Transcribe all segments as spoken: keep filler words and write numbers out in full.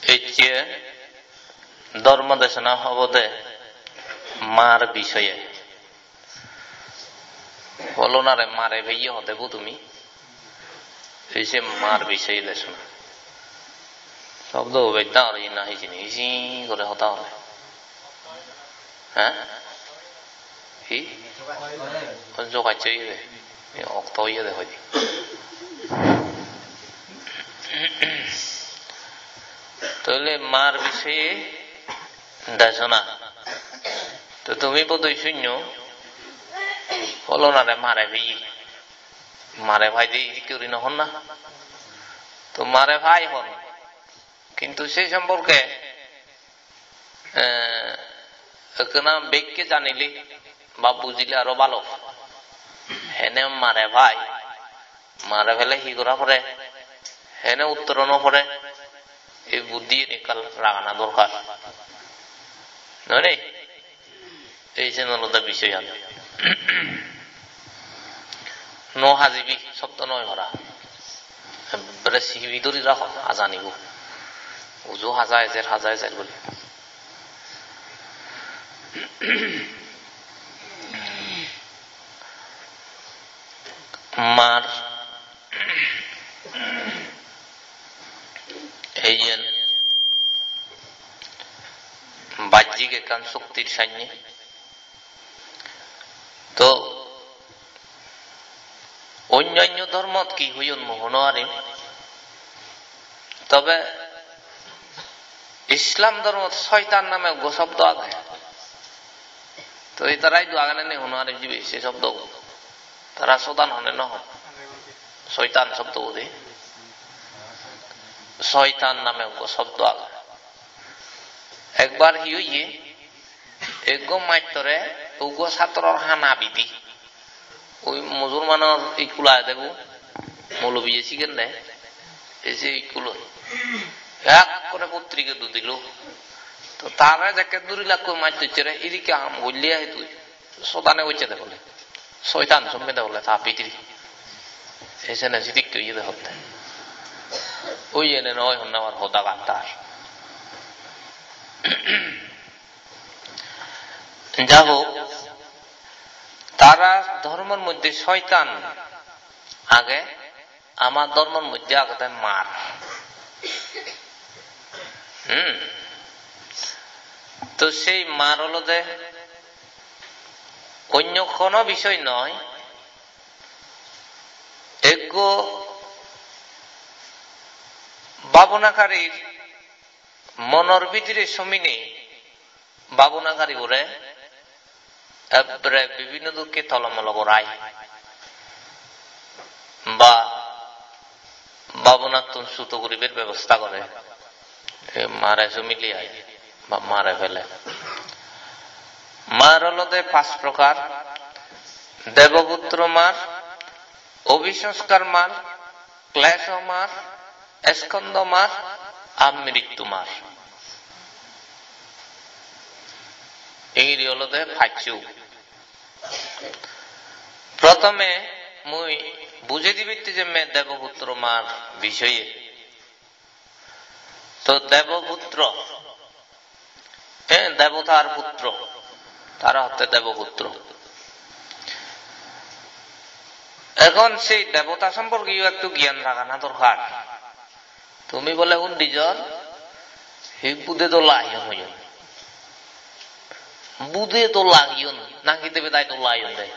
Ecche dhormo desona obode mar bisoye. Olonare mare peye hodebo tumi? Ei se mar bisoye desona. Sobdo bej dangor oye na hijeni, hiji gore hoda hole. He? Hi? O jogacche oye de. Ei okto oye de hoide. Tole mar bisoye desona. To tumi bodoi sunno, olonare mare peye. Mare paide idikke guri no hon na. To mare pai hon. Kintu sei somporke, eh, ekkena bekke janile ba bujile aro balo. Hene mare pai, mare pele hi gora pore, hene uttoro no pore, ei buddhiyen ekka ragana dorkar. Noi ni? Ei sen olode bisoyan. No hajibi sobdo noi para. Ekkere sibi dori rago hajanibo. Uju haja ejer, haja ejer guri. Mar, ei yen bajjik ekkan soktir sannye. To onnanno dhormot hi hoyon mui hoi no parim. Tobe Islam dhormot soitan name ekko sobdo age. To ei tara idu age ne nei hoi no parim jibe se sobdo. Tara soitan hone no hon. Soitan sobdo bode. Soitan name ekko sobdo age. Ekbar hi oye? Ekko mastore ekko satror hana bidi. Oi musulmanor iskul agede bo, molobiye sigen de, ei se iskulot. Ekkore potrika dudilo. To tare jekke duri lakko mastorsore, idikke ham golle ai tui. Soitane gosse de bole. Soitan somme de bole ta bidire. Ei sene sidikke oye de hotte. Oi ene noi honna abar hodagan tar. Ja hok, tara dhormor moddhe soitan age, ama dhormor moddhe agede mar. Hmm. To sei mar olode onyo hono bisoy noi, ekko bhabonakarir monor bidire somine bhabona gari gore ekkere bibhinno dokke tolomolo gorai ba bhabonattun suto guribar bebosta gore. Ei mare somile ai ba mare pele. Mar olode pach prokar: deboputro mar, obhisanskar mar, klesho mar, skondo mar, ar mrittu mar. Ingiri olode paccho. Prothome mui bujei dibatte jemme deboputro mar bisoye. To deboputro, eh, debotar putro, tara hotte deboputro. Ekhon sei debota somporkeyo ekku gyan ragana dorkar. Tumi bole hundi jon, hi bude dola ayon hoyon. Bude dola ayon, naki debedai dola ayon de?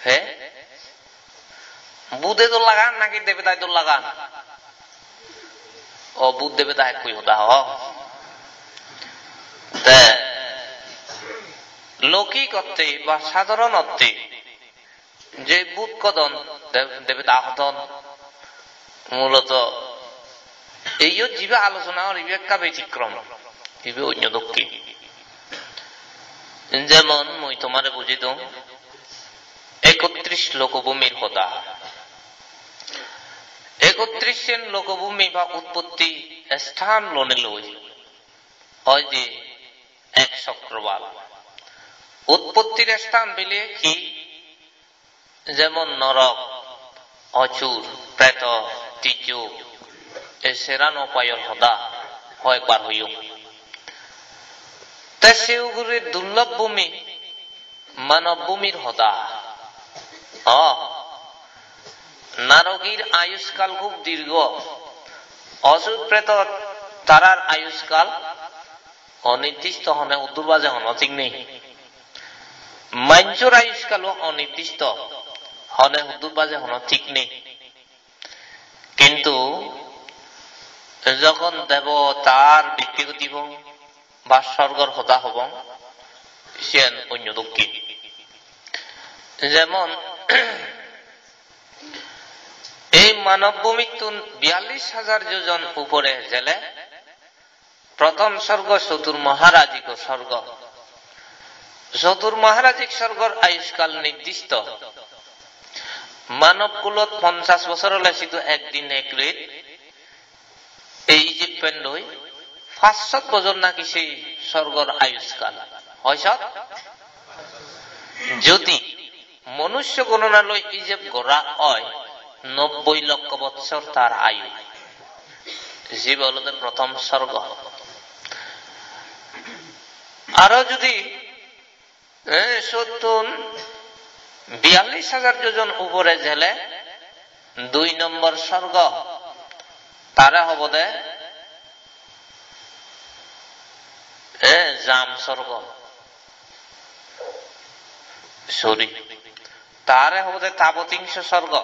He? Bude dol lagan naki debedai dol lagan? O, bud debeda ekkui hoda ho. Te loukik orte ba sadharon orte je bud hodon, de-, debeda hodon, muloto eyot jibe alochona or ibe ekka betikrom, ibe onyo dokke. Jemon mui tomare bujei dong, ekotris lokobhumir hoda. Ekotris sen lokobhumi ba utpotti sthan lonei loi oi je ek chokroval. Utpottir sthan bile hi? Jemon norok, osur, preto, tijjok, Ei seran upayor hoda hoyekbar hoyong. Te se ugure durlob bhumi, manob bhumir hoda. O, narokir ayuskal hub dirgho. Osur preto tarar ayuskal onirdisto, hone huddur baje hono thik nei. Manjor ayuskalo onirdisto, hone huddur baje hono thik nei. Kintu jokhon debotar bhikkhe gotibong ba sorgor hoda hobong, siyen onyo dokken. Jemon, ei manob bhumittun biyallis hajar jojon upore jele, prothom sorgo Sotur Maharajiko sorgo. Sotur Maharajik sorgor ayuskal nirdisto. Manob kulot ponchas bojor ole sidu ek din ek ret. Ei ijeb pendoi pachsot bojor naki sei sorgor ayuskal. Hoisot? Jodi monusyo gonona loi ijeb gora oi, nobboi lokko botsor tar ayu. Jibe olode prothom sorgo. Aro judi, eh, sottun biyallis hajar jojon upore jele, dui nombor sorgo, tare hobode, eh, jam sorgo. Sorry. Tare hobode tabotingso sorgo.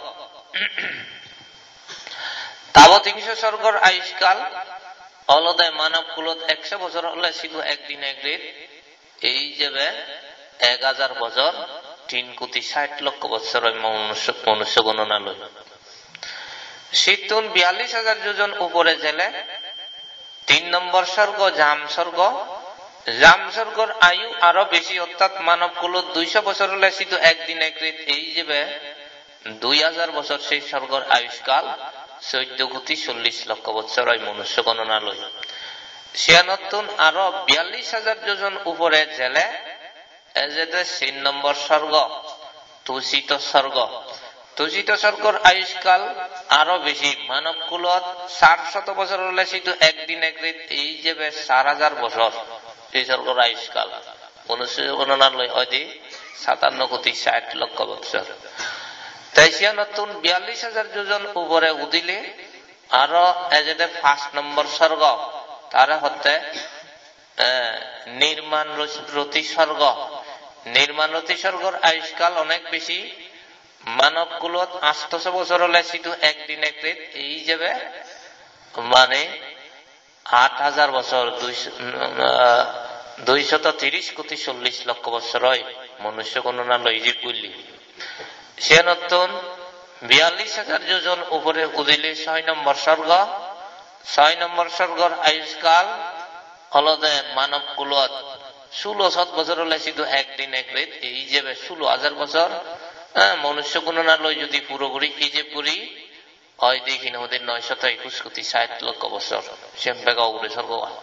Tabotingso sorgor ayuskal olode manob kulot ekso bojor ole sidu ek din ek ret, ei ijebe ek hajar bojor, tin koti sait lokko botsor oi monusyo, monusyo gonona loi. Sittun biyallis hajar jojon upore jele, tin nombor sorgo, jam sorgo. Jam sorgor ayu aro besi, ortat manob kulot duiso bojor ole sidu ek din ek ret, ei ijebe dui hajar bojor sei sorgor ayuskal, soddo koti chollis lokko botsor oi monusyo gonona loi. Siyanottun aro biyallis hajar jojon upore jele, ejede tin nombor sorgo, Tusito sorgo. Tusito sorgor ayuskal aro besi, manob kulot sar soto bojor ole sidu ek din ek ret, ei ijebe sar hajar bojor. Ei sorgor ayuskal. Monusyo gonona loi oide satanno koti sait lokko botsor. Te siyanottun biyallis hajar jojon upore udile aro ejede pach nombor sorgo, tare hotte, eh, Nirman Ros-, Roti sorgo. Nirman Roti sorgor ayuskal onek besi, manob kulot astoso bojor ole sidu ek din ek ret, ei ijebe mane at hajar bojor, dui, ah, dui soto tiris koti chollis lokko botsor oi, monusyo gonona loi ijeb gulle. Siyanottun biyallis hajar jojon upore udile soi nombor sorgo. Soi nombor sorgor ayuskal olode manob kulot sulo sot bojor ole sidu ek din ek ret, ei ijebe sulo hajar bojor. Eh, monusyo gonona loi judi puro guri ijeb guri, oide hine hoide noi soto ekuj koti sait lokko botsor. Siyen bego ugure sorgogan.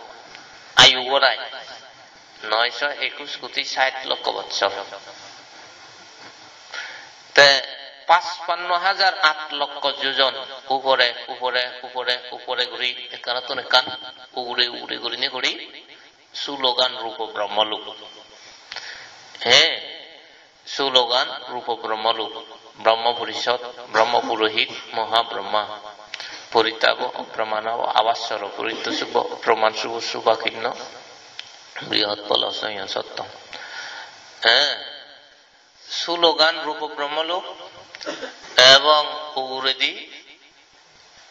Ayu gorai. Noi so ekuj koti sait lokko botsor. Te pachpanno hajar at lokko jojon upore, upore, upore, upore guri ekkanottun ekkan ugure, ugure gurinei guri sulogan Rupo Brahmalok. He, sulogan Rupo Brahmalok, Brahma Porishod, Brahma Purohit, Maha Brahma, Poritabo, Opramanabo, Avassoro, Poritto Subbo, Opraman Subbo, Subakinno, Brihot Polo, Soyon Sotto. Eh, sulogan Rupo Brahmalok, ebong uguredi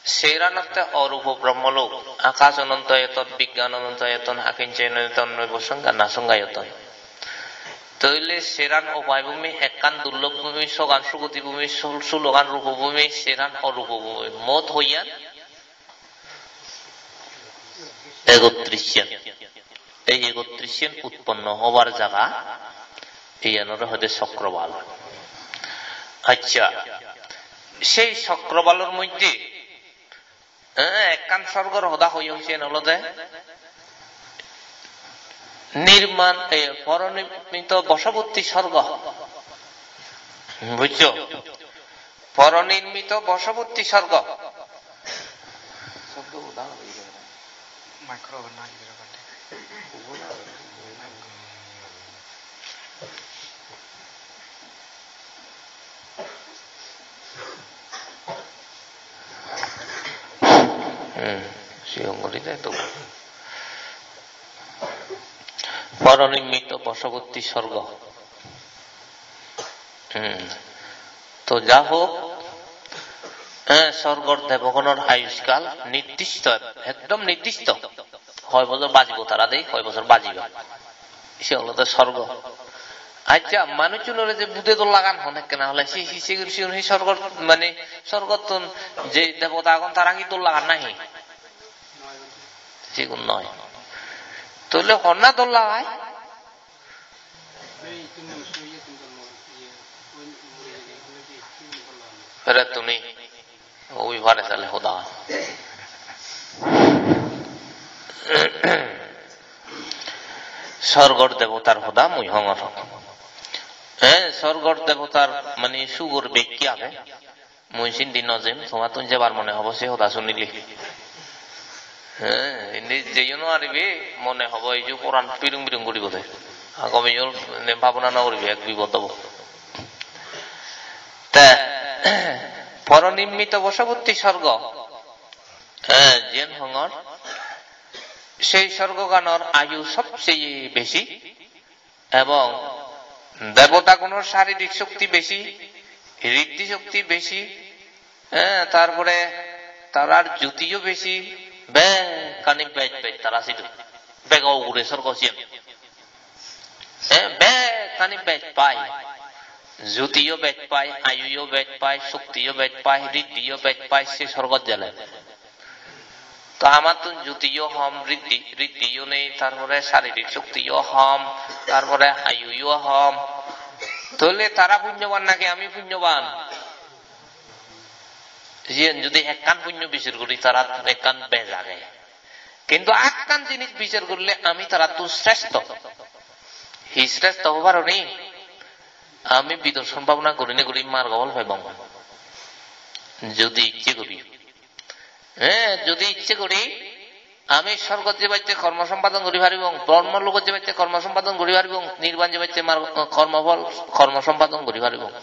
seranotte Orupo Brahmalok, Akash Ononto Ayoton, Bigyan Ononto Ayoton, Akincheno Ayoton, Noibo Songga, Nasongga Ayoton. Toile seran upai bhumi, ekkan durlob bhumi, sogan sugoti bhumi, sul-, sulogan rupo bhumi, seran orupo bhumi. Mot hoiyan? Ekotrisyan. Ei ekotrisyan utponno hobar jaga, iyanore hoide Chokroval. Accha, sei Chokrovalor moddhe, eh, ekkan sorgor hoda hoyong, siyen olode nirman, eh, poronirmito bosobotti sorgo. Bujjo? Poronirmito bosobotti sorgo. Micro na, ibe na. Hmm, sigon guri de to. Poronimmito bosobotti sorgo. Hmm. To ja hok, eh, sorgor debogonor ayuskal nirdisto, ekdom nirdisto. Hoi bojor bajibo tara de, hoi bojor bajibo. Se olode sorgo. Accha, manuchunore je bude dol lagan hon ekkena hole, si, si, sigun, sigun hi sorgor, mane, sorgottun je debota agon tara hi dol lagan nahi? Sigun noi. Tole honna dol lagai? Pere tuni. Oi pare tale hoda. Sorgor debotar hoda mui hongor. Eh, sorgor debotar mane sugor bekki age. Mui sindi no jem, tomattun jebar mone hobo se hoda sunile. He, indi jeyo no aribe, mone hobo iju poran pirung pirung guribo de. Agome yo ne bhabona no guribe, ek bipod obo. Te, poronimmito bosobotti sorgo, he, jen hongor, sei sorgoganor ayu sobseye besi, ebong debotagunor saririk shokti besi, riddhi shokti besi, eh, tar pore tarar jutiyo besi, bekkani bej bej tara sidu. Bego ugure sorgo siyen. Eh, bekkani bej pai. Jutiyo bej pai, ayuyo bej pai, shoktiyo bej pai, riddhiyo bej pai, se sorgot jele. To amattun jutiyo hom, riddhi, riddhiyo nei, tar pore saririk shoktiyo hom, tar pore ayuyo hom. Tole tara punyoban naki ami punyoban? Jiyen judi ekkan punyo bichar guri, tara ekkan bej age. Kintu ekkan jinis bichar gorile ami tarattun sreshto. Hi sreshto hobar oni? Ami bidorshon bhabona gurinei guri margo phol pebong. Judi icche guri. He, judi icche guri, ami sorgot jebatte kormo sompadon guri paribong, brahmo logot jebatte kormo sompadon guri paribong, nirban jebatte mar-, kormo phol, kormo sompadon guri paribong.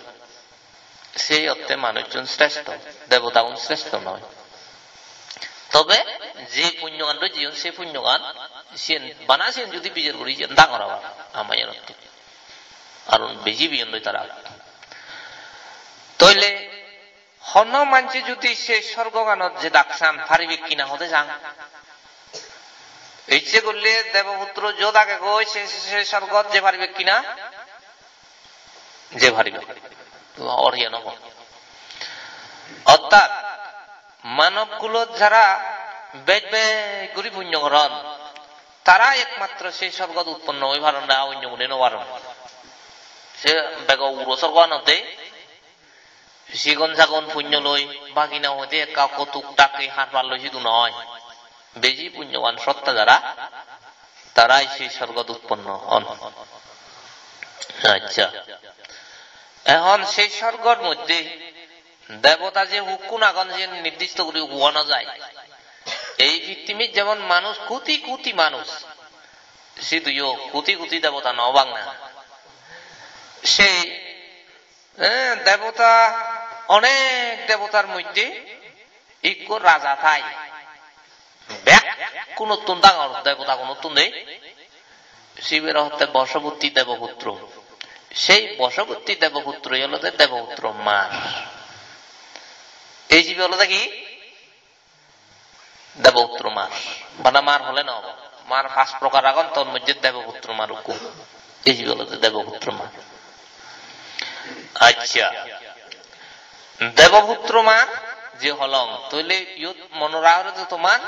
Sei otte manuchun sreshto, debotagun sreshto noi. Tobe je punyogan do jiyon, se punyogan, siyen bana siyen judi bichar guri, siyen dangor abar ama iyenotte. Aron beji biyon doi tara. Toile Hono manche judi se sorgoganot jedak san paribe kina hode jang? Icche golle Deboputro jot agegoi se, se, se sorgot je paribe kina? Je paribe. Or iyan obo. Ortat, manob kulot jara bej bej guri punyo goron, tara ekmatro se sorgot utponno oi paron, ar onyo gune no paron. Se bego uguro sorgoganot de, sigon sagon punyo loi, bagina hoide ekka okko tuktak ei harpar loi sidu noi. Beji punyoban sotta jara, tarai sei sorgot utponno on. Accha. Ehon sei sorgor moddhe debota je hukkun agon, je nirdisto guri hua no jai. Ei pittimit jemon manuj, koti koti manuj, siduyo koti koti debota no obak na. Sei Eh, debota, onek debotar moddhe ikko raja thai. Bekkunottun dangor debotagunottun de. Sibere hotte Bosobutti Deboputro. Sei Bosobutti Deboputro olode Deboputro Mar. Ei sibe olode hi? Deboputro Mar. Bana Mar hole no obo. Mar pach prokar agon, tor moddhe Deboputro Mar ukko. Ei je olode Deboputro Mar. Accha. Deboputro Mar je holong, toile iyot monora ore to tomar,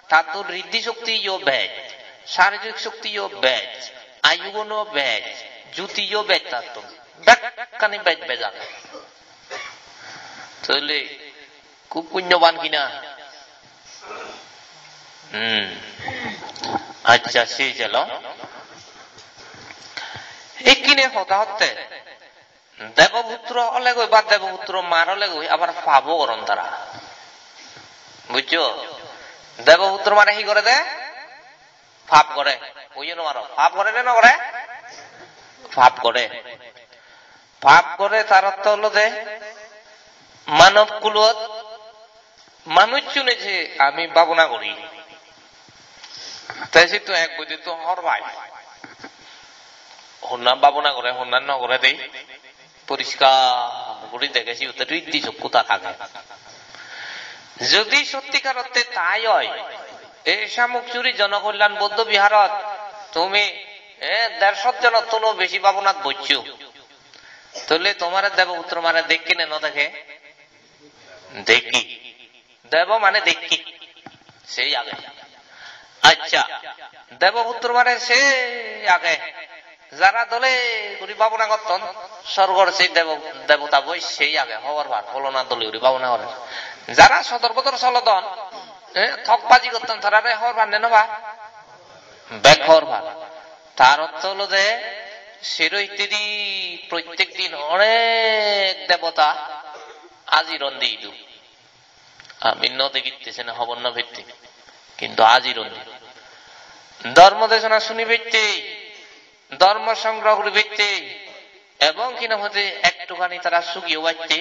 tattun riddhi shokti yo bej, saririk shokti yo bej, ayuguno bej, juti yo bej tattun. Bekkani bej bej age. Toile Hub punyoban kina? Hmm. Accha, se jelo. Ekkine hoda hotte. Deboputro olegoi ba Deboputro Mar olegoi abar pabo goron tara. Bujjo? Deboputro mane hi gore de? Pap gore. Bujo no paro. Pap gore ne no gore? Pap gore. Pap gore tar ortho olode manob kulot manuchchune je ami babona guri. Te sitto ek boide to hor pai. Honna babona gore, honna no gore de. Poriskar guri dege, siyotte riddhi chokku tar age. Jodi sottikarotte tai oi, ei Samuksuri Jonokolyan Bouddho Biharot tumi, eh, dershot jonottuno besi babonat boccho, tole tomare Deboputro mane dekke ne no dege? Dekke. Debo mane dekke. Sei age. Accha. Deboputro mane sei age. Jara dole guri babona gotton, sorgor sei debo-, debota boi sei age, hobor pan, holona dole guri babona gore. Jara sodor bodor solodon, eh, thokbaji gotton, tarare hobor pan ne no pan? Bek hobor pan. Tar ortho olode sero hittedi prottek din onek debota ajir on de idu. Ami no degitte, sene hobor no pette. Kintu ajir on de. Dhormo desona sunibatte, dhormo songgroho guribatte, ebong hi nang hoide ektukhani tara sugi obatte,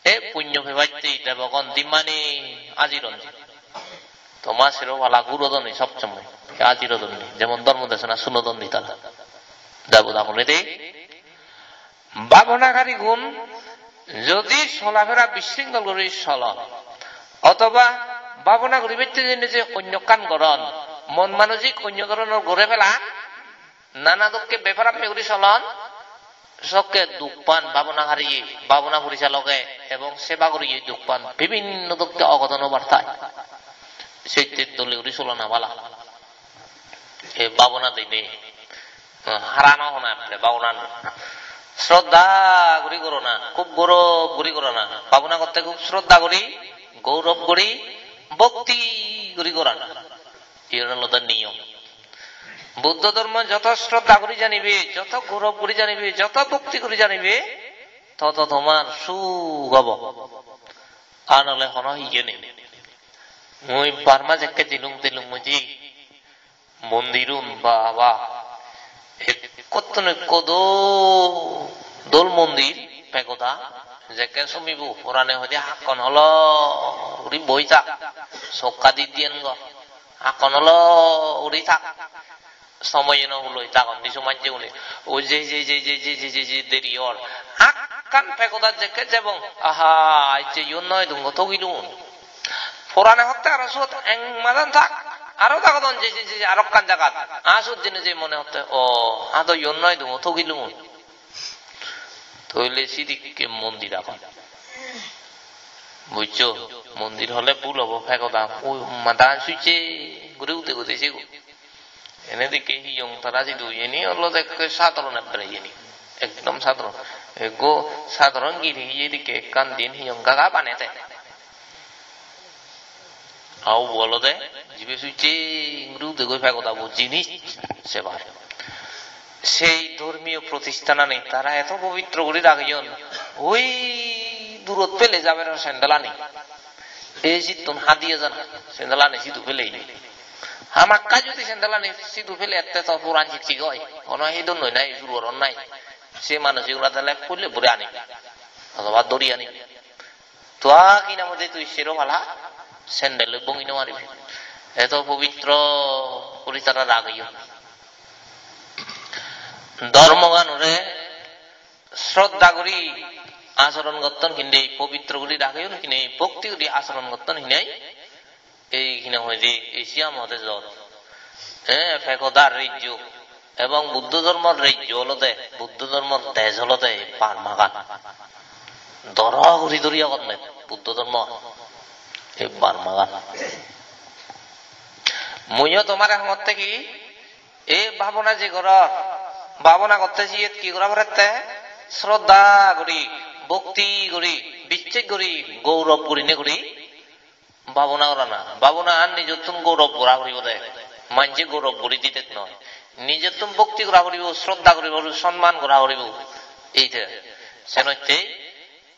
e punyo pebatte debogon dimmani ajir on de. Toma sero pala gurodon de sob somoi. E ajir odon de. Jemon dhormo desona sunodon de tara. Debota gune de. Babonakarigun jodi solafera bisringkhol guri solon, othoba babona guribatte jeinei je onyo ekkan goron, mon manosik onyo dhoronor gore pelan, nana dokke beparammi guri solon, sokke duk pan babonakariye, babona porichaloke ebong seba guriye duk pan, bibhinno dokke ogodon obar tai. Sette dole guri solana bala. Ei babona dinei. Harano hona eppele babona no. Shraddha guri gorona, khub gorob guri gorona. Babona gotte khub shraddha guri, gorob guri, bhokti guri gorona. Iyen olode niyom. Buddho dhormo joto shraddha guri janibe, joto gorob guri janibe, joto bhokti guri janibe, toto tomar suk obo. Ar nole hono iye nei. Mui Burma jekke jilung tilung mui ji mondirun baba. Ekkottun ekko do-, dol mondir, pegoda. Jekke sumibo, porane hoide hakkon holo guri boi thak. Sokka di diyen go. Hakkon holo guri thak. Somoye no huloi, tagon di somajje gune. O je, je, je, deri or. Hakkan pegodat jekke jebong. Aha, ecche iyot noi dungo togilun. Porane hotte aro suot eng madan thak. Aro tagodon je, je, je, je, arokkan jagat. A suot jeinei je mone hotte, o, a do iyot noi dungo togilun. Toile sidikke mondir agon. Bujjo? Mondir hole bul obo, pegoda. O madan sucche guri ude ude sigun. Ene dikke hiyong tara sidu, iyeni olode ekke sadharon ekkere iyeni. Ekdom sadharon. Ekko sadharon giri iye dikke ekkan din hiyong gaga banede. Au bo olode jibe sucche guri udegoi pegodabo jinis sebar. Sei dhormiyo protisthanani tara eto pobitro guri rageyon. Oi durot pele jaber sandalani. Ei sittun hadiye jana, sandalani sidu pelei. Hamakkai judi sandalani sidu pele ette to puran jik jik oi. Hono hi dun noi nai, jur goron nai. Se manuj igura dele pulle bure ani. Othoba dori ani. Tua kina mode tui sero pala sandal loi bongi no paribi. Eto pobitro guri tara rageyon. Dhormoganore shraddha guri acharon gotton hinei, pobitro guri rageyon hinei, bhokti guri acharon gotton hinei, ei hina hoide Asia Mahadejot, eh, pegodar rejjo ebong Buddho dhormor rejjo olode, Buddho dhormor dej olode Burmagan. Doro guri duri agonne Buddho dhormo ei Burmagan. Muiyo tomare hongotte ki, ei bhabona je goror, bhabona gotte siyot hi gora porette? Shraddha guri, bhokti guri, bichchej guri, gourob gurine guri bhabona gorana. Bhabona an nijottun gourob gora puribo de. Manje gourob guri didet noi. Nijottun bhokti gora puribo, shraddha guri puribo, sonman gora puribo. Eite. Senotte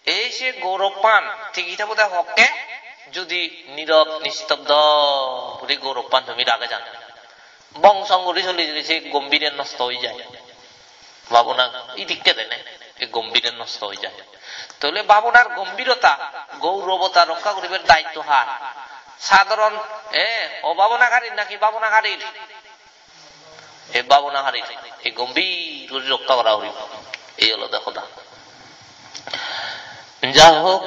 ei je gourob pan tigi thebo de hokke? Judi nirop nistobdo guri gourobban tumi rage jan, bong song guri soli soli se gombire nosto oi jai. Babona idikke dene, ei gombire nosto oi jai. Tole babonar gombirota, gourobota rokka guribar daitto har? Sadharon, eh, obabonakarir naki babonakarir? Ei babonakarir, ei gombir guri rokka gora puribo. Ei olode hoda. Ja hok,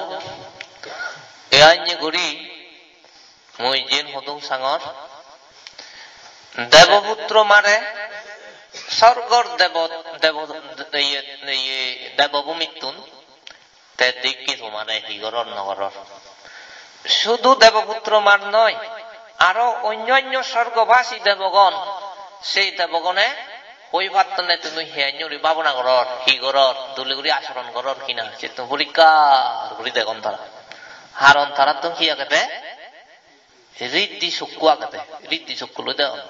ei anye guri mui jen hodung sangor, Deboputro mare sorgor debo, debo, iye, iye, debobhumittun te dikki tomare hi goror no goror. Sudu Deboputro mar noi, aro onyo onyo sorgobasi debogon, sei debogone hoi pattonne tumi hiyan guri babona goror, hi goror, dole guri asoron goror hina, settun porikkar guri degon tara. Haron tarattun hi agede? Riddhi sokku agede, riddhi sokku loi degon.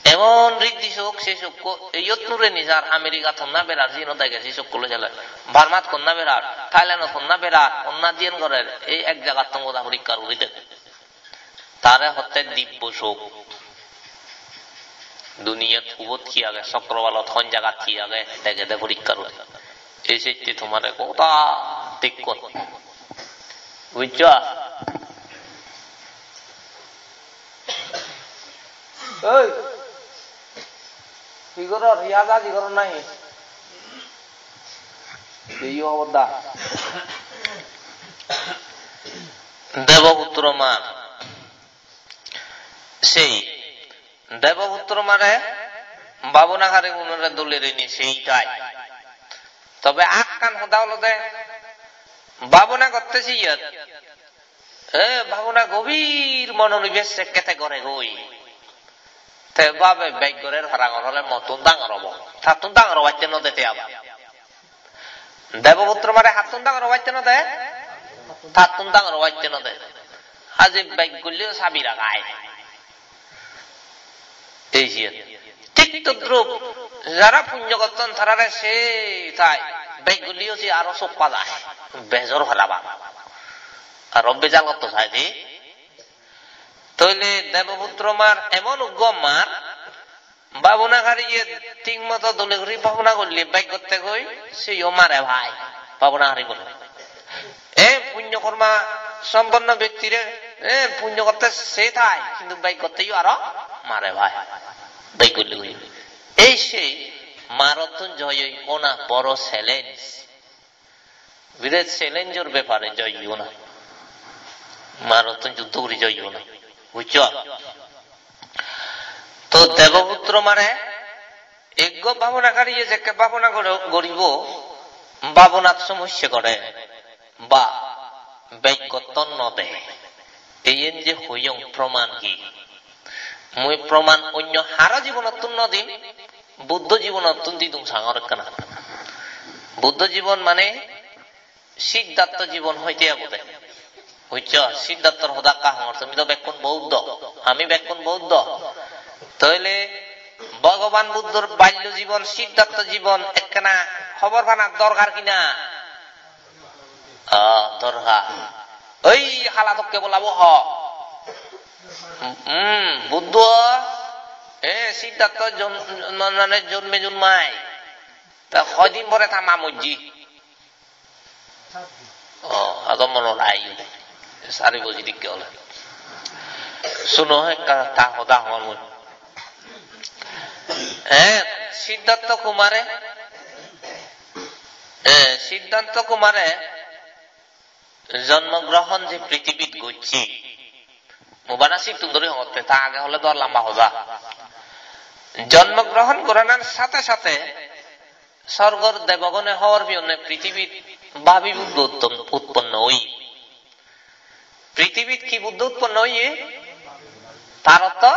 Emon riddhi sok, se sokku eyot nureni jar, America tonna berar, jiyeno dege se sokku loi sele. Burmat honna berar, Thailand-ot honna berar, honna diyen gorer, ei ek jagattun goda porikkar guri dege. Tare hotte dibbo sok. Duniyot hubot hi age, sokrobalot hon jagat hi age, degede porikkar guri. Ei sette tomare goda dekkon. Bujjo? Ei, hi goror? Hi ajaji goror nahi? Ei obodda. Deboputro mar. Sei Deboputro mare babonakari gunore dole rini sei tai. Tobe ekkan hoda olode, babona gotte siyot, e, babona gobir mononibesh sekke te gore goi. Te babe bej gorer parapang ole mottun dangor obo. Tattun dangor obatte no de te abar. Deboputro mare hattun dangor obatte no de? Tattun dangor obatte no de. Aje bej golleyo sabi ragai. Ei siyen. Thik todrup, jara punyo gotton tarare sei tai, bej golleyo se aro sok pa jai. Bejor parapang. Aro bejal gotto sai de. Toile Deboputro mar emon uggo mar, babonakariye thik moto dole guri babona golle bej gotte goi, seyo mare pai, babonakari bole. E punyo korma somponno bektire, e punyo gotte se tai, hintu bej gotteyo aro mare pai, bej golle goi. Ei se marottun joy oi ona boro challenge. Birat challenge-or bepare joy ona. Marottun juddho guri joy ona. Bujjo? To Deboputro mare ekko babonakariye jekke babona goro-, goribo, babonat somosse gore, ba bej gotton no de. Eyen je hoyong proman hi? Mui proman onyo haro jibonottun no dim, Buddho jibonottun didung sangor ekkana. Buddho jibon mane Siddhartho jibon hoite obode. Bujjo? Siddharthor hoda ekka hongor, tumi to bekkun Bouddho, ami bekkun Bouddho. Toile Bhogoban Buddhor ballo jibon, Siddhartho jibon ekkana hobor pana dorkar ki na? Ah, dorkar. Oi hala tokke bolabo ho. Hmm, Buddho, eh, Siddhartho jon-, mane jonme jonmai. Ta hoidin pore ta ma mojje. Oh, ado monot aiyo. Sari boji dikke ole. Suno ekka ta hoda hongor mui. Eh, Siddhartho Kumare, eh, Siddhartho Kumare jonmo grohon je prithibit gocche, mui bana sittun dhori hongotte, ta age hole dor lamba hoda. Jonmo grohon goranar sathe sathe sorgor debogone hobor peyonne prithibit babi Buddho utton-, utponno oye. Prithibit hi Buddho utponno oye? Tar ortho?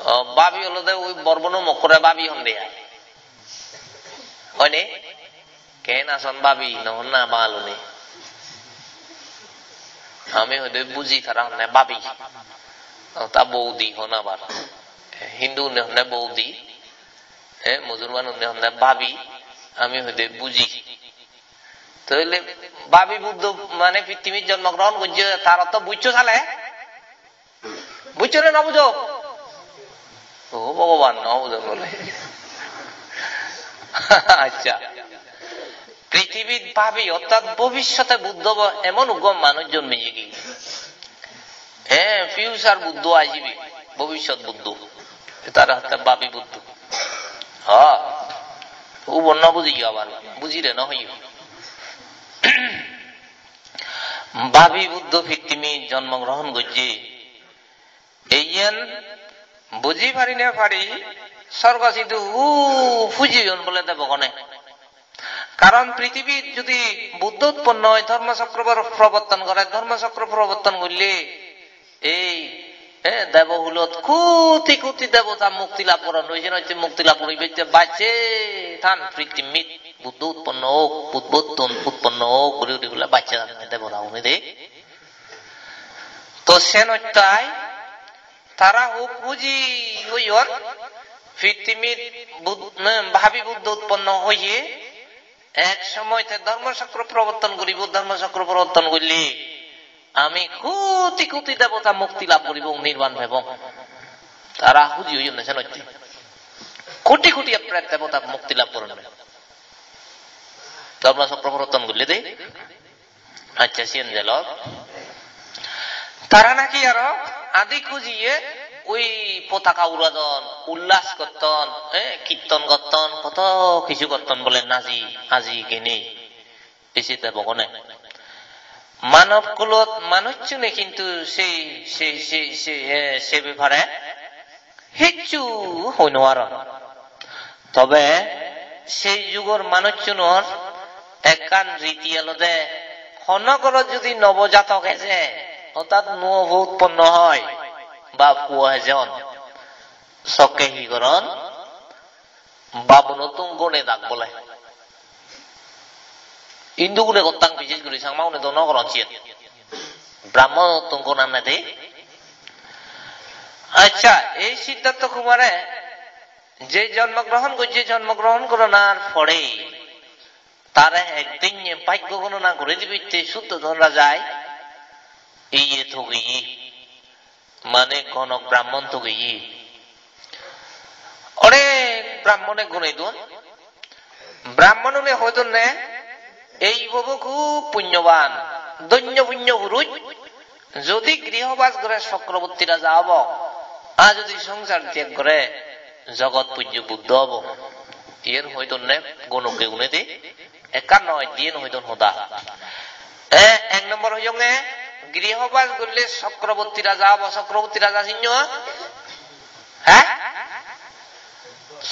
O, babi olode ui bor bono mokkore babi honde ai. Hoi ni? Ken ason babi, no hon na Bangaluni. Ami hoide buji tara honne babi. O, ta boudi hon abar. Hindu une honne boudi. Eh, Musulman une honne babi. Ami hoide buji. To Toile babi Buddho mane pittimit jonmo grohon gojje, tar ortho bujjo sale? Bujjo na no bujo? O Bhogoban, no bujo bole. Accha. Pritibit babi, orthat bobissote Buddho bo-, emon uggo manuj jonmeyegi. He, future Buddho ajibe, bobissot Buddho. Tare hotte babi Buddho. Ha. Ubon no bujiyo abar, bujile no hoiyo. Babi Buddho pittimit jonmo grohon gojje. Eiyen buji pari ne pari, sorgo sidu hu puji oyon bole debogone. Karon pritibit judi Buddho utponno oi, dhormo chokro pro-, proborton gore, dhormo chokro proborton golle, ei, eh, debo hulot koti koti debota mukti lab goron, oi jenotte mukti lab guribatte bacche than pritibit Buddho utponno ok, Buddho utton-, utponno ok guri guri bole bacche than debota gune de. To senottai tara hub huji oyon, pittimit Bud-, ne, babi Buddho utponno oye, ek somoy te dhormo chokro proborton guribo, dhormo chokro proborton golle ami koti koti debota mukti lab guribong, nirban pebong. Tara huji oyon ne senotte. Koti koti apret debota mukti lab goronne. Dhormo chokro proborton golle de. Accha, siyen gelo. Tara naki aro adi hujiye oi potaka uradon, ullas gotton, eh, kirton gotton, hoto hissu gotton bole naji, aji gini. Isi debogone. Manob kulot manuchchune kintu sei, sei, sei, sei, eh, sei bepare hissu hoi nw paron. Tobe sei jugor manuchchunor ekkan riti olode, hono ghorot judi nobojatok eje, ortat nuo po utponno oi, ba puo ejon, sokke hi goron? Babunottun gone dak bole. Hindu gune gottang, bises guri Changma gune do no goron siyen. Brahmonottun gonan nede. Accha, ei Siddhartha Kumare je jonmo grohon gojje, jonmo grohon goronar pore tare ekdin ye bhagyo gonona guri dibatte Suddhodon rajai iye togeye, mane Gonok Brahmon togeye. Onek Brahmone gunei don. Brahmonune hoi donne, "Ei bobo hub punyoban, dhonyo punyo puruj, jodi grihobas gore Chakraborti raja obo, ar jodi songsar tyag gore jogot punyo Buddho obo." Iyen hoi donne Gonokke gunei de. Ekkan noi, diyen hoi don hoda. E, ek nombor hoyonge, grihobas golle Chakraborti raja obo, Chakraborti raja sinno? He?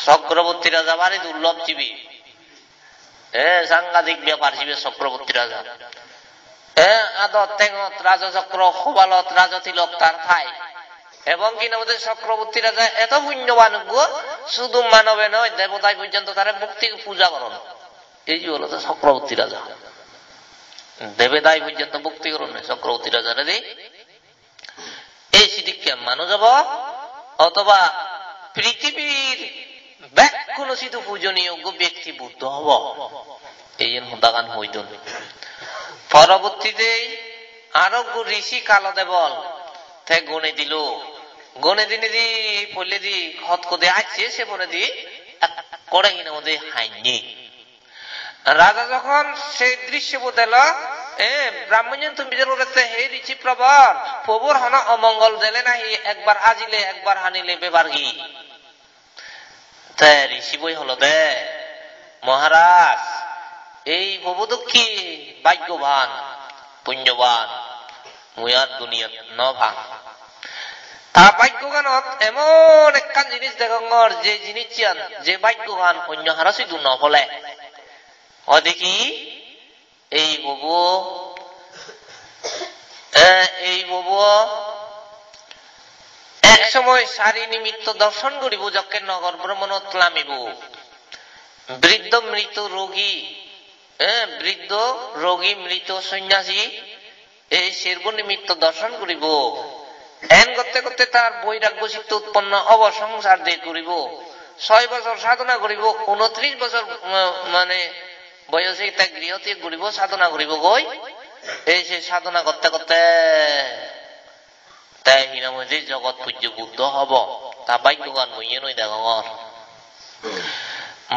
Chakraborti raja bari durlob sibe. E, sangadik bepar sibe Chakraborti raja. E, adot tengot raja chokro, hobalot raja tilok tar thai. Ebong hi nang hoide Chakraborti raja eto punyoban uggo, sudu manobe noi, debotai porjonto tare bhokti puja goron. Ei je olode Chakraborti raja. Debedai porjonto bhokti goronne Chakraborti rajare de. Ei sidikke manuj obo, otoba prithibir bekkuno sidu pujoniyo bekti Buddho obo. Eiyen hodagan hoi don. Porobottide aro ekko rishi Kalo Debol, te gunei dilo. Gunei dinei di polledi hot hode acche, se poredi ekkore hi nang hoide hanye. Raja jokhon se drissyobo delo, e, Brahmonjun tumi bichar gorette, he rishi probar, pobor hono omongol dele nahi, ekbar ajile, ekbar hanile bepar hi? Te rishiboi holode, "Maharaj, ei pobo dokke bhagyoban, punyoban, mui ar duniyot no pang. Ta bhagyoganot emon ekkan jinis degongor, je jinissan, je bhagyogan onyo haro sidu no pole." Hoide hi? Ei bobo, eh, ei bobo ek somoy sari nimitto dorson guribo, jokke nogor bromonot lamibo. Briddho, mrito, rogi, eh, briddho, rogi, mrito, sonyasi, ei serbo nimitto dorson guribo. En gotte gotte tar boiraggo chitto utponno obo, songsar deg guribo. Soi bojor sadhona guribo, unotris bojor, ma-, mane, Boyose te grihotyag guribo, sadhona guribo goi. Ei se sadhona gotte gotte te hinamoi je jogot pujjo Buddho hobo. Ta bhaggogan mui iyen oi degongor.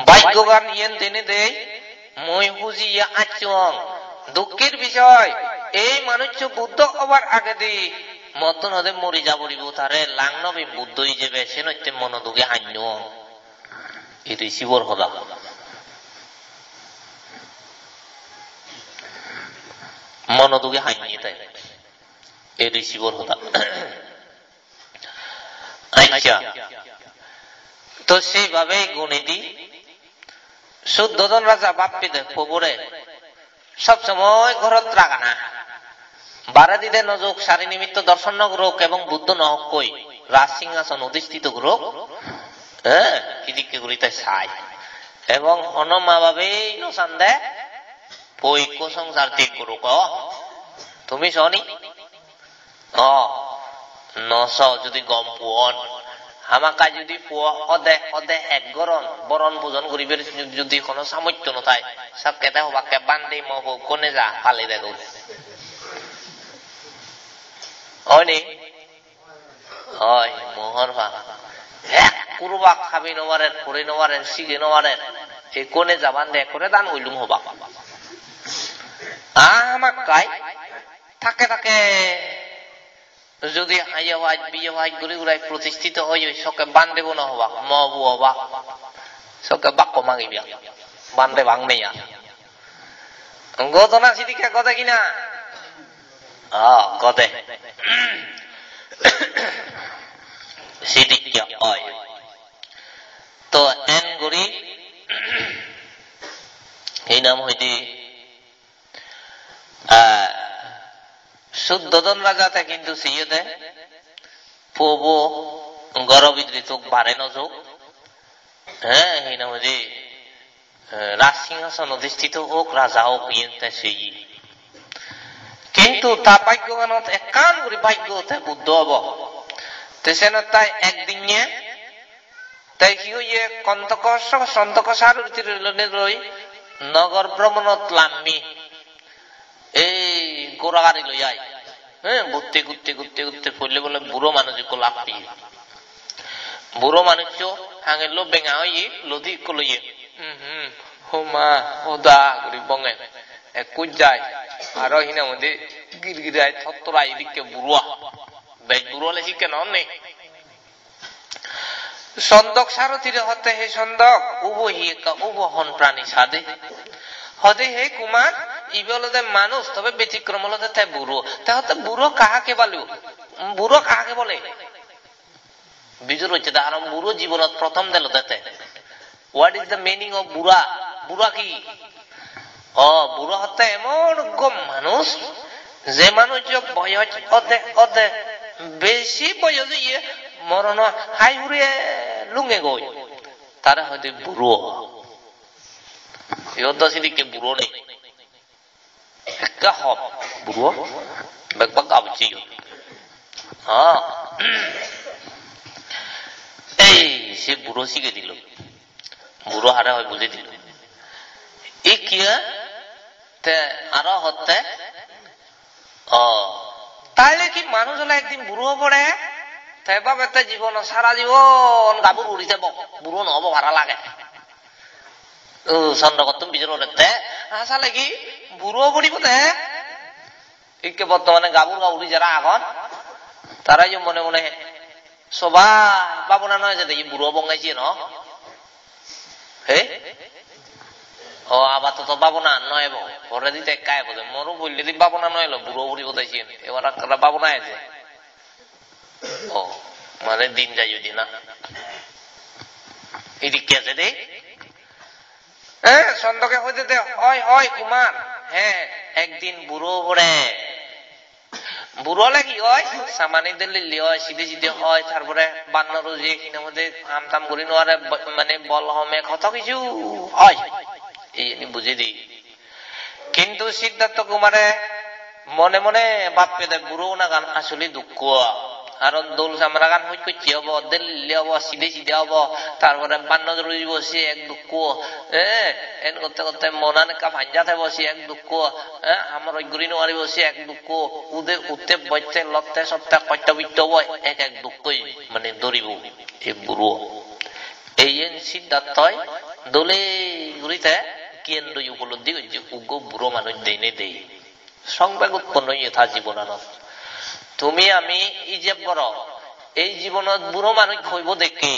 Bhaggogan iyen dene dei mui hujiye acchong. Dukkir bisoy, ei manuccho Buddho obar agedi mottun hode mori ja poribo, tare lang no pem Buddho ijebe, senotte mono duge hannong. Iri sibor hoda. Mono duge hannye te. Iri sibor hoda. Accha. To seibhabe gunedi Suddhodon raja bappi de pobore sob somoi gorot ragana. Bare dide no jok, sari nimitto dorson no gorok ebong Buddho no hokkoi, raj singhason odhistito gorok. Eh, hidikke guri te sai. Ebong hono ma babei no sande, po ikko songsar teg gorok, o. Tumi soni? O, no so judi gom puon. Hamakkai judi puo ode, ode ek goron, boron pujon guribar judi hono samortho no thai, sokke te hobakke, "Bhante, mo bo gone ja, pale de goi." Oi ni? Oi, mohor pa. Ek kurubak habi no parer, puri no parer, sige no parer. Ei gone ja, bhante, ekkore dan oilung hobak. Hamakkai. Thakke thakke judi haiye haj, biye haj guri gurai protistito oi oi, sokke bhante bo no hobak, mo bo hobak. Sokke bakko magi biya. Bhante bang nei ar. Godona sidikke gode kina? Ah, gode. Sidikke oi. To en guri, ei nam hoide Ah, Suddhodon raja te hintu siyede, puobo goro bidire tok bare no jok. He, hinamodi, eh, raj singhason odhistito ok, raja ok, iyen te siye. Kintu ta bhaggoganot ekkan guri bhaggo te Buddho obo. Te senot tai ekdinne Te hi oye, Kontoko, Sontoko Sarotire loi nogor bromonot lammi. Ei gora gari loi ai. He, ghutte, ghutte, ghutte, ghutte poille bole buro manuj ekko lammi. Buro manuccho hangello benga oye, lodi ekko loye. Hmm, hmm, homa, hoda guri bonge. Ekku jai. Aro hinamodi girgirai tottorai idikke buro. Bej buro ole sikke no onne. Sondok Sarotire hotte, "He Sondok, ubo hi ekka, ubo hon prani sade?" Hode, "He Kumar, ibe olode manuj, tobe betikrom olode te buro." Te hotte, "Buro kahake balo? Buro kahake bole?" Bijor hocche de, haron buro jibonot prothom delo de te. What is the meaning of bura? Bura hi? O, buro hotte emon ekko manuj, je manujo boyos ode ode, besi boyos oye, morono hai hure lunge goi. Tare hoide buro. Iyot do sidikke buro nei. Ekka hom buro, bek bak abucche yo. Ha. Ei, se buro sige dilo. Buro hare hoi bujei dilo. Ikkiye te aro hotte, o, taile ki manuj ole ekdin buro obo re? Te babe te jibon, sara jibon gabur guri thebo, buro no obo para lage. O, Sondok, tumi bijor gorette, asole hi buro poribo de? Ikke bortomane gabur gaburi jara agon, tara yo mone mone soba babona noi je de, "Buro obong gai siyen, o." He? O, abar to, to babona noi ebo. Poredi te ekka ebo de. Moru poille di babona noi elo, buro poribo de siyen. Ebar ekkere babona eje. O, mane din jai udi na. Idikke ase de. Eh, Sondoke hoide de, "Oi, oi, Kumar, he, ekdin buro obore." Buro ole hi oi? Samani delili oi, side side oi, tar pore bannor uje, hi nang hoide, ham tam guri no pare, bo-, mane bol home, hoto hissu oi. Iyeni bujei di. Kintu Siddhartho Kumare mone mone bhabbe de, "Buro onagan asole dukko." Aro dol samragan hoj hojje obo, delle obo, side side obo, tar pore banno duribo, se ek dukko, eh, en gotte gotte monan ekka panja thebo, se ek dukko, eh, hamoroj guri no paribo, se ek dukko, ude utte boitte lotte sotte kosto bitto obo, ek ek dukko, mane duribo, ei buro. Ei yen Siddharthoi dole guri te giyan loi upolobdhi gojje, uggo buro manuj dene dei. Songvek utponno oye ta jibonanot. Tumi ami ijeb goro, ei jibonot buro manuj hoibo dekke.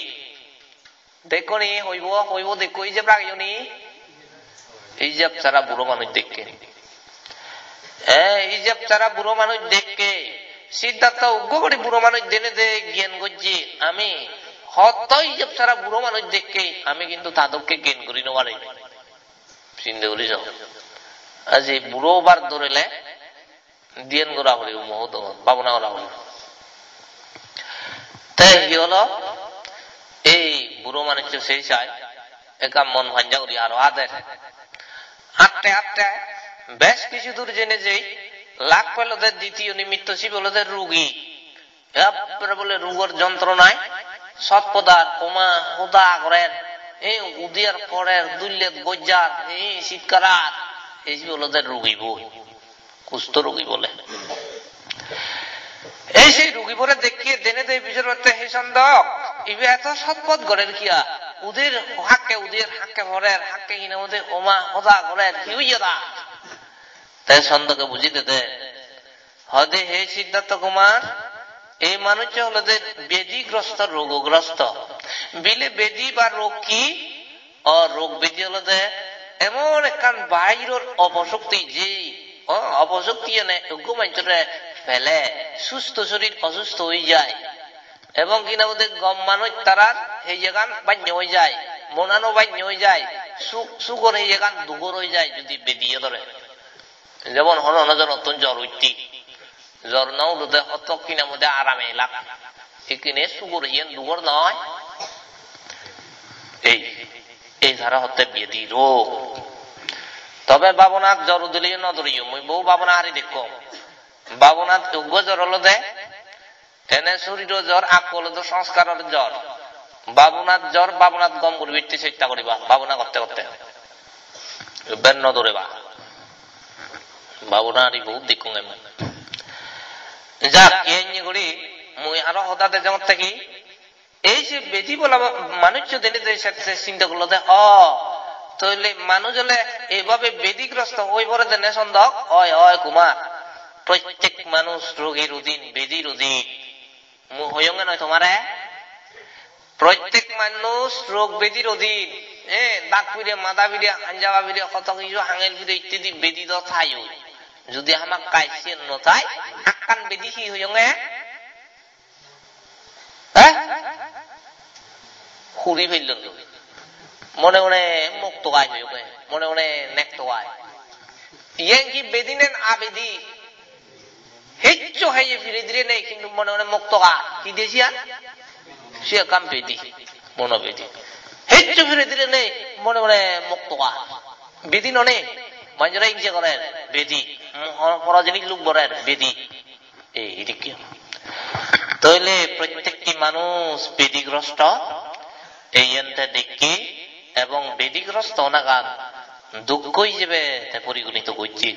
Dekko ni hoibo, hoibo dekko, ijeb ragiyo ni? Ijeb sara buro manuj dekke. Eh, ijeb sara buro manuj dekke. Siddhartho uggo guri buro manuj dene de giyan gojje. Ami hotto ijeb sara buro manuj dekke, ami kintu ta dokke giyan guri no pari. Sinde guri so. Aji buro bar dorele diyan gora poribo, moho dogon, babona gora poribo. Te hi holo? Ei buro manuccho sei sai, ekka mon panja guri aro ader. Atte atte bes kichu dur jene jei, lak pelode ditiyo nimitto, sibe olode rugi. Ekkere bole rugor jontronai sotpodar, oma hoda gorer, e, udiar porer, dullet gojjar, e, sitkarar, ei sibe olode rugi bo, kusto rugi bole. Ei sei rugibore dekke dene de bijor otte he Sondok, ibe eto sotpod gorer kiya? Udir hakke, udir hakke porer, hakke hine ode oma hoda gorer, hi oye da? Te Sondoke buji dede. Hode he Siddhartha Kumar, ei manuccho olode bedigrosto, rogogrosto. Bile bedi ba rog hi? O rog bedi olode emon ekkan bairor oposokti, je o oposokti ene ekko manjore pele susto sorir osusto oi jai. Ebong hi nang hoide gom manuj tarar heyegan banyo oi jai, monano banyo oi jai, su-, sugor heyegan dugor oi jai judi bediye dore. Jemon hono hono jonottun jor utti. Jor no ulode hotok hi nang hoide arame elak. Ikkine sugor iyen dugor noi. Ei, ei tara hotte bedi rog. Tobe babonat jor udile no doriyo, mui bohu babona hari dekkong. Babonat uggo jor olode ene suriro jor, akko olode songskaror jor. Babonat jor, babonat gom guribatte chesta guriba, babona gotte gotte. Iben no doreba. Babona ari bohut dekkong ami. Jak, iyeni guri mui aro hoda dejongotte hi, ei je bedi bola manuccho dene de se, se sinta gorlode, o, toile manuj ole eibabe bedigrosto oi pore dene Sondok, oi, oi, Kumar. Prottek manuj rogir odin, bedir odin. Mui hoyonge noi tomare? Prottek manuj rog bedir odin, eh, dak pire, mada pire, hanjaba pire, hoto hissu, hangel pire ittedi bedi do thai oi. Judi hamakkai siyen no thai, ekkan bedi hi hoyonge? Eh? Huri pellon do. Mone mone mok togai hoyonge, mone mone nek togai. Iyen hi bedi nen abedi? Hicchu heye pire dire nei, hintu mone mone mok toga. Hi de siyan? Siyan ekkan bedi. Mono bedi. Hicchu pire dire nei, mone mone mok toga. Bedi no nei? Manjore inje gorer, bedi. Mo-, poro jinis luk borer, bedi. Ei, idikke. Toile prottekti manuj bedigrosto, ei ente dekke, ebong bedigrosto onagan dukko ijebe te porigonito gojje.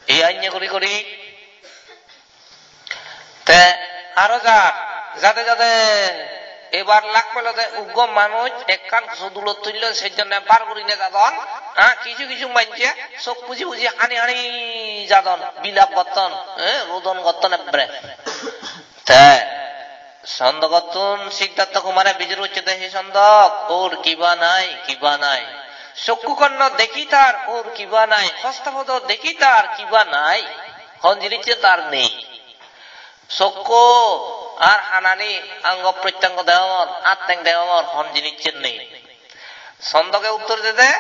Ei anye guri guri te aro jar, jade jade ebar lak pelode uggo manuj ekkan sudulot tullon, sejjonne bar gurine jadon. Ha, kichu kichu manje sok puji puji hani hani jadon, bilap gotton, eh, rodon gotton ekkere. Te Sondogottun Siddhartha Kumare bijor gocche de, he Sondok, or kiba nai, kiba nai. Sokku korno dekhi tar, or kiba nai. Hostopodo dekhi tar, kiba nai. Hon jinisse tar nei. Sokku ar hanani, ango protyango degongor, atteng degongor, hon jinisse nei. Sondoge uttor dede,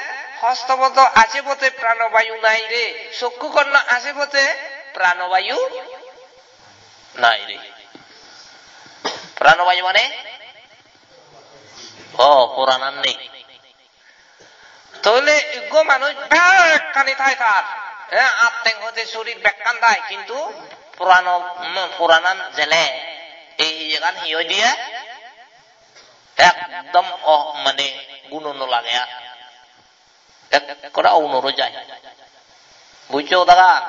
hostopodo ache bote pranobayu nai re, sokku korno ache bote pranobayu nai re. Pranobayu mane? O, poranan nei. Toile iggo manuj bekkani thai tar. Eh, atteng hoite sorir bekkan thai, kintu porano, mm, poranan jele. Egan hi hoide? Ekdom o, mane guno no lage ar. Ekkore ounoro jai. Bujjo hodagan?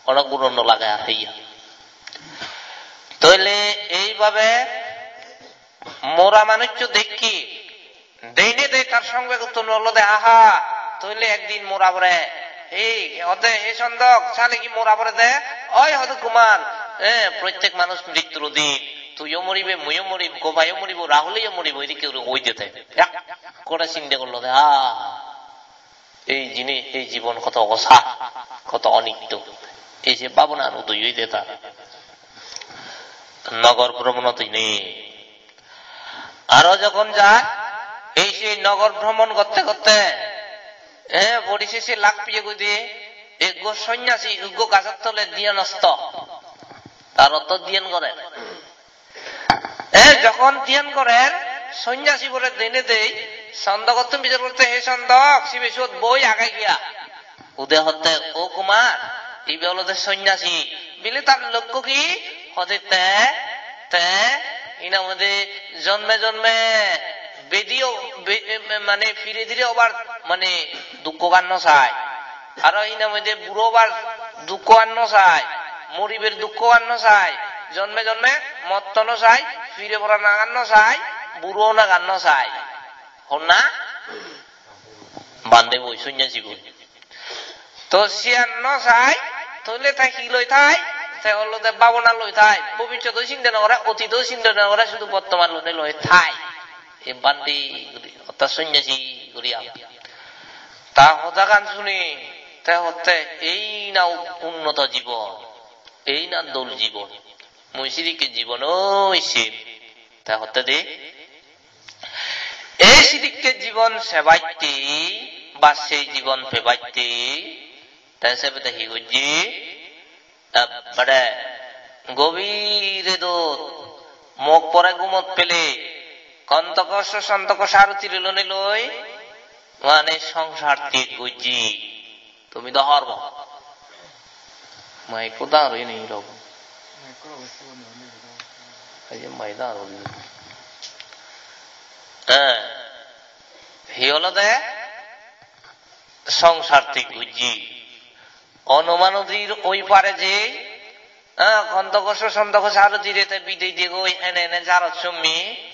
Hono guno no lage ar heiye. Toile eibabe mora manuccho dekki, deine dei tar songe gottun olode, aha, toile ekdin mora pore. Ei, ode, ei sondok, sale hi mora pore de? Oi, hodo Kumar, eh, prottek manuj mrittur din. Tuiyo moribe, muiyo morim, Gopayo moribo, Rahuleyo moribo, edikke guri hoi dede. Ekkore sinde gorlode, ah, ei jini-, ei jibon koto ogosa, koto onitto. Ei se bhabona udoy oide tar. Nogor bhromonot ine. Aro jokhon jai, ei se nogor bhromon gotte gotte, eh, porisese lak piye goi de, ekko sonyasi, ekko gajor tole dhyan osto. Tar otto dhyan gore. E jokhon dhyan gorer, sonyasi bore dene dei, sondogottun bijor gotte, "He sondok, sibe siyot boi age giya." Ude hotte, "O Kumar, ibe olode sonyasi." Bile tar lokko hi? Hotte te, te, ina hoide jonme jonme bediyo, be-, mane pire dire obar, mane dukkogan no sai. Aro hi nang hoide buro obar dukkogan no sai, moriber dukkogan no sai, jonme jonme motto no sai, pire poranagan no sai, buro onagan no sai. Honna? Bhante boi, sonyasi boi. To siyan no sai, toile te hi loi thai? Te olode bhabona loi thai. Bobissoto sinde no gore, otito sinde no gore, sudu bortoman loi loi thai. E bhante guri, orthat sonyasi guri am. Ta hodagan suni, te hotte, "Ei na u-, unnoto jibon, ei na dol jibon. Mui sidikke jibon oi sem." Te hotte de, "Ei sidikke jibon sebatte, ba sei jibon pebatte," te sebede hi gojje? Ekkere gobire dot mok pore gumot pele Kantakassap Santaka Sarotire lone loi mane songsar teg gojje. Tumi do hobor po. Mike-ko dangor oye ni hilo? Ei je mike dangor oye. Eh, hi olode? Songsar teg gojje. Onuman odir oi pare je, ah, Kantakassap Santaka Sarotire te bidei degoi ene ene jarot sommi.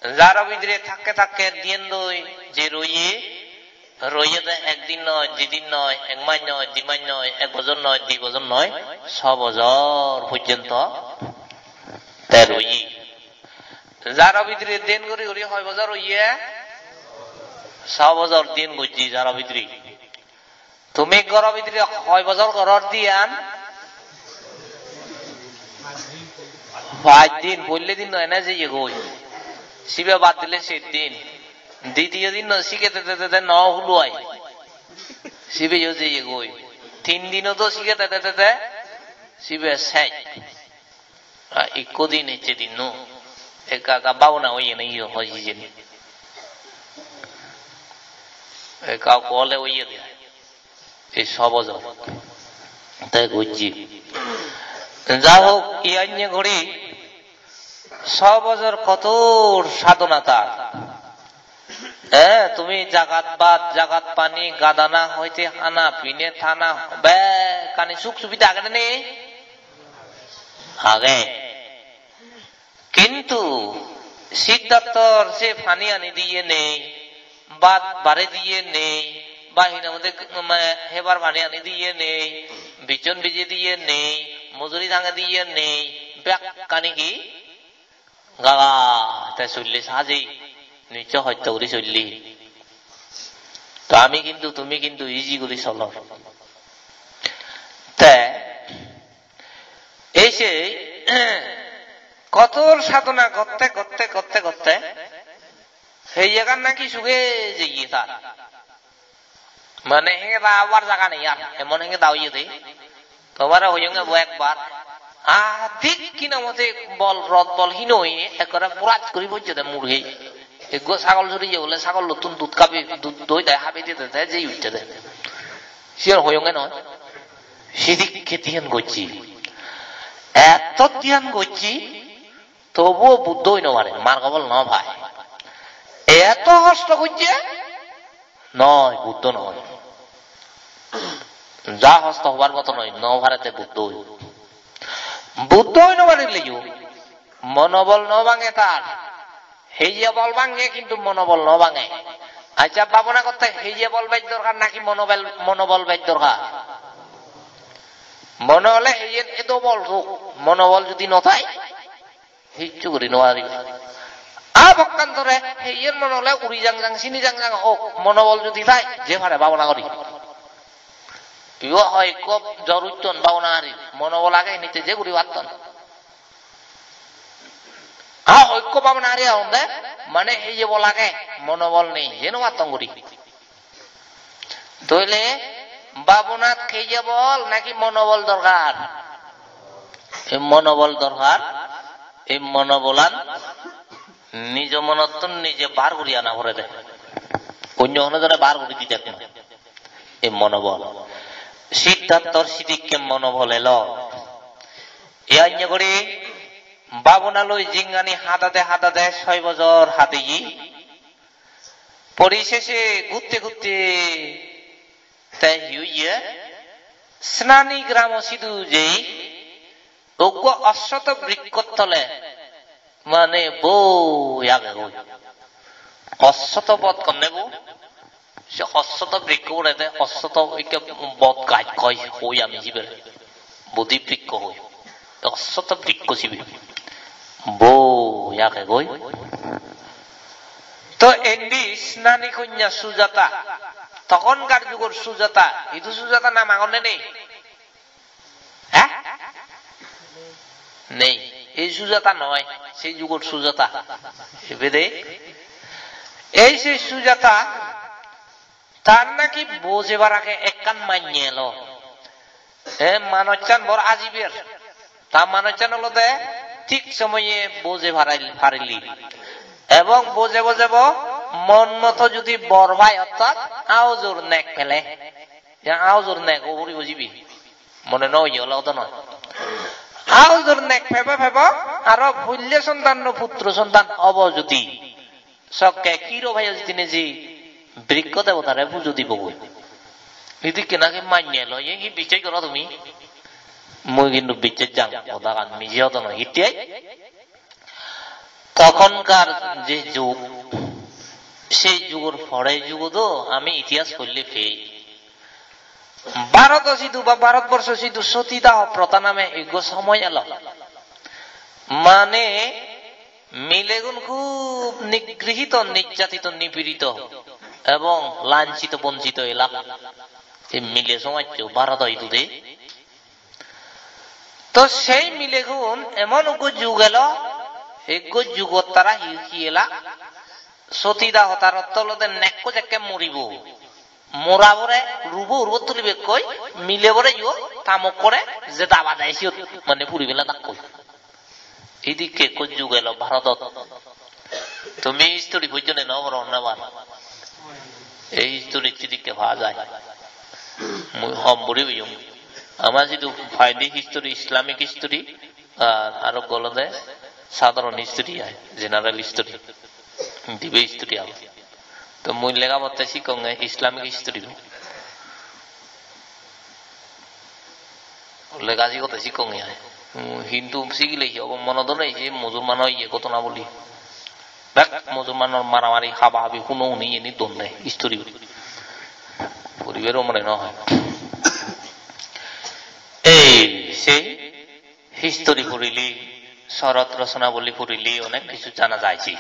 Jaro bidire thakke thakke diyen doi je roye, roye te ekdin noi, didin noi, ek mas noi, di mas noi, ek bojor noi, di bojor noi, so bojor porjonto te roye. Jaro bidire diyen guri guri hoi bojor oye? So bojor diyen gojje jaro bidire. Tumi goro bidire hoi bojor goror diyan? Paj din, poille din no ene jeye goi. Sibe bad dile ser din. Ditiyo din no sige te te te te no huluai. Sibe yo jeye goi. Tin dino to sige te te te te sibe sej. Ah, ikko din ecche dinno. Ekka ekka bhabona oye na iyo hoi hijeni. Ekka ekka ole oye de. Ei so bojor. Te gojje. Ja hok, iyan ye guri so bojor kotor sadhona tar. Eh, tumi jagat bhat, jagat pani, gadana hoite hana, pine thana, bekkani suk subida age ne nei? Age. Kintu Siddharthor se pani ani diye nei, bhat bare diye nei, ba hi nang hoide, mane, hebar pani ani diye nei, bichon bije diye nei, mojuri tange diye nei, bekkani hi? Gaga te solle saje, nicho hosto guri solle. To ami kintu, tumi kintu easy guri solor. Te ei se kotor sadhona gotte, gotte, gotte, gotte, heyegan naki suge jeye tar. Mane hengeda obar jaga nei ar, emon hengeda oye de. Tomare hoyonge bo ekbar. Ah, thik hi nang hoide bol, rot bol hino oye, ekkore borat guri bojje de murgi. Ekko sagol suriye bole, sagollottun dud habi, dud doi de habi dide de, jei utte de. Siyan hoyonge noi. Sidikke dhyan gojje. Etto dhyan gojje. Tobuo Buddho oi no pare, margo phol no pai. Eto hosto gojje? Noi, Buddho noi. Ja hosto hobar moto noi, no pare te Buddho oi. Buddho oi no parileyo monobol no bange tar. Heye bol bange, kintu monobol no bange. Accha, babona gotte heye bol bej dorkar naki monobol, monobol bej dorkar? Mone ole heyen edo bol thok, monobol judi no thai, hissu guri no pariba. A pokkantore heyen mone ole uri jang jang, sini jang jang ok, monobol judi thai, je pare babona guri. Ibo hoi ekko jor utton babona guri, monobol age nite je guri patton. A hoi ekko babona guri agonde, mane heye bol age, monobol nei, je no patton guri. Toile babonat heye bol naki monobol dorkar? Ei monobol dorkar. Ei monobolan nijo monottun nije bar guri ana porede. Onyo hono jone bar guri di dek noi. Ei monobol. Siddharthor sidikke monobol elo. Ei anye guri babona loi jingani hadade hadade soi bojor hadeye. Porisese gutte gutte te hi oye? Snani gramo sidu jei, uggo ossoto brikkot tole, mane boi agegoi. Ossoto bot honne bo? Se ossoto brikko ugure de, ossoto ikke bot gaj koi, hoi ami sibere. Bodhi brikko hoi. Ossoto brikko sibe. Boi agegoi. To indi Snani Konya Sujata. Tokonkar jugor Sujata. Idu Sujata nam agonne nei? He? Nei. Ei Sujata noi. Sei jugor Sujata. Ibe de. Ei sei Sujata, tar naki bojebar age ekkan manye elo. E manuchan bor ajiber. Ta manuchan olode thik somoye boje parai-, parile. Ebong boje bojebo mon moto judi bor pai, ortat aujor nek pele. Ya aujor nek o puribo jibe. Mone no oye ole odo noi. Aujor nek pebo pebo, aro pulle sontan no putro sontan obo judi. Sokke kiro bhayo jidine je brikko debotare pujo dibogoi. Idikke naki manye loye, hi bichej goro tumi? Mui kintu bichej jang, hodagan mije hodo noi. Hittei? Tokonkar je jug, sei jugor pore jugot do ami itihas poille pei. Bharodo sidu ba Bharotborsho sidu sotidaho protha name ekko somoy elo. Mane milegun hub nigrihito, nijjatito, nipirito ebong lanchito, bonchito elak. Ei mile somajcho Bharodo idu de. To sei milegun emon ekko jug elo, ekko jugot tara hi, hi elak? Sotidaho tar ortho olode nekko jekke moribo. Mora pore rubo urbot tulibekkoi, mile pore yo tamok pore je daba de siyot mane puri bela dakkoi. Idikke ekko jug elo Bharodot. Tumi history pojjone no poro honna bar. Ei history sidikke pa jai. Mui hom buri biyong. Ama sidu paide history, Islamic history, ar aro olode sadharon history ai, general history. Dibe history age. To mui lega potte sikkonge Islamic history bo. Lega sigotte sikkonge ai. Hmm, Hindu sigile hi obo, monot o nei je Musulman o iye ghotona boli. Bek Musulmanor maramari, habahabi, hunohuni iyeni don de history. Puribar o mone no hoi. Ei se history porile, Sorot Rosonaboli porile onek kichu jana jai se.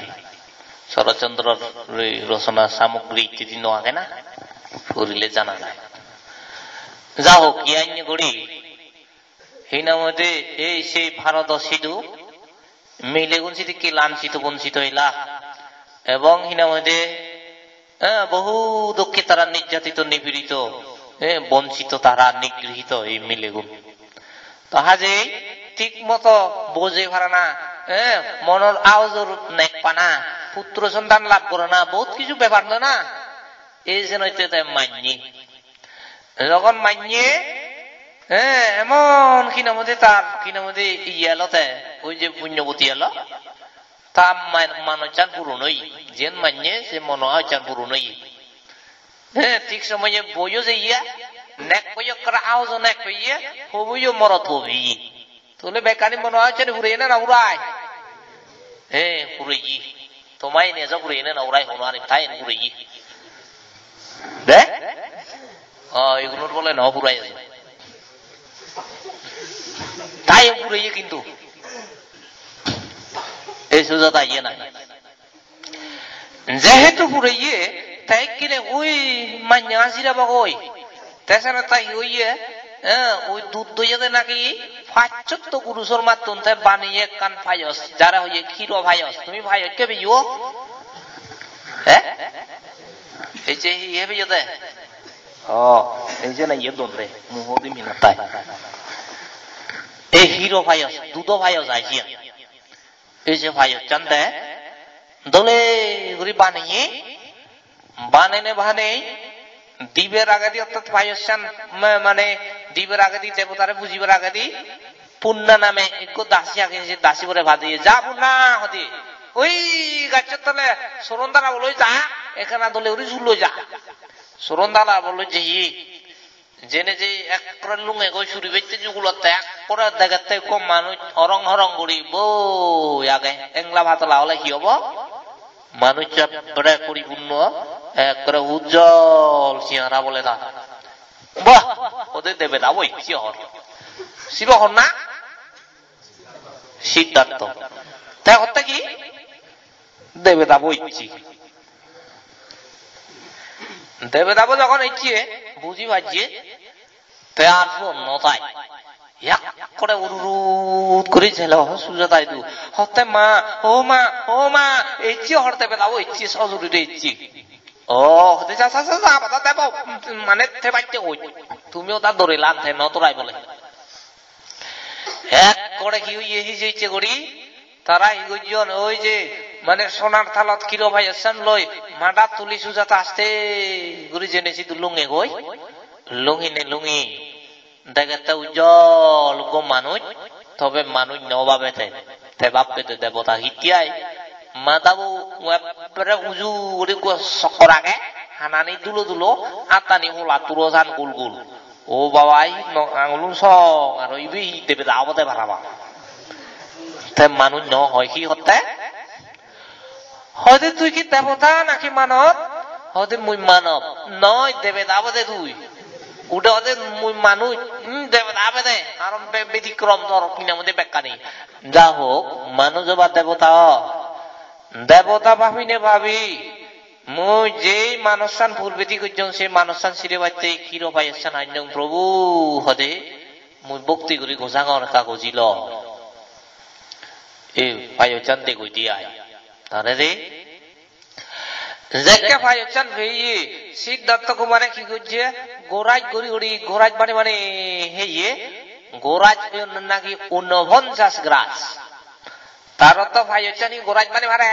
Sorot Chandror oi rosona samogri ittedi no age na? Porile jana jai. Ja hok, iyan guri, hi nang hoide ei sei Bharodo sidu milegun sidikke lanchito bonchito elak. Ebong hi nang hoide, eh, bohu dokke tara nijjatito, nipirito, eh, bonchito tara, nigrihito ei milegun. To hajei thik moto boje parana, eh, monor aujor nek pana, putro sontan lab gorana, bohut kichu bepar noi na? Ei jenotte te manye. Jogon manye, eh, emon hi nang hoide tar, hi nang hoide iye elo te, oi je punyoboti elo, ta ma-, manochan puron oye, jen manye se mono aochan puron oye. He, thik somoye boiyo jeye, nek boiyo ekkore aojo nek peye, hoboyo morot hobi. Tole bekkani mono aochan pureye na na purai? He, pureye. Toma ini ejo pureye na na purai hono ani, tai ini pureye. De? O, igunor bole no purai ejo. Tai pureye kintu. Ei soja tai iye na. Jehetu pureye, te ekkene ui manya asira bagoi. Te sene ta hi oye? Eh, ui dud doyede naki pachchotto guru sormattun te baniye ekkan payos, jare hoye khiro payos. Tumi payos hebe yo? Eh? Ei je hi hebe yo te? Oh, ei je na iye don de, muho di minat tai. Ei khiro payos, dudo payos ai siyan. Ei je payossan de, dole guri baneye, banene banei, dibe ragedi ortat payossan, ma-, mane dibe ragedi debotare bujibe ragedi, Punna name ekko dasi age, se dasi bore padeye, "Ja Punna," hode, "oi gacchor tole soron dala boloi ja, ekkana dole guri suloi ja." Soron dala boloi jeye. Jene je ekkore lungegoi suri bette jugulotte ekkore degette ekko manuj horong horong guri boi age. Engla patala ole hi obo? Manuj ekkore poripunno, ekkore ujjol siyara bole ta. Bah, ode debeda bo icche hor. Sibo honna? Siddhartho. Te hotte ki? Debeda bo icche. Debeda bo jokhon icche, buji pajje, te ar suon no tai. Yak kore ururut guri jelo, Sujata idu. Hotte ma, o ma, o ma, icche hor debeda bo icche, sojurire icche. O, hotte ja, ja, ja, ja, bada debo, mane te bacche goi. Tumi oda dorilan, te no dorai bole. Ekkore hi oye hijeni icche guri, tara hi gojjon, oi je, mane sonar thalot khiro payossan loi, madat tuli Sujata aste guri jene sidu lungegoi, lungine lungi, degette ujjol ekko manuj, tobe manuj no babede, te babede debota hittei ai, madabo ekkere uju guri ekko sokkor age, hanani dulo dulo, attani hola turo jan gul gul. O baba, ei no, angulun song, aro ibe hi debeda obode parapang. Te manuj no hoi hi hotte? Hoide tui hi debota naki manob? Hoide mui manob. Noi, debeda obode tui. Ude hoide mui manuj, hmm, debeda obode. Aro be-, betikrom tor hina moddhe bekkani. Ja hok, manuj oba debota o. Debota bhabine bhabi. Mui jei manussan purbe di gojjong, sei manussan sire batte khiro payossan anjong, Probhu, hode mui bhokti guri gojangor ekka gojilo. Ei payossan degoi di ai. Tare de. Jekke payossan peye, Siddhartha Kumare hi gojje? Goraj guri guri, goraj bani bani heye. Goraj peyon naki unoponchas graj. Tar ortho payossan hi goraj bani pare?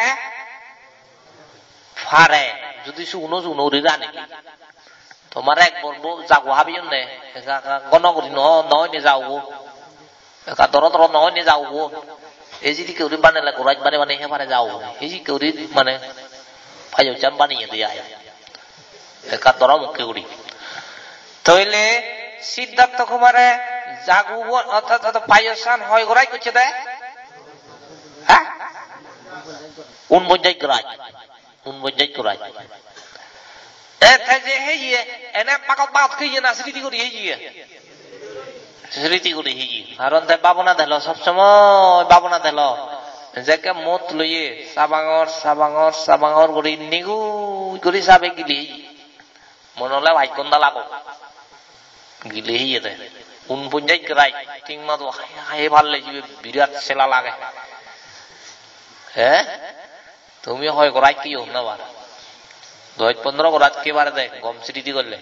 Pare, judi sugno sugno guri rani. Tomar ek bor bo jago habiyon de, ekka, ekka gono guri no, no oine jago. Ekka doro doro no oine jago. Ei jidikke guri banele goraj bani bani he pare jago. Ei jidikke guri mane payossan baniye de ai. Ekka doro mukke guri. Toile Siddhartha Kumare jago bo, orthat, orthat payossan hoi goraj gocche de? Ha? Unponjaj goraj. Unponjaj goraj. E te je heye, ene pagot pagot heye na sriti guri heye? Sriti guri heye. Karon te babona delo, sob somoi babona delo. Jekke mot loye, sabangor, sabangor, sabangor guri nigui guri sabe gili heye. Mone ole pach ghonta lago. Gile heye de. Unponjaj goraj, thik moto hai, hai palle jibe birat sela lage. He? Tumi hoi goraj kiyo na bar? Dosh pondro goraj ki pare de, gom sriti golle.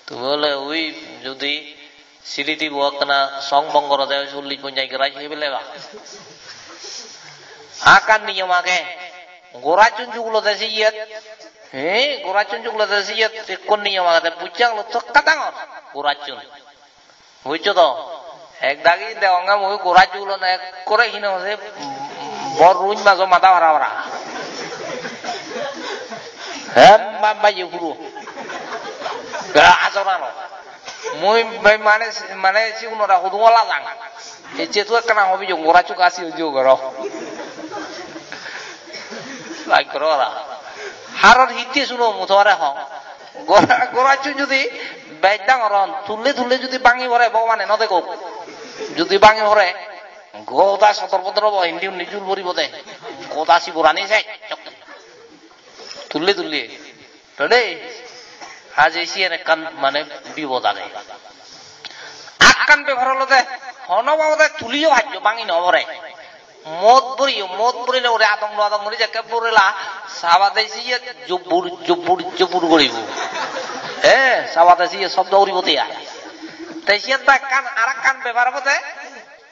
Tumi ole ui judi sriti bo ekkana song bong gorode, chollish ponjaj goraj hei pele ba. Ekkan niyom age. Gorajchun jugulode se iyet. He, gorajchun jugulode se iyet ekko niyom agede, bujjang lo tokka dangor gorajchun. Bujjo to? Ek dagi degonge mui gora julo na ekkore hine hode bor ruj majo mada hara hara. Hem bam baye puro. Ga ajor aro. Mui, mui mane, mane sigunore hudu wala jang. Ecche tu ekkana hobi jong gora chuka si uju goro. Like goro ora. Haror hitte suno mutore hong. Gora, gora chu judi bej dangor on, tulle tulle judi bangi pore Bhogobane no degok. Judi bangi pore, goda sodor bodor obo, indi undi jul poribo de. Goda siborani sej. Tulle tulle. Tole, haje siyen ekkan mane bipod age. Akkan bepar olode, hono babode tuliyo hajjo bangi no pore. Mot buriyo, mot burile uri adong lo adong guri jekke burila, sabade siye jubur, jubur, jubur guribo. Eh, sabade siye sobdo guribo de ai. Te siyen do ekkan, arakkan bepar obode,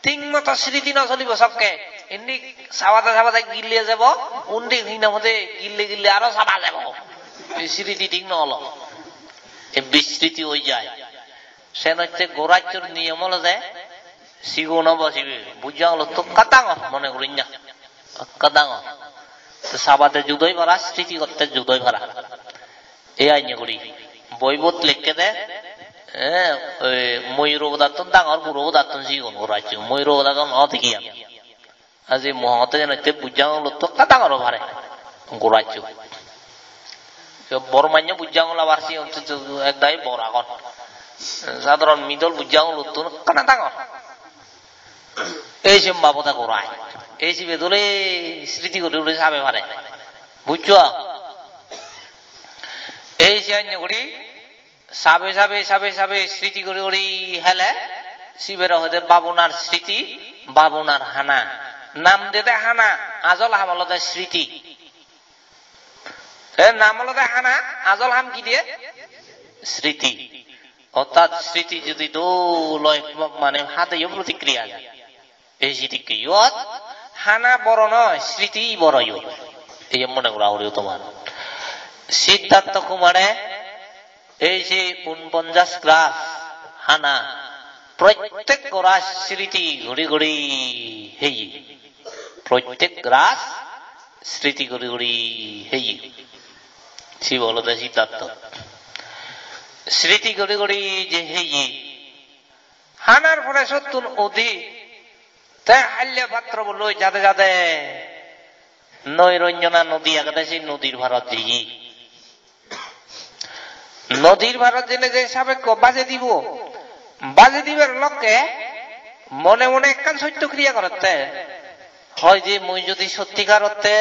thik moto sriti no solibo sokke. Indi sabade sabade gille jebo, undi hine hode gille gille aro saba jebo. Ei sriti thik no olo. Ei bisriti oi jai. Sen hotte gorajjor niyom olode sigon obo sibe. Bujjang olotto ekka dangor mone gurinna. Ekka dangor. Te sabade judoi para, sriti gotte judoi para. Ei ainne guri. Boibot lekkede, eh, oi moyuro bodattun dangor, guro bodattun sigon gorajjo. Moyuro bodattun no degi ami. Aji mo hongotte jenotte bujjang olotto ekka dangor o pare. Gorajjo. Yo bor mannyo bujjang ol abar sigon tu, tu ek dagi bor agon. Sadharon middle bujjang olottun ekkana dangor. Ei se mabota gorai. Ei sibe dole sriti guri guri sabe pare. Bujjo? Ei se ainne guri sabe, sabe, sabe, sabe sriti guri guri hele, sibere hoide babonar sriti, babonar hana. Nam dede hana, ajol ham olode sriti. Te nam olode hana, ajol ham hi de? Sriti. Orthat sriti judi dol oi, mane hadeyo protikriya age. Ei sidikke iyot hana boro noi, sriti boro yo. Ei mone gora puribo tomar. Siddhartha Kumare ei je unponjas gras hana prottek gora sriti guri guri heye. Prottek gras sriti guri guri heye. Sibe olode Siddhartha. Sriti guri guri je heye. Hanar pore sottun udi, te halle patrobo loi jade jade Noiranjana nodi agede, se nodir parot jeye. Nodir parot jeinei je sabekko baje dibo, baje dibar lokke mone mone ekkan sotto kriya gorotte. Hoi je mui jodi sottikarotte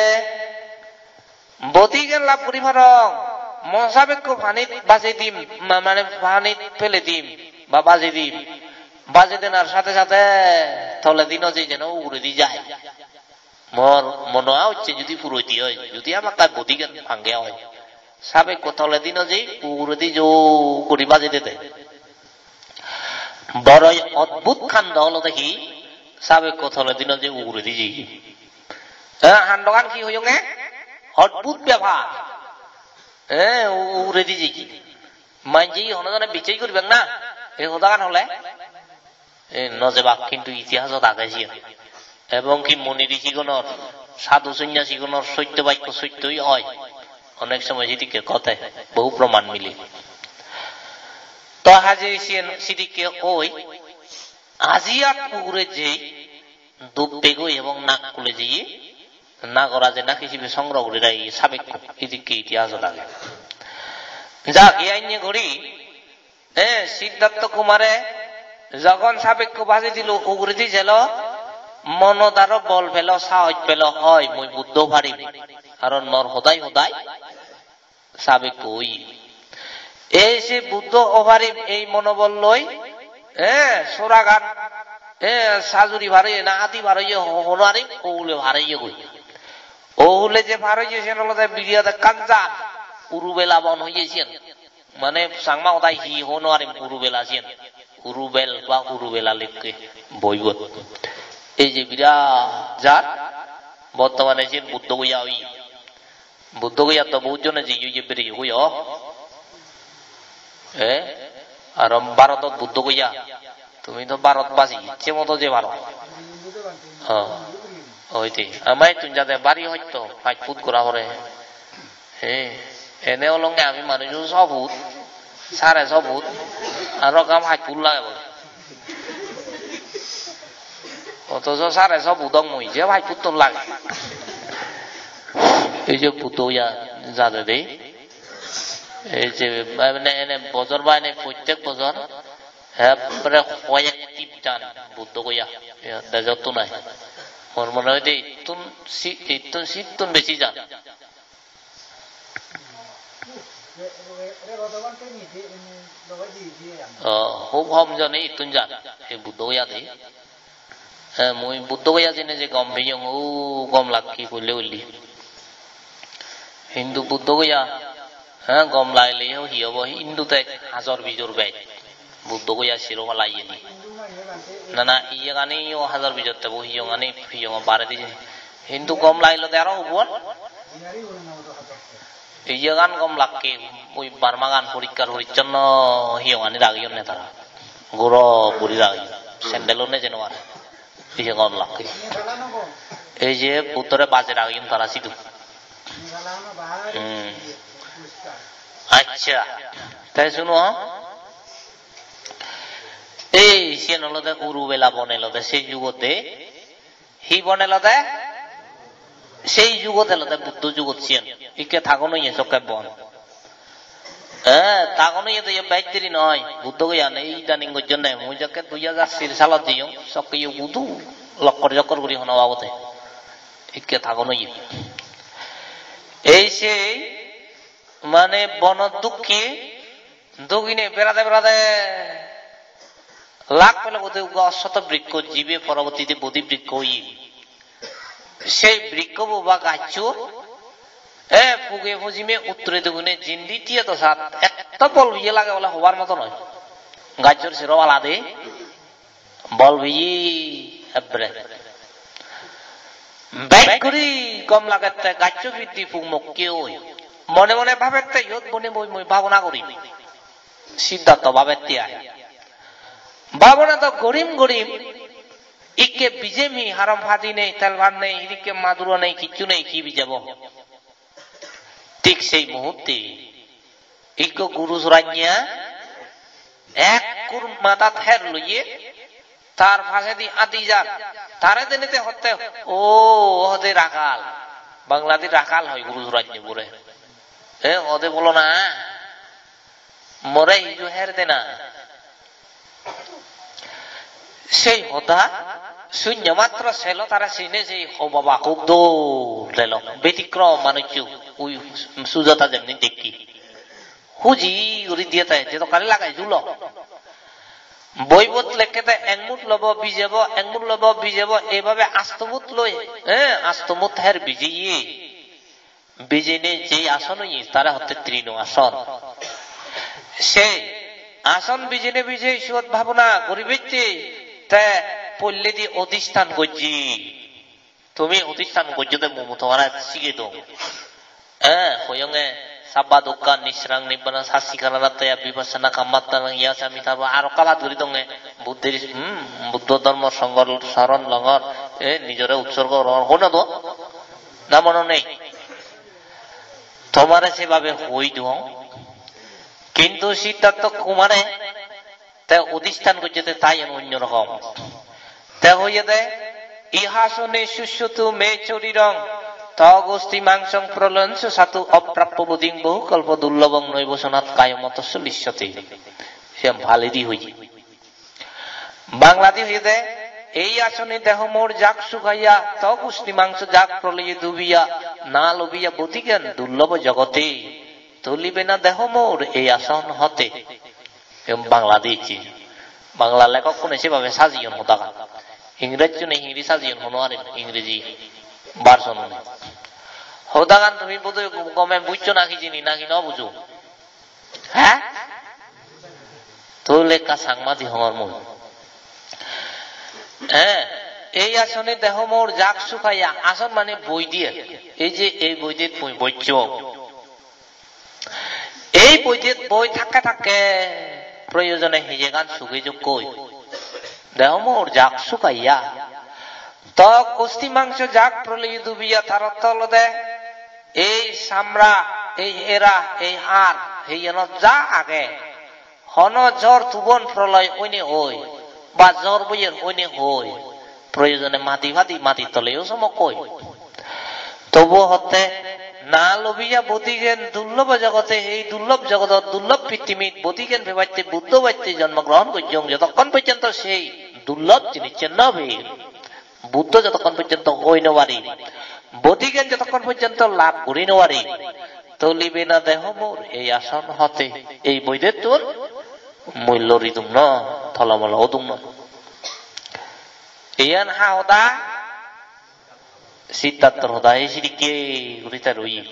bodhi gyan lab guri parong, mo sabekko panit bajei dim, ma-, mane panit pelei dim ba bajei dim. Bajei denar sathe sathe toledi no jei, jeno uguredi jai. Mor mone hocche judi puroti oi, judi hamakkai bodhi gyan pange oi, sabekko toledi no jei, uguredi jo guri bajei dede. Boro odbhut kando olode hi, sabekko toledi no jei uguredi jeye. Eh, kandogan hi hoyonge? Odbhut bepar. Eh, u-, uguredi jeye. Manje hono jone bichej guribak na, ei hodagan hole? Eh, no jebak, hintu itihasot age siyen. Ebong ki muni rishigunor, sadhu sonnyasigunor sotto bakko sottoi oi. Onek somoy sidikke hote, bohu proman mile. To haje siyen sidikke oi, ajiyat ugure jei, dup pegoi ebong nak kule jeye, nagor aje naki sibe songro guri rageye sabekko, idikke itihasot age. Jagi ainne guri, eh, Siddhartha Kumare jogon sabekko baje dilo, uguredi jelo, monot aro bol pelo, sahoj pelo, hoi, mui Buddho parim, aro nor hodai hodai sabekko oye. Ei se Buddho obarim ei monobol loi, eh, soragan, eh, sajuri par oye na adi par oye ho-, hono arim, ohule par oye goi. Ohule je par oye siyen olode birat ekkan jat, Urubela bon hoye siyen. Mane Changma hodai hi hoi no parim, Urubela siyen. Urubel ba Urubela lekke boibot. Ei je birat jat, bortomane siyen Buddho Goya oye. Buddho Goya to bohut jone jeye, oye bereyo goi o. Eh? Aro Bharodot Buddho Goya. Tumi to Bharot basi, icche moto je paro. Oh, oi de. Ama ittun jade bari hosto, pach foot gora pore. He, ene olonge ami manuj so foot, sare so foot, aro gam pach foot lage bole. Otoso sare so foot ong mui, je pach foot ton lage. Ei je Buddho ya jade de. Ei je, mane ene bojor ba ene prottek bojor, ekkere hoyek tip jan Buddho Goya. Ya, dejottun ai. Mor mone hoide ittun si-, ittun sittun besi jan. Oh, hub hom jone ittun jan, ei Buddho Goya de. Eh, mui Buddho Goya jeinei je gom peyong, o gom lakke poille poille. Hintu Buddho Goya, eh, gom lagile hi obo? Hintu te hajor bijor bej. Buddho Goya sero pala iyeni. Nana, iyeganiyo hajor bijor tebo hiyongani, hiyongo baredi. Hintu gom lagile te aro hubon? Iyegan gom lakke, ui Burmagan poriskar porichonno hiyongani rageyon ne tara. Guro guri rageyon. Sandal-o neje nw pare. Iye gom lakke. Ei je Buddhore baje rageyon tara sidu. Hmm. Accha. Te suno. Ei siyen olode Urubela bon elode se jugot de. Hi bon elode? Sei jugot elode Buddho jugot siyen. Ikke tagon oye sokke bon. Eh, tagon oye to ye bej diri noi. Buddho Goyan ei idaning gojjonne. Mui jokke dui hajar sir salot jeyong, sokke ye hudu lokkor jokkor guri hono babote. Ikke tagon oye. Ei sei mane bonot dukke dogine berade berade lak pele gode uga ossoto brikko jibe porobottite bodhi brikko oye. Sei brikko bo ba gaccho, e, puge pojime uttore dogine jindi tiye to sat etto bol biye lage bole hobar moto noi. Gacchor sero balade bol biye ebbere. Bek guri gom lagette gaccho biddi puk mokke oi. Mone mone babette iyot bone boi mui babona gurim. Siddhartho babette ai. Babona do gurim gurim. Ikke bijem hi, harom padi nei, tel bhat nei, hidikke maduro nei, kichu nei, hi bijebo? Thik sei muhutte ikko guru soranya ekkur madat her loye tar pajedi adi jar. Tare denete hotte, "O, hode rakal." Bangladi rakal hoi guru soranya bore. E, hode bolo na. More hiju her dena. Sei hoda sunne matro selo tara sine sei ho baba hub dol delo. Betikrom manuccho ui Sujata jemni dekki. Huji guri diye tai, je dokani lagai julo. Boibot lekkede ek mut lobo bijebo, ek mut lobo bijebo, eibabe astomut loi, eh, astomut her bijeye. Bijine je ason oye, tare hotte trino ason. Se ason bijine bije siyot bhabona guribatte te polledi odhistan gojje. Tumi odhistan gojjo de mui tomare sige dong. Eh, hoyonge sabba dukkha nisrang nibbana sassi karanattaya vipassana kammattana yasami tarpor aro kabat guri donge Buddhir, hmm, Buddho dhormo songhor soron longor, eh, nijore utsorgo gorongor. Hona do? Na mono nei? Tomare sebabe hoi duong. Kintu Siddhartho Kumare te odhistan gojje te tai onyo rokom. Te hoyede, "Ihasone sussatu me sorirang, tagosti mangsang praloyantha satu, aprappya bodhimaṃ bahukalpa durlabhaṃ, naivasanat kayamattha salissati." Siyan Palidi hoye. Bangladi hoyede, "Ei asone deho mor jak sukaiya, tog usti mangso jak proloye dubiya, na lobiya bodhigen durlobo jogote, tulibe na deho mor ei ason hote." Em, Bangladi hoyede. Bangla lekhokkune sebabe sajeyon hodagan. Ingreji ne Hindi sajeyon hono arim, Ingreji version-une. Hodagan tumi bodoi gome bujjo na hijeni, naki no bujo? He? Tole ekka Changmadi hongor mui. He, ei asone deho mor jak sukaiya, ason mane boidi. Ei je ei boidit mui bojjong. Ei boidet boi thakke thakke proyojone hijegan sugi jokkoi. Deho mor jak sukaiya. Tok, osti, mangso jak proloye dubiya, tar ortho olode ei samra, ei era, ei ar, ei enot ja age. Hono jor tubon proloy oine oi, ba jor boyer oine oi, proyojone madi padi madi toleyo somokkoi. Tobuo hotte na lobiya bodigen durlobo jogote, ei durlob jogodot, durlob pittimit bodigen pebatte, Buddho batte jonmo grohon gojjong, jotokkon porjonto sei durlob jinissan no pei, Buddho jotokkon porjonto oi no pari, bodigen jotokkon porjonto lab guri no pari, tolibe na deho mor ei ason hote, ei boidettun mui loridung no, tolomolo odung no. Iyan ha hoda? Siddharthor hoda, ei sidikke guri te roye.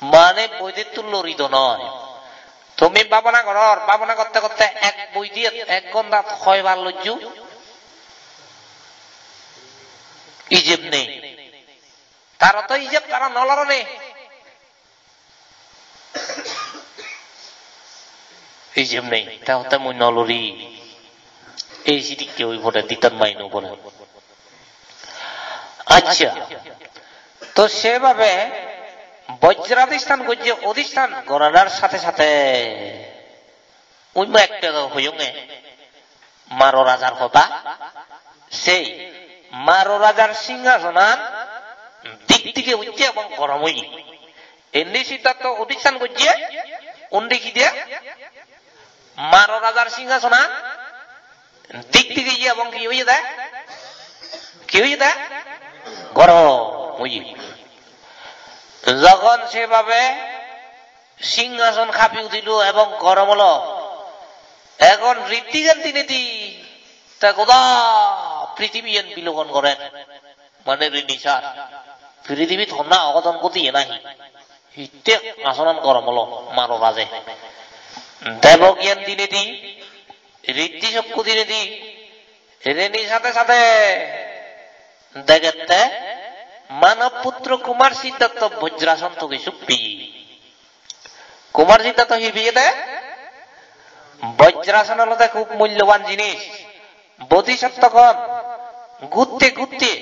Mane boidettun lori do noi. Tumi bhabona goror, bhabona gotte gotte ek boidiyot ek ghontat hoibar lojju? Ijeb nei. Tara to ijeb, tara no lorone. Ijeb nei, te hotte mui no lori. Ei sidikke oi pore, ditan mai no pore. Accha, to sebabe bojradhistan gojje, odhistan goranar sathe sathe ui mo ekta hoyonge, Maro rajar hoda. Sei Maro rajar singhasonan dik dige ujje ebong gorom oye. Indi Siddhartho odhistan gojje, undi hi de? Maro rajar singhasonan dik dige iye ebong hi oye de? Hi oye de? Gorom oye. Jokhon sebabe singhason kapi udilo ebong gorom olo. Egon riddhigan dinedi te goda prithibiyan bilogon gorer. Mane rini sar. Prithibit honna ogodon godiye nahi? Hitte asonan gorom olo Maro raje. Debo gyan dinedi, riddhi sokku dinedi, rini sade sade degette Manob putro Kumar Siddhartho Bojrason togi suppi. Kumar Siddhartho hi piyede? Bojrason olode khub mulloban jinis. Bodhisottogon gutte gutte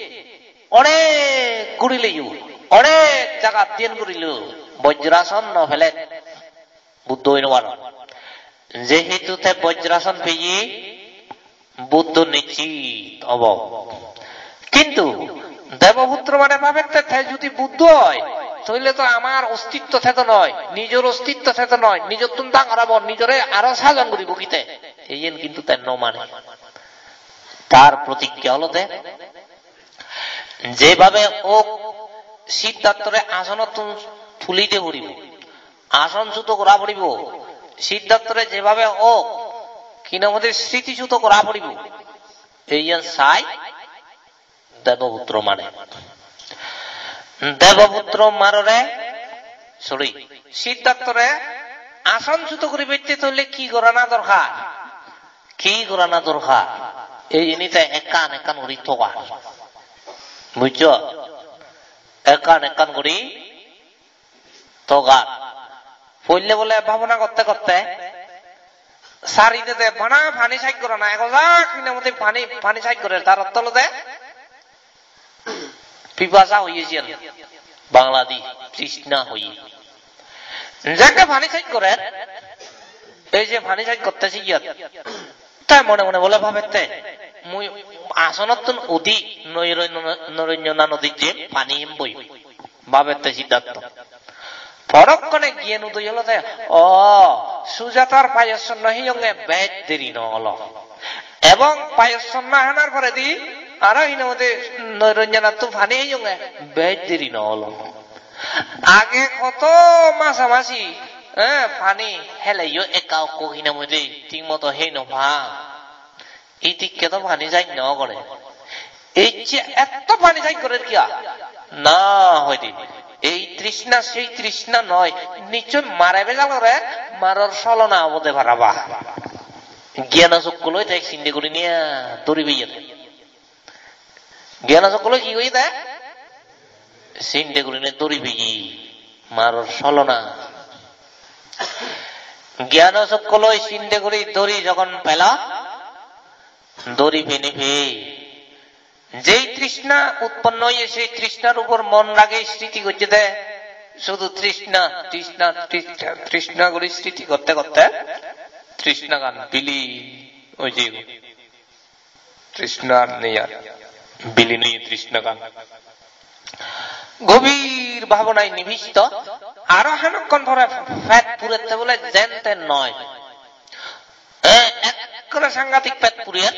onek gurileyo, onek jagat diyen gurilo, Bojrason no pele Buddho oi no paron. Jehetu te Bojrason peye, Buddho nischit obo. Kintu Deboputro mane bhabette te judi Buddho oi, toile to amar ostitto thedo noi, nijor ostitto thedo noi, nijottun dangor obo, nijore aro sajon guribo kite. Iyen kintu te no mane. Tar protigga olode, jebhabe ok Siddharthore asonottun tuli de puribo, ason sudo gora puribo, Siddharthore jebhabe ok, hinamode sriti sudo gora puribo. Eiyan sai Deboputro mane. Deboputro Marore, sorry, Siddharthore ason sudo guribatte toile ki gorana dorkar? Ki gorana dorkar? Ei jinite ekkan ekkan guri togar. Bujjo? Ekkan ekkan guri togar. Poille bole bhabona gotte gotte sari dede bana pani saj gorana, ego jak hine mode pani, pani saj gorer, tar ortho olode pipasa hoye siyan. Bangladi trishna hoye. Jekke pani saj gorer, ei je pani saj gotte siyot, te mone mone bole bhabette, mui asonottun udi Noironjona, Noironjona nodir je pani hemboi. Bhabette Siddhartho. Porokkone gyan udoy olode, o, Sujatar payos sonno heyonge bej deri no olo. Ebong payos sonno hanar poredi aro hinamode Noironjonattun pani heyonge bej deri no olo. Age hoto masa masi, eh, pani heleyo ekka ukko hinamode thik moto hei no pang. Idikke do pani saj no gore. Ecche etto pani saj gorer kiya? Na hoide. Ei trishna, sei trishna noi. Nichoi mare bejal gore, Maror solona obode parapang. Gyano sokkuloi te sinde guri niya duri beyede. Gyano sokkuloi hi hoyede? Sinde gurine duri peye, Maror solona. Gyano sokkuloi sinde guri duri jogon pelo, Dori pini pei. Jei trishna utponno oye, sei trishnar upor mon rage, sriti gojje de. Sudu trishna, trishna, trishna, trishna guri sriti gotte gotte trishnagan bili oi jebo. Trishna ar nei ar. Bili nei trishnagan. Gobir bhabonai nibisto. Aro hanukkon pore pet purette bole jen ten noi. E, ekkore sangatik pet puriye.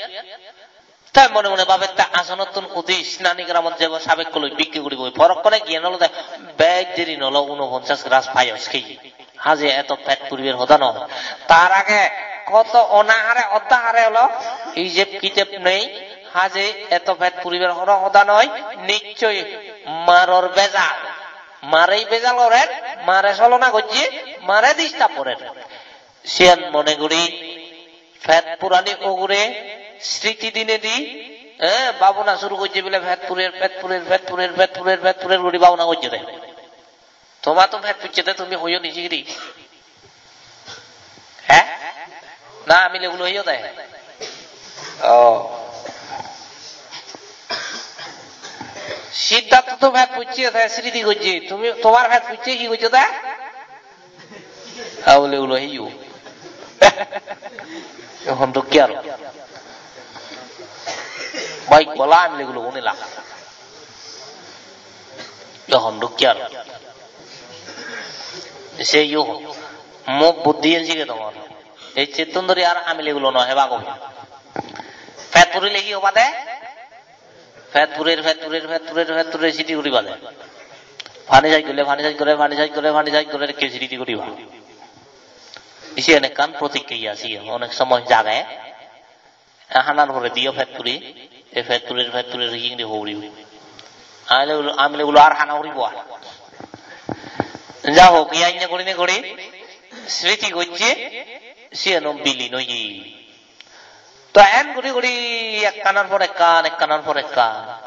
Te mone mone babe te asonottun udi snani gramot jebo, sabekko loi bikke guribo. Porokkone giyen olode bej deri nolo unoponchas gras payos kheye. Haje eto pet puribar hoda noi. Tar age koto onahare oddahare olo, hijeb kiteb nei. Haje eto pet puribar hono hoda noi. Nichchoi maror bejal. Marei bejal gorer, mare solona gojje, mare disturb gorer. Siyan mone guri pet purani ugure sriti dinedi, eh, babona suru gojje bile pet purer, pet purer, pet purer, pet purer, pet purer guri babona gojje de. Toma to pet pucche de, tumi hoyo ni sigiri? He? Na, ami legulo hoyo de. Oh. Siddhartho to pet pucche de, sriti gojje. Tumi, tomar pet pucche hi gojje de? Abole ulo heyo. Ehon dokke aro. Bai, bola amile gulo gune la. Ehon dokke aro. Se yo. Mo buddhi en sige dongor. Ei chettun dori ar amile gulo no heba go. Pet purile hi obade? Pet purer, pet purer, pet purer, pet purer, sriti guriba de. Pani saj gole, pani saj gole, pani saj gole, pani saj gole, ekke sriti guriba. Isi en ekkan protikriya isi, onek somoy jage. Hanar pore diyo pet puri, e pet purer, pet purer, hingiri hori. Amile gulo, amile gulo ar hana horibo ar. Ja hok, iyan guri ne guri, sriti gojje, siyan o bilin oye. To en guri guri ekkanor por ekkan, ekkanor por ekkan.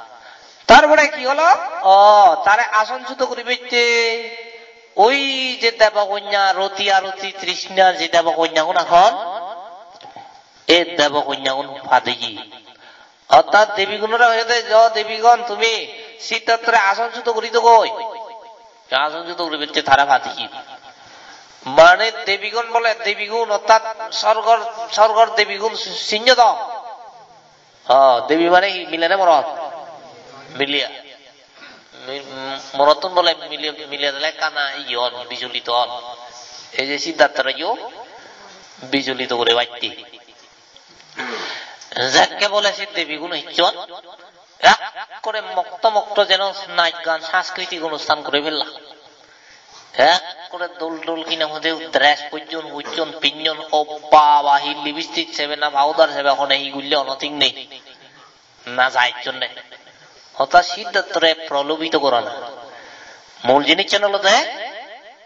Tar pore hi holo? O, tare ason sudo guribatte oi je debokonya, roti aroti trishna je debokonyagun agon, ei debokonyagun padeye. Orthat debigunore hoyede, "Jo debigun, tumi Siddharthore ason sudo guri dogoi." Te ason sudo guri bocche tara padi. Mane debigun bole, debigun orthat sorgor, sorgor debigun sinno do. Ha, debi mane hi, mile ne morot? Mile. Mi-, morottun bole mile, mile dele ekkana iye on, bijolito on. Ei je Siddharthore yo bijolito guri bacche. Jekke bole se debigun ecchon, ekkore mokto mokto jeno naj gan sanskriti onusthan guri pella. Ekkore dol dol hine hoide dress pojjon, hujjon, pinnon, o baba, hi lipstick sebe na powder sebe, hone hi gulle hono thik nei. Naja ecchonde. Orthat Siddharthore prolobhito gorana. Mul jinissan olode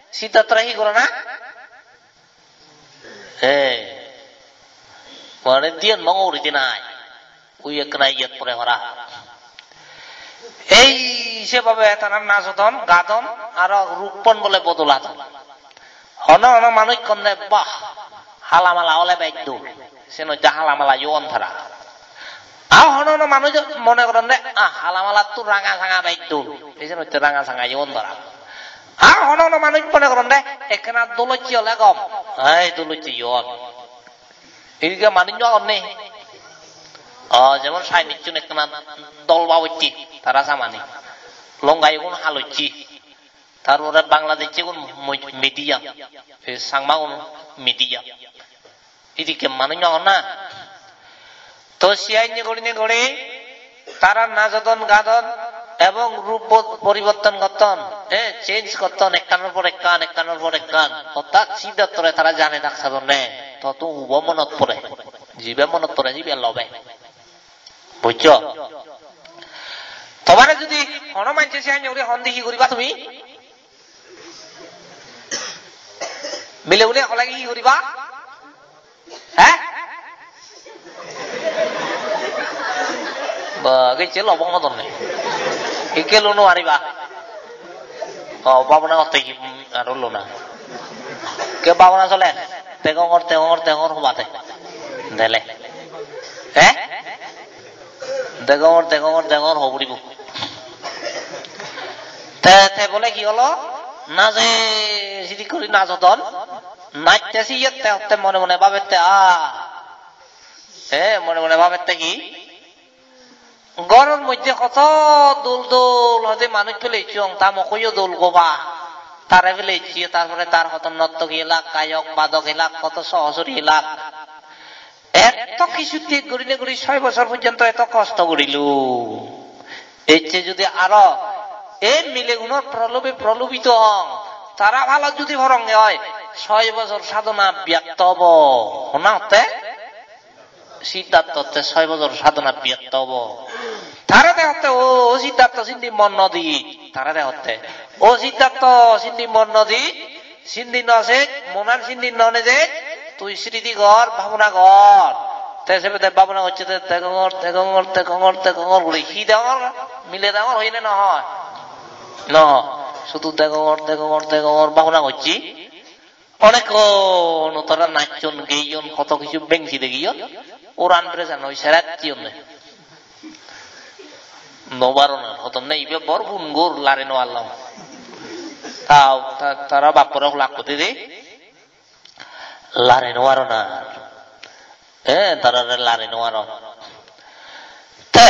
Siddharthore hi gorana? He. Mane diyan mongo guri dinai. Ui ekkena iyot pore para. Ei se babe tara najodon, gadon, aro ruppon bole bodoladon. Hono hono manuj honde, "Bah, hala mala ole bej dol." Sen hocche hala mala yo on tara. Ar hono hono manuj mone goronde, "Ah, hala malattun ranga sanga bej dol." Sen hocche ranga sanga yo on tara. Ar hono hono manuj mone goronde, "Ekkena dol hocche ole gom." Ai, dol hocche yo on. Edokke manuj no agonne. Ah, jemon Chinese-un ekkena dol babotte, tara samani. Longa igun halotte. Tar pore Bangladesh-un mo-, medium. Ei Changma-un medium. Edokke manuj no agon na. To siyan gurinei guri tara najodon gadon ebong rup bo-, poriborton gotton, eh, change gotton, ekkanor por ekkan, ekkanor por ekkan. Orthat Siddharthore tara jane dak sadonne, to tu hubo monot pore, jibe monot pore, jibe lobe. Bujjo? Tomare judi hono manje siyan guri honde hi guriba tumi? Mile gune hole hi guriba? He? Ba, gecche lobong odonne. Ikke lo no ariba. O, babona otte hi, mm, aro lo na. Ke babona soler? Tegongor, tegongor, tegongor hobade. Dele. He? Degongor, degongor, degongor, ho puribo. Te, te bole hi olo? Naje, sidik guri najodon. Natte siyot te hotte mone mone babette, ah. Eh, mone mone babette hi? Goror moddhe hoto dol dol hoide manuj pele icchong, ta mokkoyo dol goba. Tare pele icche, tarpore tar hoto nottogi elak, gayok, badok elak, hoto sohosuri elak. Etto kichu thik gurinei guri soi bojor porjonto etto kosto gurilo. Ecche judi aro ei milegunor prolobe prolobito ong, tara phalot judi poronge oi, soi bojor sadhona byartho obo. Honna hotte? Siddhartho hotte soi bojor sadhona byartho obo. Tare de hotte, "O, o Siddhartho, sindi mon no di." Tare de hotte, "O Siddhartho, sindi mon no di." Sindi no sej, monan sindi no nejej, tui sriti gor, bhabona gor. Te sebede bhabona gocche de degongor, degongor, degongor, degongor guri. Hi degongor? Mile degongor hoyene no hoi? No. Sudu degongor, degongor, degongor bhabona gocche. Onekkon tara nachchon, geyon, hoto hissu bengsi degiyon. Uran presan oi seret jiyonne. No baronar, hodonne ibe bor pungur lare no arlong. Tao, ta-, tara bappore holakkoi de, lare no aronar. Eh, tarare lare no aron. Te,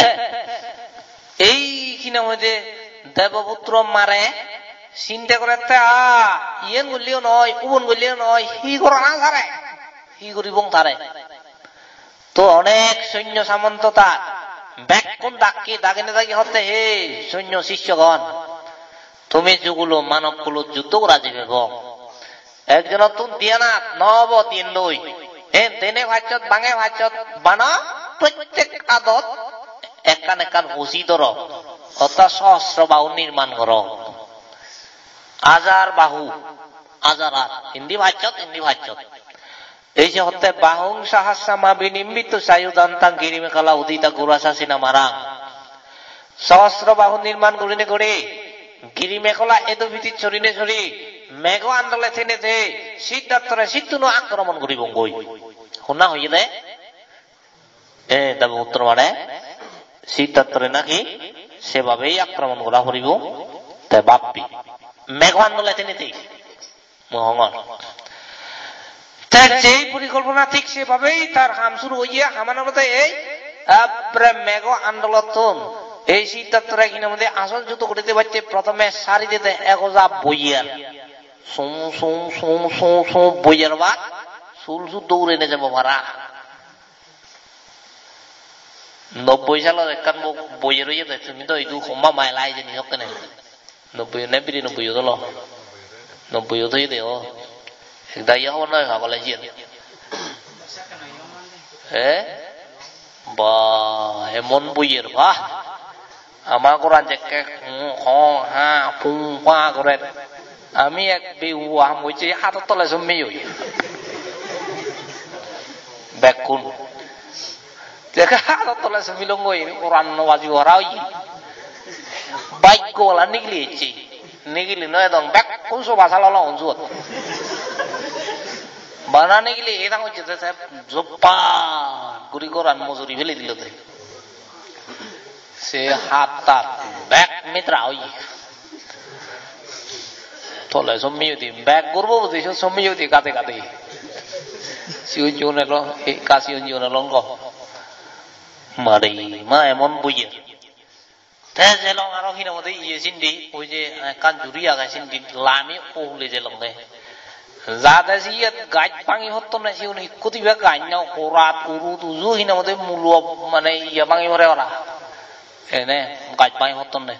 ei hi nang hoide Deboputro mare sinde gorette, ah, iyen golleyo noi, ubon golleyo noi, hi gorana sare? Hi guribong tare? To onek sonyo samonto tar, bekkun dakki, dagine dagi hotte, "He sonyo sissogon, tumi jugulo manob kulot juddo gora jibe gom. Ekjonottun diyanat no obo, tin dui. He dene pachchot, bange pachchot, bana prottek adot ekkan ekkan huji doro, orthat sohosro bahu nirman goro. Ajar bahu, ajar at, indi pachchot, indi pachchot." Ei je hotte bahung sahassama vinimmito sayudantang girimekala udita gurasa sinamarang. Sohosro bahu nirman gurinei guri girimekala edo piti sorinei sori mego andole tenei te Siddharthore sittuno akromon guribongoi. Honna hoyede? E, Deboputro mane Siddharthore naki sebhabei akromon gora poribo, te bappi. Mego andole tenei te. Mohongon. Te jei porikolpona thik sebhabei tar ham suru oye, haman olode ei, ah, pore mego andolottun. Ei Siddharthore hi nang hoide asol judo guri de bacche, prothome sari dede ego ja boiyer. Sum, sum, sum, sum, sum boiyer ba, sul suddo ure nejebo para. Nobboi salot ekkan bo-, boiyer oyede, tumi do idu homma maila hijeni sokkene. Nobboi ne birinobboiot olo. Nobboiot oyede o. Ekdagi hobor noi pagole siyen. Eh? Ba, emon boiyer ba. Ama goran jekke hung, hong, ha, pung, pa gorer. Ami ek beu ham gocche, hador tole sommeyoi. Bekkun. Jekke hador tole sommilongoi, goran no bajibo hara oye. Bhaggo bala nigili ecche. Nigili no edong, bekkun soba salo longon suot. Bana nigili edang gocche de, te joppa guri goran mojuri fele dilo de. Se hat tat bek mitra oye. Tole sommiyo di, bek gurbo budi so sommiyo di gade gade. Sigon sigon elo, ekka sigon sigon elo ngo. Mari ma emon boiyer. Te jelong aro hi nang hoide iye sindi, oi je ekkan juri age sindi lami uhule jelong de. Jade siyot gaj bangi hottonne, sigun ikko dibe gaj no, horat urut uju hi nang hoide mulo mane iye bangi pore ora. Ene gaj bangi hottonne.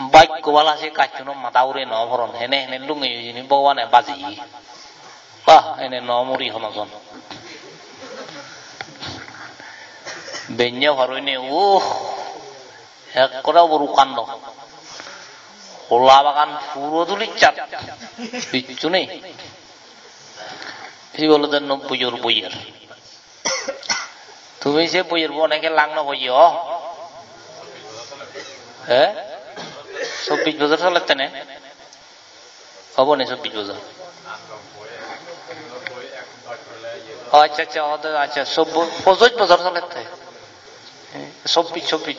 Bhaggo bala se gajchuno mada hure no poron. Hene hene lunge hijeni Bhogobane bajeye. Bah, ene no muri hono jon. Benne paro ine, uh, ekkore oboru kando. Hola bagan puro dulichat. Hissu nei. Sibe olode nobboiyor boiyer. Tumi se boiyer bo onege lang no boiyo? He? Chobbish bojor solette ne? Obo ne chobbish bojor? O accha, accha, o de, accha, sobbo-, pojoj bojor solette. He? Sobbish, sobbish,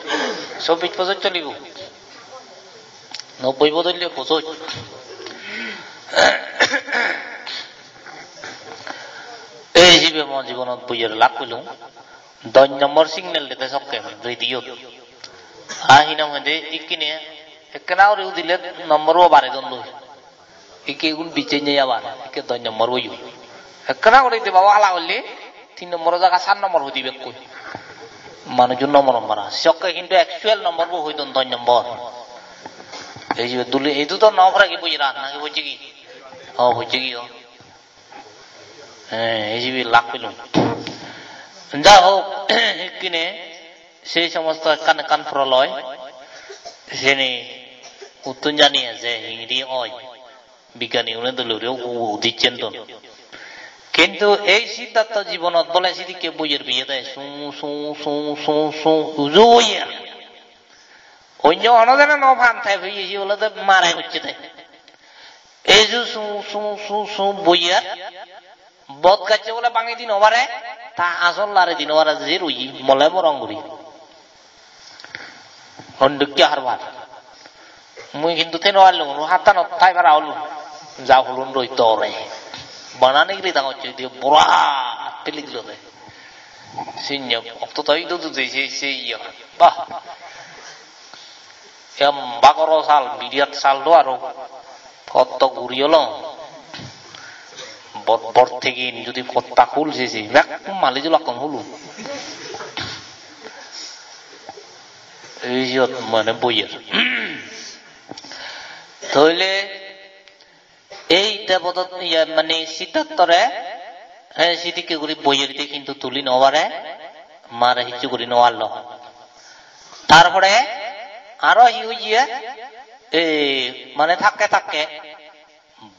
sobbish bojor cholibo. Nobboi bodolye bojor. Ei jibe mo jibonot boiyer lak pelung. Dos nombor signal dede sokke radio. A hi nang hoide ikkine ekkena guri udile nombor o bare don doi. Ikke igun bicche nei abar, ikke dos nombor boiyo. Ekkena guri de baba hala holle, tin nombor jaga sat nombor hudi bekkun. Manuj un nombor mara. Sokke hintu actual nombor bo hoi don dos nombor. Ei je duli, ei duto no pore ki bujira, naki bujji ki? O, bujji ki o. He, ei je bi lak pelung. Ja hok, ikkine, sei somosto ekkan ekkan proloy, seni uttun jani eje, hingiri oi. Bigyani une dole guri u-, u-, udissen don. Kintu ei Siddhartho jibonot bole sidikke boiyer biye de, su, su, su, su, su, uju boiyer. Onyo hono jone no pan te, peye hi olode mare gocche de. Ei ju su, su, su, su boiyer, bot gacche bole bangi di no pare, ta asol lare di no pare, je roye, mole morong guri. Hondokke harbar. Mui hintu teno arlung, unu hattanot thai para olung. Ja hulun roi tore. Bana nigiri dangor choi diye bura peli dilo de. Sinye okto to idu du de se, se iye. Bah. Em bagoro sal, birat sal do aro. Hotto guri olo. Bor, bor tegin judi potta hul sisi, bek mali julakkon hulu. Ei jiyot mane boiyer. Toile ei debodot, iya, mane Siddharthore, he sidikke guri boiyer de kintu tuli no pare, mare hissu guri no parlo. Tarpore aro hi oye, ei, mane thakke thakke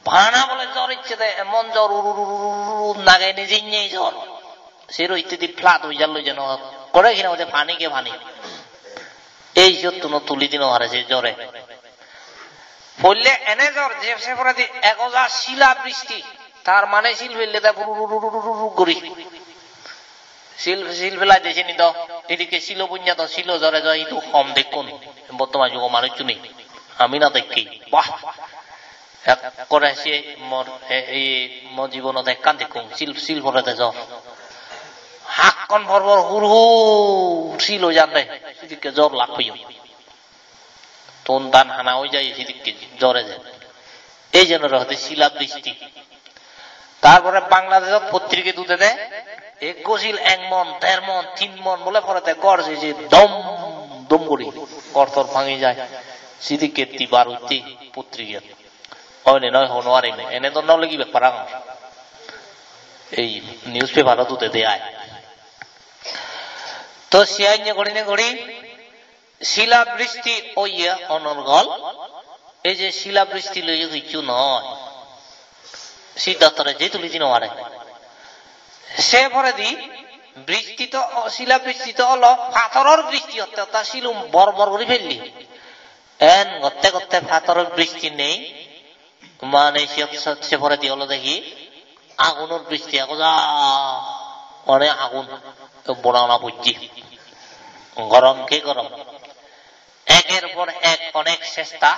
bana bole jor icche de, emon jor ur ur ur ur ur ur nage nijinye jor. Sero hittedi flood oi jallo jeno, kore hina hoide pani ke pani. Ei jottuno tuli dino pare se jore. Polle ene jor je se poredi egoja sila bristi, tar mane sil pelle de ur ur ur ur ur ur guri. Sil, sil pelai de sini do. Edikke silo bunya do, silo jore jore idu hom dekkun. Bottoman jugo manuchchune. Ami na dekkei. Bah. Ekkore se mor, e, e, mo jibonot ekkan dekkung. Sil, sil pore de jor. Hakkon por por hur hur silo jan de. Sidikke jor lak peyo. Ton dan hana oi jai sidikke jore je. Ei jenotte hoide sila bristi. Tarpore Bangladeshot potrike dudede, ekko sil ek mon, der mon, tin mon bole porede gor sije dom dom guri gor tor bhangi jai. Sidikke dibar utti potriket. Oine noi hono arim, ene do no ligibe parang. Ei newspaper-ot dudede ai. To siya ine gurine guri, sila bristi oye onorgol, ei je sila bristi loye hissu noi. Siddharthore je tuli dino pare. Se poredi bristi to, sila bristi to olo pathoror bristi otte, otte silum bor bor guri pelle. En gotte gotte pathoror bristi nei. Mane siyot se, se poredi olode hi? Agunor bristi agoja. Mane agun. To bora ona pojje. Gorom ke gorom. Eker por ek onek chesta.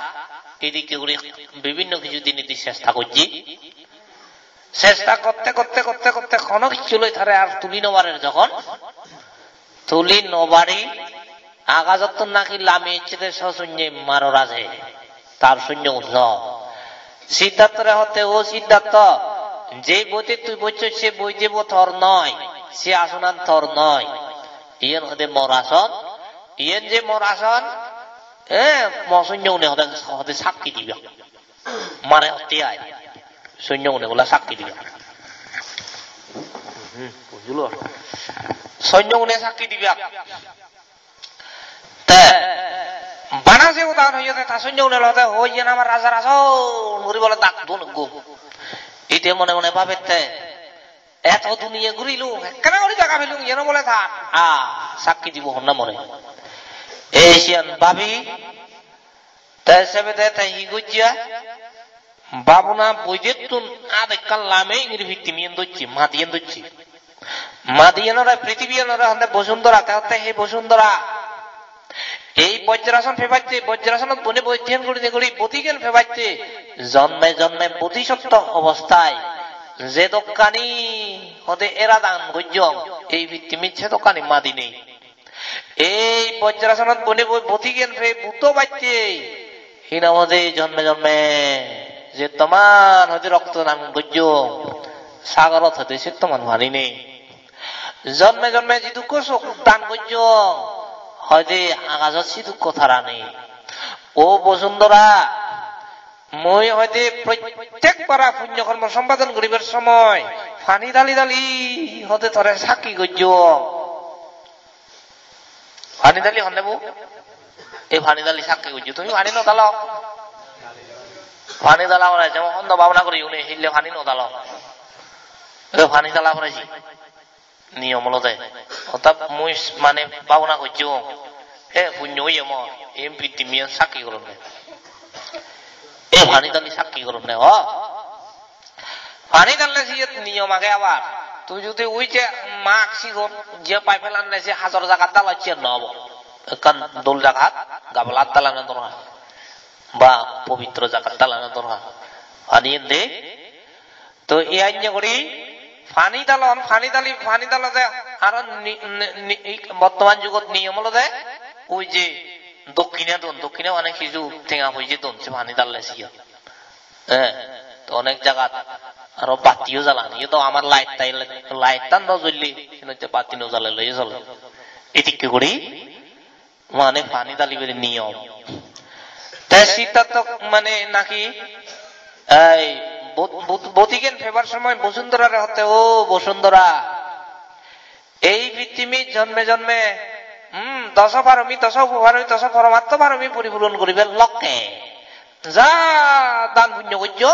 Edikke guri bibinno hissu dinedi chesta gojje. Chesta gotte, gotte, gotte, gotte hono hissu loi tare ar tuli no parer jokhon. Tuli no pari, agajottun naki lami ecche de so sunye maro raje, tar sunye unno. Siddharthore hotte, "O Siddhartho, je boite tui bocchos se boi jebo tor noi, se asonan tor noi. Iyen hoide mor ason, iyen je mor ason, eh, mo sunye une hoide, hoide sakki diba." Mare hotte ai. Sonnyogune bola sakki diba. Hmm, bujilo. Sonnyogune sakki diba. Te, bana se udan hoye te, ta sonnyogune olode, "Hoi, iyen amar rajar ason," guri bole dak dun ekko. Ite mone mone babette, "Eto duniye gurilung, ekkena guri jaga pelung, iyeno bole tar." Ah, sakki dibo honna more. Ei siyan babi, Te sebede te hi gojje? Babona boidettun ad ekkan lame ingiri pittimiyen docche, madiyen docche. Madiyenore, prithibiyenore honde Bosundhora, te hotte he Bosundhora, Ei Bojrason pebatte, Bojrasonot bone boi dhyan gurinei guri bodhigen pebatte, jonme jonme bodhisotto obosthai jedokkani hode era dan gojjong, ei pittimit sedokkani madi nei. Ei Bojrasonot bone boi bodhigen pei Buddho batte, hinamode jonme jonme jettoman hode rokto dan gojjong, sagorot hode settoman pani nei. Jonme jonme jidukko sok dan gojjong, hoide agajot sidukko tara nei. O Bosundora, mui hoide prottek bara punyo kormo sompadon guribar somoy pani dali dali hoide tore sakki gojjong. Pani dali honne bu? Ei pani dali sakki gojjo. Tumi pani no dalo? Pani dala pore, jemon hondo bhabona guri une, hille pani no dalo. Ei pani dala pore ji. Niyom olode. Orthat mui mane bhabona gojjong. He punyo oye mor. Ei pittimiyan sakki goronne. Ei pani dali sakki goronne, ho? Pani dalle siyot niyom age abar. Tui judi ui je mak sigon, je pipe line-an se hajor jagat dalocche no obo. Ekkan dol jagat, gablat dalana dorkar. Ba pobitro jagat dalana dorkar. Pani ende. To ei anye guri pani dalon, pani dali, pani dalode aro ni-, ni-, ni-, ei bottoman jugot niyom olode ui je dokkine don, dokkine mane hiju tenga poije don se pani dalle siyot. Eh, to onek jagat aro battiyo jalan. Iyot to amar light tai, light tan no jolle, hintu je batti no jalele sole. Edikke guri mane pani dalibar niyom. Te Siddhartho mane naki ei bot-, bot-, bodhigen pebar somoy Bosundorare hotte, "O Bosundora, ei pittimit jonme jonme, hmm, doso parami, doso upoparami, doso poromatto parami puripuron guribar lokke ja dan punyo gojjo,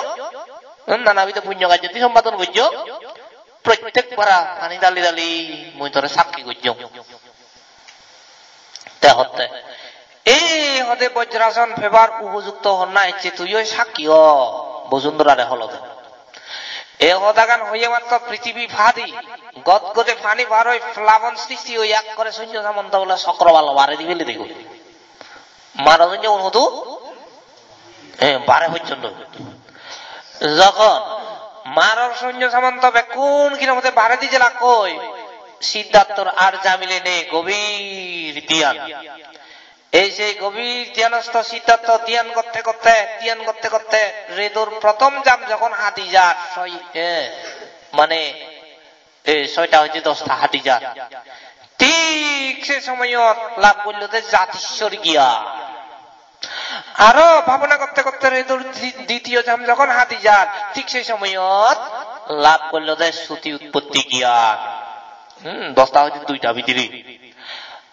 hmm, nanabidho punyo kajjodi sompadon gojjo, prottek bara pani dali dali mui tore sakki gojjong." Te hotte, "Ei hode Bojrason pebar upojukto honna ecche, tui oi sakki o," Bosundorare holode. Ei hodagan hoye matro prithibi phadi, gotgode pani bar oi plavon sristi oi ekkore sunyo samonto bole sokro balo bare di pele degoi. Maro sunyo un hudu? Eh, bare pojjonto. Jokhon Maror sunyo samonto bekkun hina hoide bare di jelakkoi, Siddharthor ar jamile nei, gobir dhyan. Ei sei gobir dhyanostho Siddhartho dhyan gotte gotte, dhyan gotte gotte redor prothom jam jokhon hadi jar, soi, eh, mane, eh, soita hoide dosta hadi jar. Thik se somoyot lab gorillo de jatishwar gyan. Aro bhabona gotte gotte redor di-, ditiyo jam jokhon hadi jar, thik se somoyot lab gorillo de suti utpotti gyan. Hmm, dosta hoide duita bidire.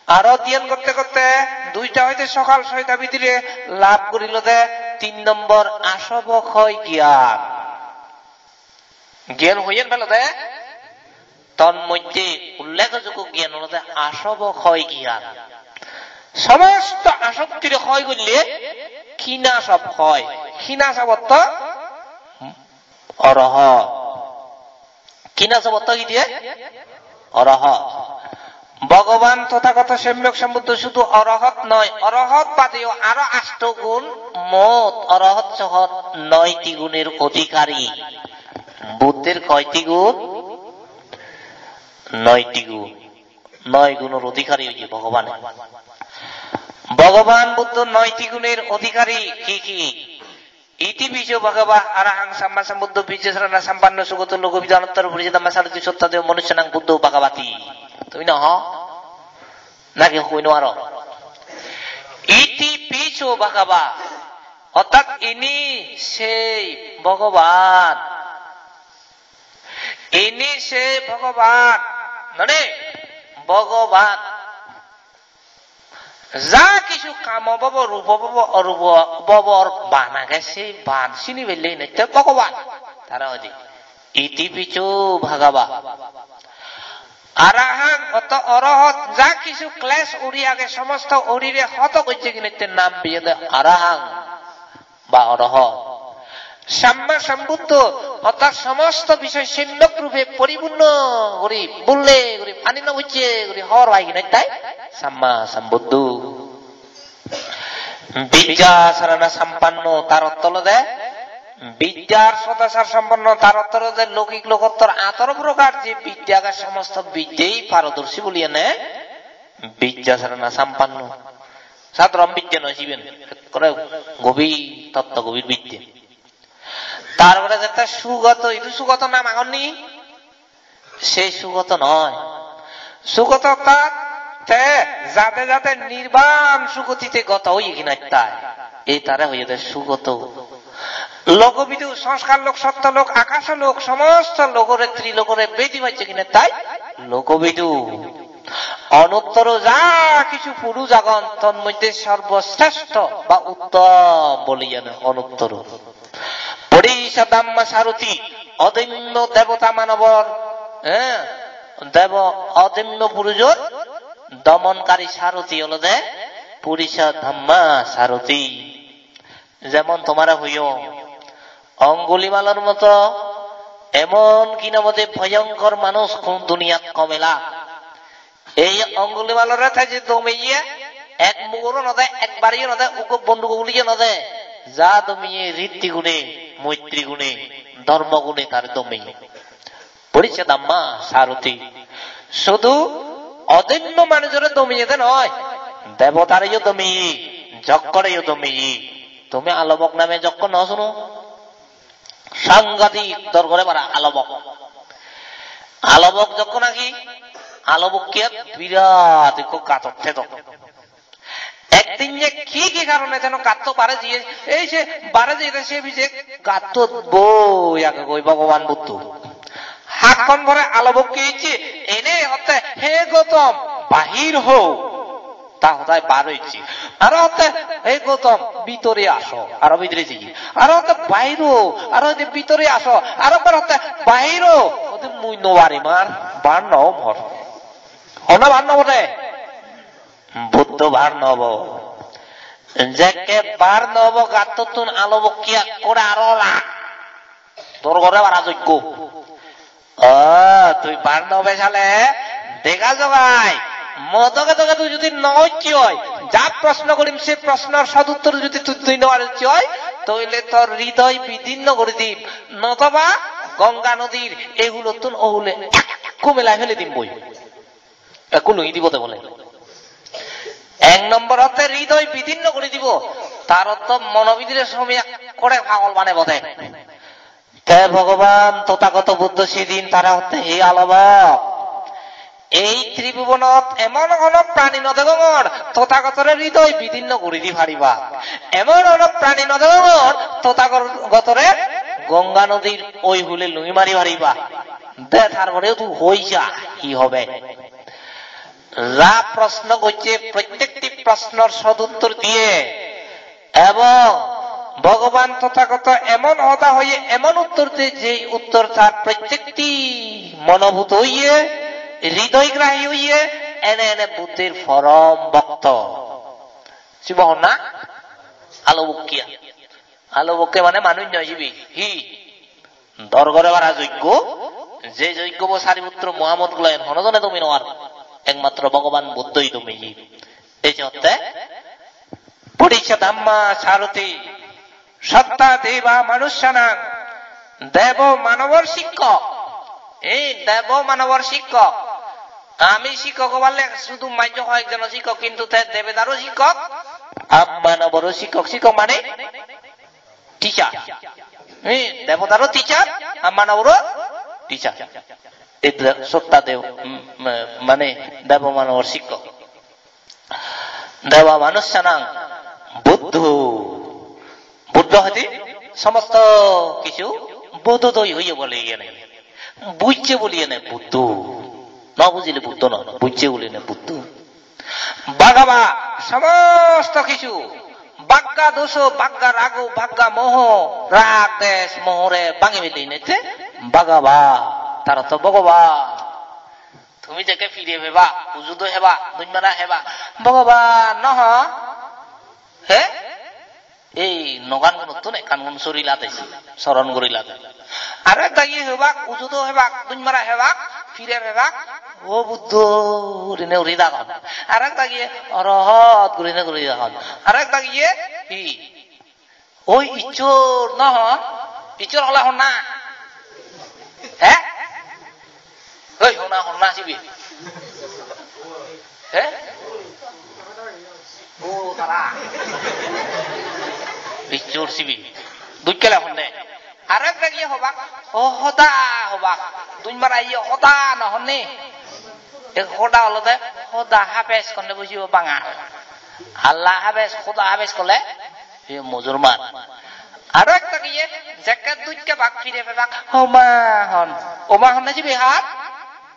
Aro dhyan gotte gotte duita hoite sokal soita bidire lab gorilode tin nombor asobok hoy gyan. Gyan hoyen pelode? Tor moddhe ullekhojoggyo gyan olode asobok hoy gyan. Somosto asoktire hoy golle kinasob hoy. Kinasob ortho orohot. Kinasob ortho hi diye? Orohot. Bhogoban Tothagoto Samyak Sambuddho sudu orohot noi, orohot badeyo aro asto gun, mot orohot sohot noiti gunor odhikari. Buddhor koiti gun? Noiti gun. Noi gunor odhikari oye Bhogobane. Bhogoban Buddho noiti gunor odhikari ki ki? Iti pi co bhagavā arahā sammāsambuddho vijjācaraṇasampanno sugato lokavidū anuttaro purisadammasārathi satthā devā manussānaṃ buddho bhagavāti. Tumi no ho? Naki hoi no paro? Iti pi co bhagavā. Orthat ini sei Bhogoban. Ini sei Bhogoban. None? Bhogoban. Ja kichu kamo bhobo, rupo bhobo, orupo bhobor ban age, se ban sini pelle hinette Bhogoban. Tara hoide, iti pi co bhagavā. Arahang, ortho orohot, ja kichu klesh uri age, somosto urire hoto gojje hinette nam piyede arahang. Ba orohot. Sammā Sambuddho, orthat somosto bishoy somyok rupe poripunno guri, bulle guri, pani no bujje guri hobor pai hinettai Sammā Sambuddho. Bidya sarana sampanno, tar ortho olode, bidya ar sodachar sampanno, tar ortho olode loukik lokottor atharo prokar je bidya age, somosto bidyei parodorshi boli ene bidya sarana sampanno. Sadharon bidya noi siben, ekkore gobir, totto gobir bidya. Tar pore jette sugoto, idu sugoto nam agon ni? Se sugoto noi. Sugoto orthat te jade jade nirban sugotite goto oye kinai tai. Ei tare hoyede sugoto. Logobidu, sanskar lok, sotto lok, akaso lok, somosto logore, trilogore bedi pacche kinai tai logobidu. Onuttoro ja kichu purush agon, tor moddhe sorboshrestho ba uttom boli jane onuttoro. Purisa Dhamma Saruthi, odemmo debota manobor, eh, debo-, odemmo purujor domonkari saruthi olode Purisa Dhamma Saruthi. Jemon tomare hoyong, Ongulimalor moto emon kinamode bhoyonkor manuj kun duniyat kom ela. Ei Ongulimalore te je domeye, ek mugoro node, ekbariyo node, ugo bondugo guliyo node, ja domeye ritti gune, moitri gune, dhormo gune tare domeye. Purisa Dhamma Saruthi. Sudu odemmo manujore domeye de noi, debotareyo domeye, jokkoreyo domeye. Tumi alobok name jokkor no suno? Sangadik dor gore para alobok. Alobok jokkor naki, alobokkiyat birat ekko gatot thedok. Ekdin je ki ki karone jeno gatto bare jiye, ei se bare jiyede se bije gattot boi agegoi Bhogoban Buddho. Hakkon pore alobokke ecche, ene hotte, "He Gotom, bahir ho." Ta hodai bar oiche. Aro hotte, "He Gotom, bitore aso." Aro bitore jiye. Aro hotte, "Bahir ho." Aro hotte, "Bitore aso." Aro ekbar hotte, "Bahir ho." Hotte, "Mui no parim ar, bar no om hor." Honna bar no obo de? Buddho bar no obo. Jekke bar no obo, gattottun alobokke ekkore aro ola. Dor gore para joggo. O, tui bar no obe sale, dega jogai. Mo doge doge tui jodi no ojje oi, ja proshno gorim se proshnor soduttor jodi tui, tui no ojje oi, toile tor hridoy bidinno gori dim. Notoba Ganga nodir ei hulottun o hule ekku melai fele dim boi. Ekku lungei dibo de bole. Ek nombor hotte hridoy bidinno guri dibo, tar ortho mono bidire somi ekkore pagol banebo de. Te Bhogoban Tothagoto Buddho sidin tara hotte, "He alobok, ei tribhubonot emon hono prani no degongor, Tothagotor hridoy bidinno guri di pariba. Emon hono prani no degongor, Tothagotor Ganga nodir oi hule lungei mari pariba." De tar pore tui hoi ja, hi hobe? Ja proshno gojje, prottekti proshnor soduttor diye, ebong Bhogoban Tothagoto emon hoda hoye, emon uttor diye, jei uttor tar prottekti monobhuto oye, hridoygrahi oye, ene ene Buddhor porom bhokto. Sibe honna? Alobokke. Alobokke mane manuj noi sibe. Hi? Dor gore para joggo, je joggobo Sariputro Muhamot guloyon hono jone domi nw ar. Ekmatro Bhogoban Buddhoi domiye. Ei je hotte, "Purisa Dhamma Saruthi, Satta Deva Manussanang", debo manobor sikkok. Ei debo manobor sikkok. Ami sikkok oballe sudu majjo hoyekjono sikkok, kintu te debedaro sikkok, am manoboro sikkok. Sikkok mane teacher. Ei debotaro teacher, ar manoboro teacher. Ei de-, sotta dev, mm, ma-, mane debo manobor sikkok. Deva manussanang Buddho. Buddho hoide somosto kichu bododoi hoye bole iyene. Bujje bole iyene Buddho. No bujile Buddho no, bujje bole iyene Buddho. Bhagava, somosto kichu, bagga doso, bagga rago, bagga moho, rag des, mohore bhangi fele inette Bhagava, tar ortho Bhogoban. Tumi jekke pire peba, uju do heba, duj mara heba, Bhogoban no ho? He? Ei nogan gunottun ekkan gun sori lade, soron guri lade. Aro ekdagi hebak, uju do hebak, duj mara hebak, pire hebak, "O Buddho" gurinei uri dagon. Arek dagiye "Orohot" gurinei uri dagon. Arek dagiye hi? "Oi Issor" no hon? Issor hole honna? He? Oi, honna, honna sibe? He? O tara. Issor sibe. Dujjole honne. Arek dagiye hobak. "O Hoda" hobak. Duj mara iye "Hoda" no honne? E Hoda olode Hoda Hafez honne bujibo Bangal. Allah Hafez, Hoda Hafez hole iye Musulman. Aro ekta iye, jekke dujje bak pire pebak, "O ma" hon. "O ma" honne sibe har?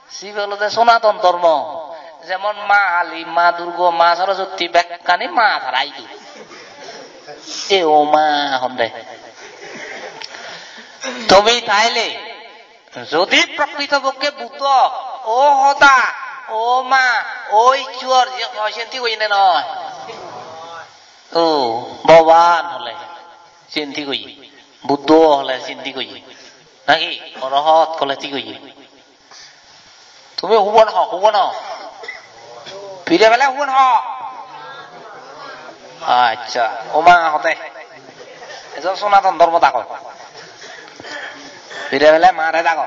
Sibe olode Sonaton Dhormo. Jemon Ma Kali, Ma Durgo, Ma Saraswati bekkani ma tara idu. E "O ma" honde. Tumi taile jodi prokrito pokke Buddho, "O Hoda, O ma, O Issor" je hoi, siyen thik oye ne noi? O Bhogoban hole siyen thik oye, Buddho hole siyen thik oye, naki Orohot hole thik oye? Tumi hubon ho, hubon ho. Pire bele hubon ho. Accha, "O ma" hode. Ejo Sonaton Dhormo dago. Pire bele mare dago.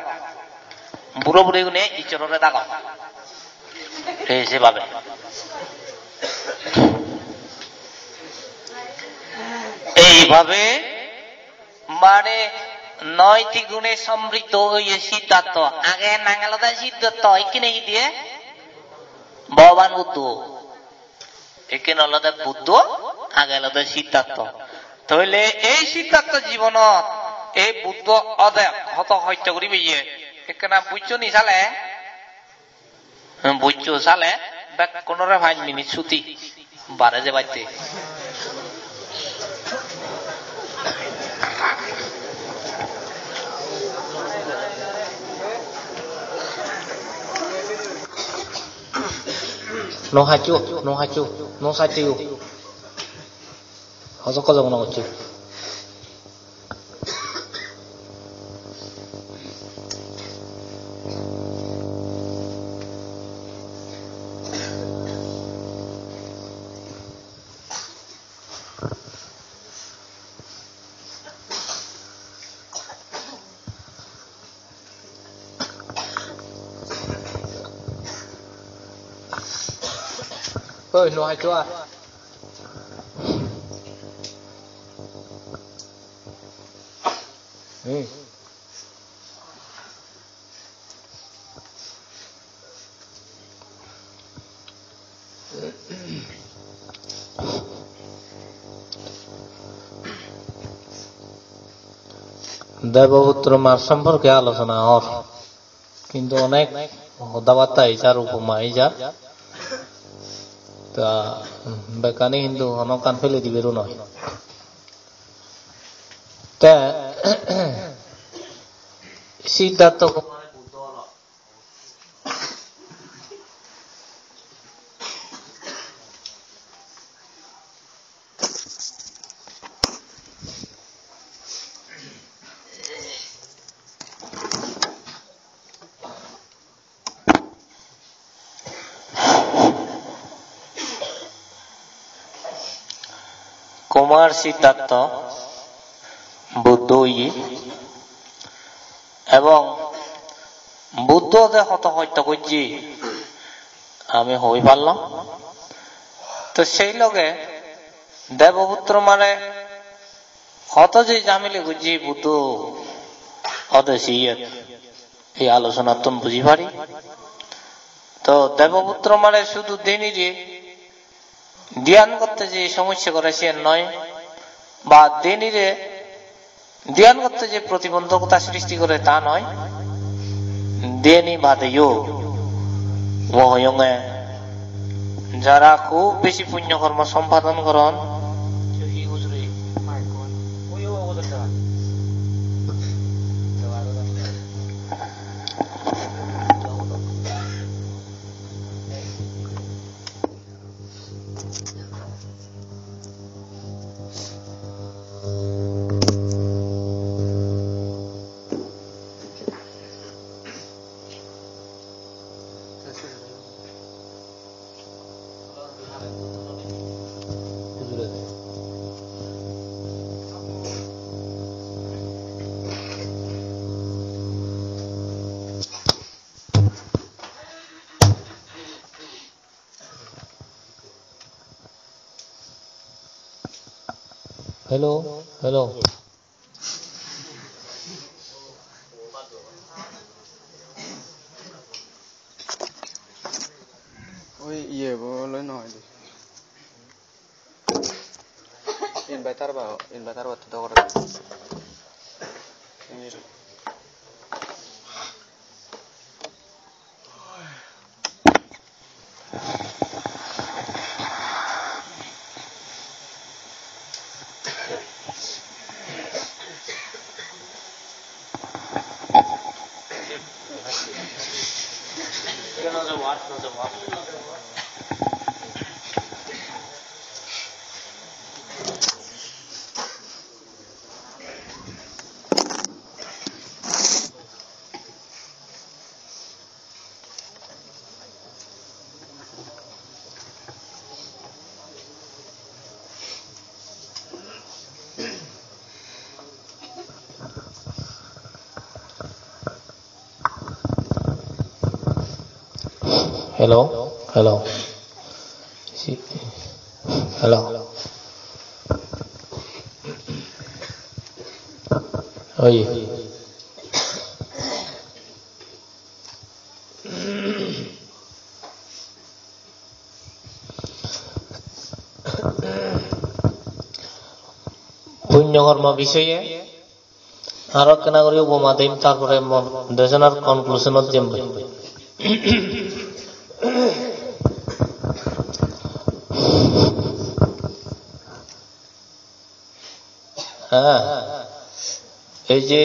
Buro buri gune Issorore dago. Ei sebabe. Eibabe mane noitik gune somriddho oye Siddhartho. Age nang olode Siddhartho, ikkine hi diye? Bhogoban Buddho. Ikkine olode Buddho, age olode Siddhartho. Toile ei Siddhartho jibonot ei Buddho ode hoto hosto guri peye. Ekkena bujjo ni sale? Bujjo sale, bekkunore pach minute suti bare jebatte. No haccho, no haccho, no saccho. Hojok hojok no hoccho. Oi, no haccho a. Hmm. Deboputro mar somporke alochona or. Hintu onek hoda batta ejar, upoma ejar. Ta bekkani hintu honokkan pele diberu noi. Te Siddhartho Gautama Buddho olo. Kumar Siddhartho Buddho oye, ebong Buddho de hoto hosto gojje ami hoi parlong. To sei loge Deboputro mare hoto je jamile gojje Buddho ode siyot ei alochonattun buji pari. To Deboputro mare sudu denire dhyan gotte je somossa gore siyen noi, ba denire dhyan gotte je protibondhokota srishti gore ta noi, dheni badeyo mo hoyonge jara hub besi punyo kormo sompadon goron, Hello, hello. Oi, iye bo loi no hoide. Inverter ba, inverter ba to dogor. Hello, hello. Si-, hello. Oi. Punyo kormo bisoye aro ekkena guri upoma dim, tar pore mo desonar conclusion-ot jem. Hah, ei je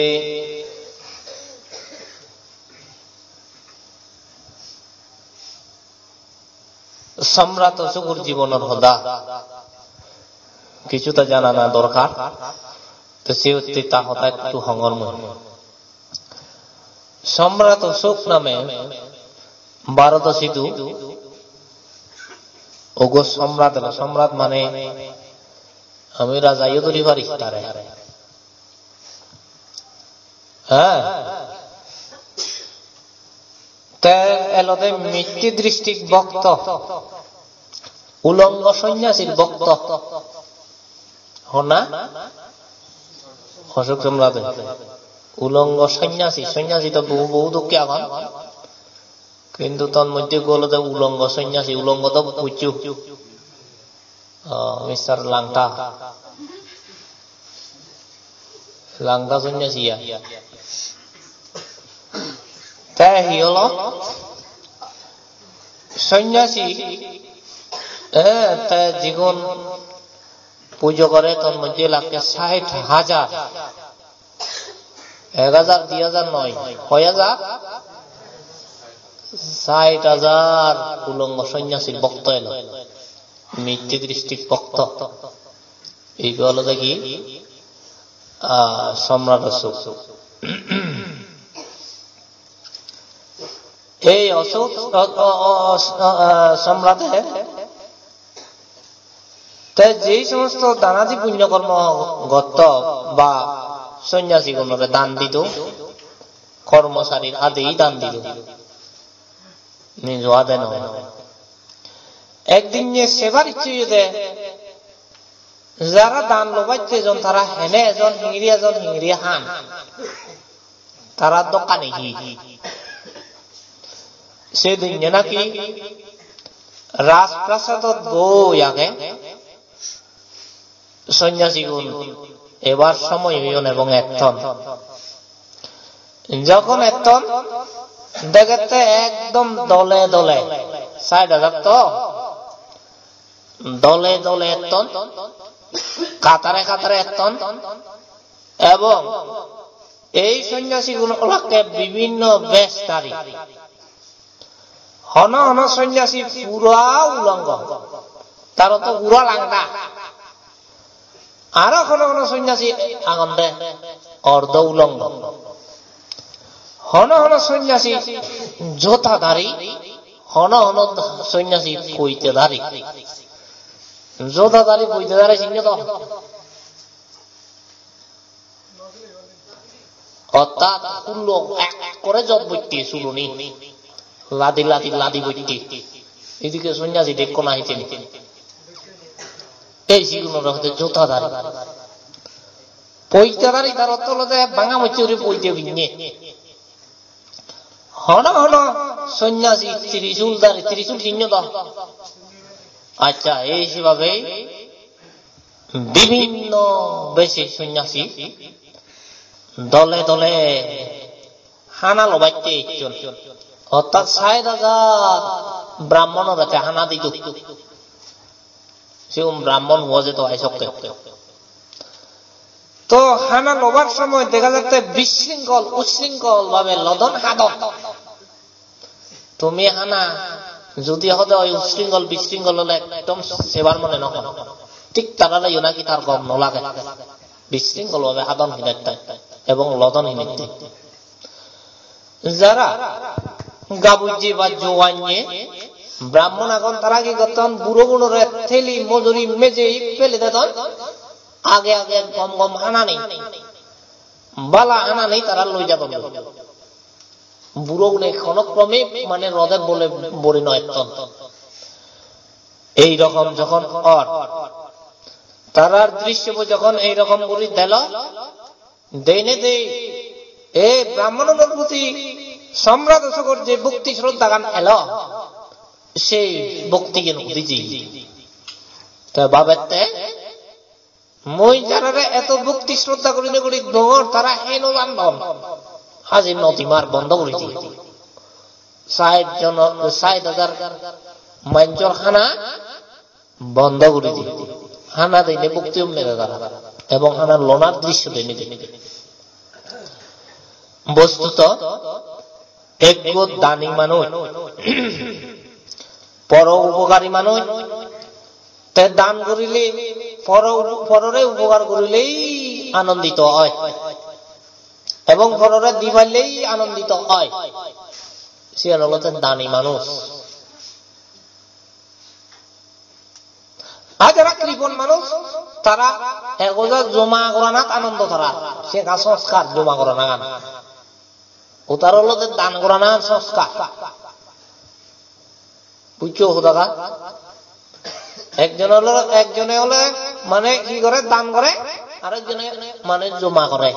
Samrat Oshokur jibonor hoda kichuta janana dorkar. To se otte ta hoda ekku hongor mui. Samrat Oshok name Bharodo sidu ugo samrat elo. Samrat mane ami rajayo dhuri pari tare. Hah? Te elode mitti drishtik bhokto, ulongo sonyasir bhokto. Honna? Osok Samrade. Ulongo sonyasi, sonyasi to bohu, bohu dokke agon. Kintu ton moddhe ekku olode ulongo sonyasi, ulongo to buccho. Oh, Mister Langta. Langta sonyasi ya. Te hi holo? Sonyasi, eh, te jigun pujo gore, tor moddhe lage sait hajar. Ek hajar, di hajar noi, hoi hajar? Sait hajar ulongo sonyasi bhokto elo. Mitti drishtik bhokto. Ibe olode hi? Ah, Samrat Osok. Ei Osok, o, o, o, Os-, o, o, Samrade te jei somosto danadi punyo kormo gotto ba sonyasigunore dan dido, kormocharir adei dan dido, nijo ade noi. Ekdinne sebar icche oyede, jara dan lobatte ejon tara hene ejon, hingiri ejon, hingiri han. Tara dokkani hi? Sedinne naki Rajprasadot boi age sonyasigun, ebar somoy oyon ebong etton. Jokhon etton, degette ekdom dole dole, sait hajar to, dole dole etton, katare katare etton, ebong ei sonyasigun olakke bibinno besdhari. Hono hono sonyasi pura ulongo, taro to pura langta. Aro hono hono sonyasi agonde ordo ulongo. Hono hono sonyasi jotadhari, hono hono sonyasi poitedhari. Jotadhari, poitedhari sinno to? Ortat hullo ekkore jot boitte suloni. Ladi ladi ladi boitte. Idikke sonyasi dekko na hijeni. Ei sigunore hoide jotadhari. Poidadar idarot olode banga mocche guri poide pinne. Hono hono sonyasi trisul dare, trisul sinno do. Accha, ei sebhabe bibhinno bese sonyasi dole dole hana lobatte ecchon. Orthat sait hajar brahmonore te hana dido. Sigun brahmon huo jedo ai sokke. To hana lobar somoy dega jatte bisringkol, usringkol bhabe lodon hadon. Tumi hana judi hode oi usringkol, bisringkol ole ekdom sebar mone no hon. Thik tarare yo naki tar gom no lage. Bisringkol bhabe hadon hinette ebong lodon hinette. Jara gabujje ba jowanye brahmon agon, tara hi gotton? Buro gunore theli mojori mejei pele dedon. Age age gom gom hanani, bala hanani tara loi jadon. Buro gune hono krome mane rode bole bori no etton. Ei rokom jokhon or, tarar drishyobo jokhon ei rokom guri delo, deinei dei, ei brahmonor proti Somrat Osokor je bhokti shraddhagan elo, sei bhoktigan udi jeye. Te bhabette, mui jarare eto bhokti shraddha gurinei guri dongor, tara hei no jandon. Haji nodi mar bondo guri di. Sait jonor, sait hajar manjor hana bondo guri di. Hana deinei bhokti umme dara. Ebong hana lonar drishyo deinei di. Bostuto ekko dani manuj, poro upokari manuj, te dan gurile, poro, porore upokar gurilei anondito oi, ebong porore di parilei anondito oi. Siyan olode dani manuj. Ar jara kripon manuj, tara egoja joma goranat anondo tara. Se ekkan sanskar joma goranagan. Utar olode dan goranagan sanskar. Bujjo hodagan? Ekjon ole, ekjone ole mane hi gore, dan gore, arekjone mane joma gore.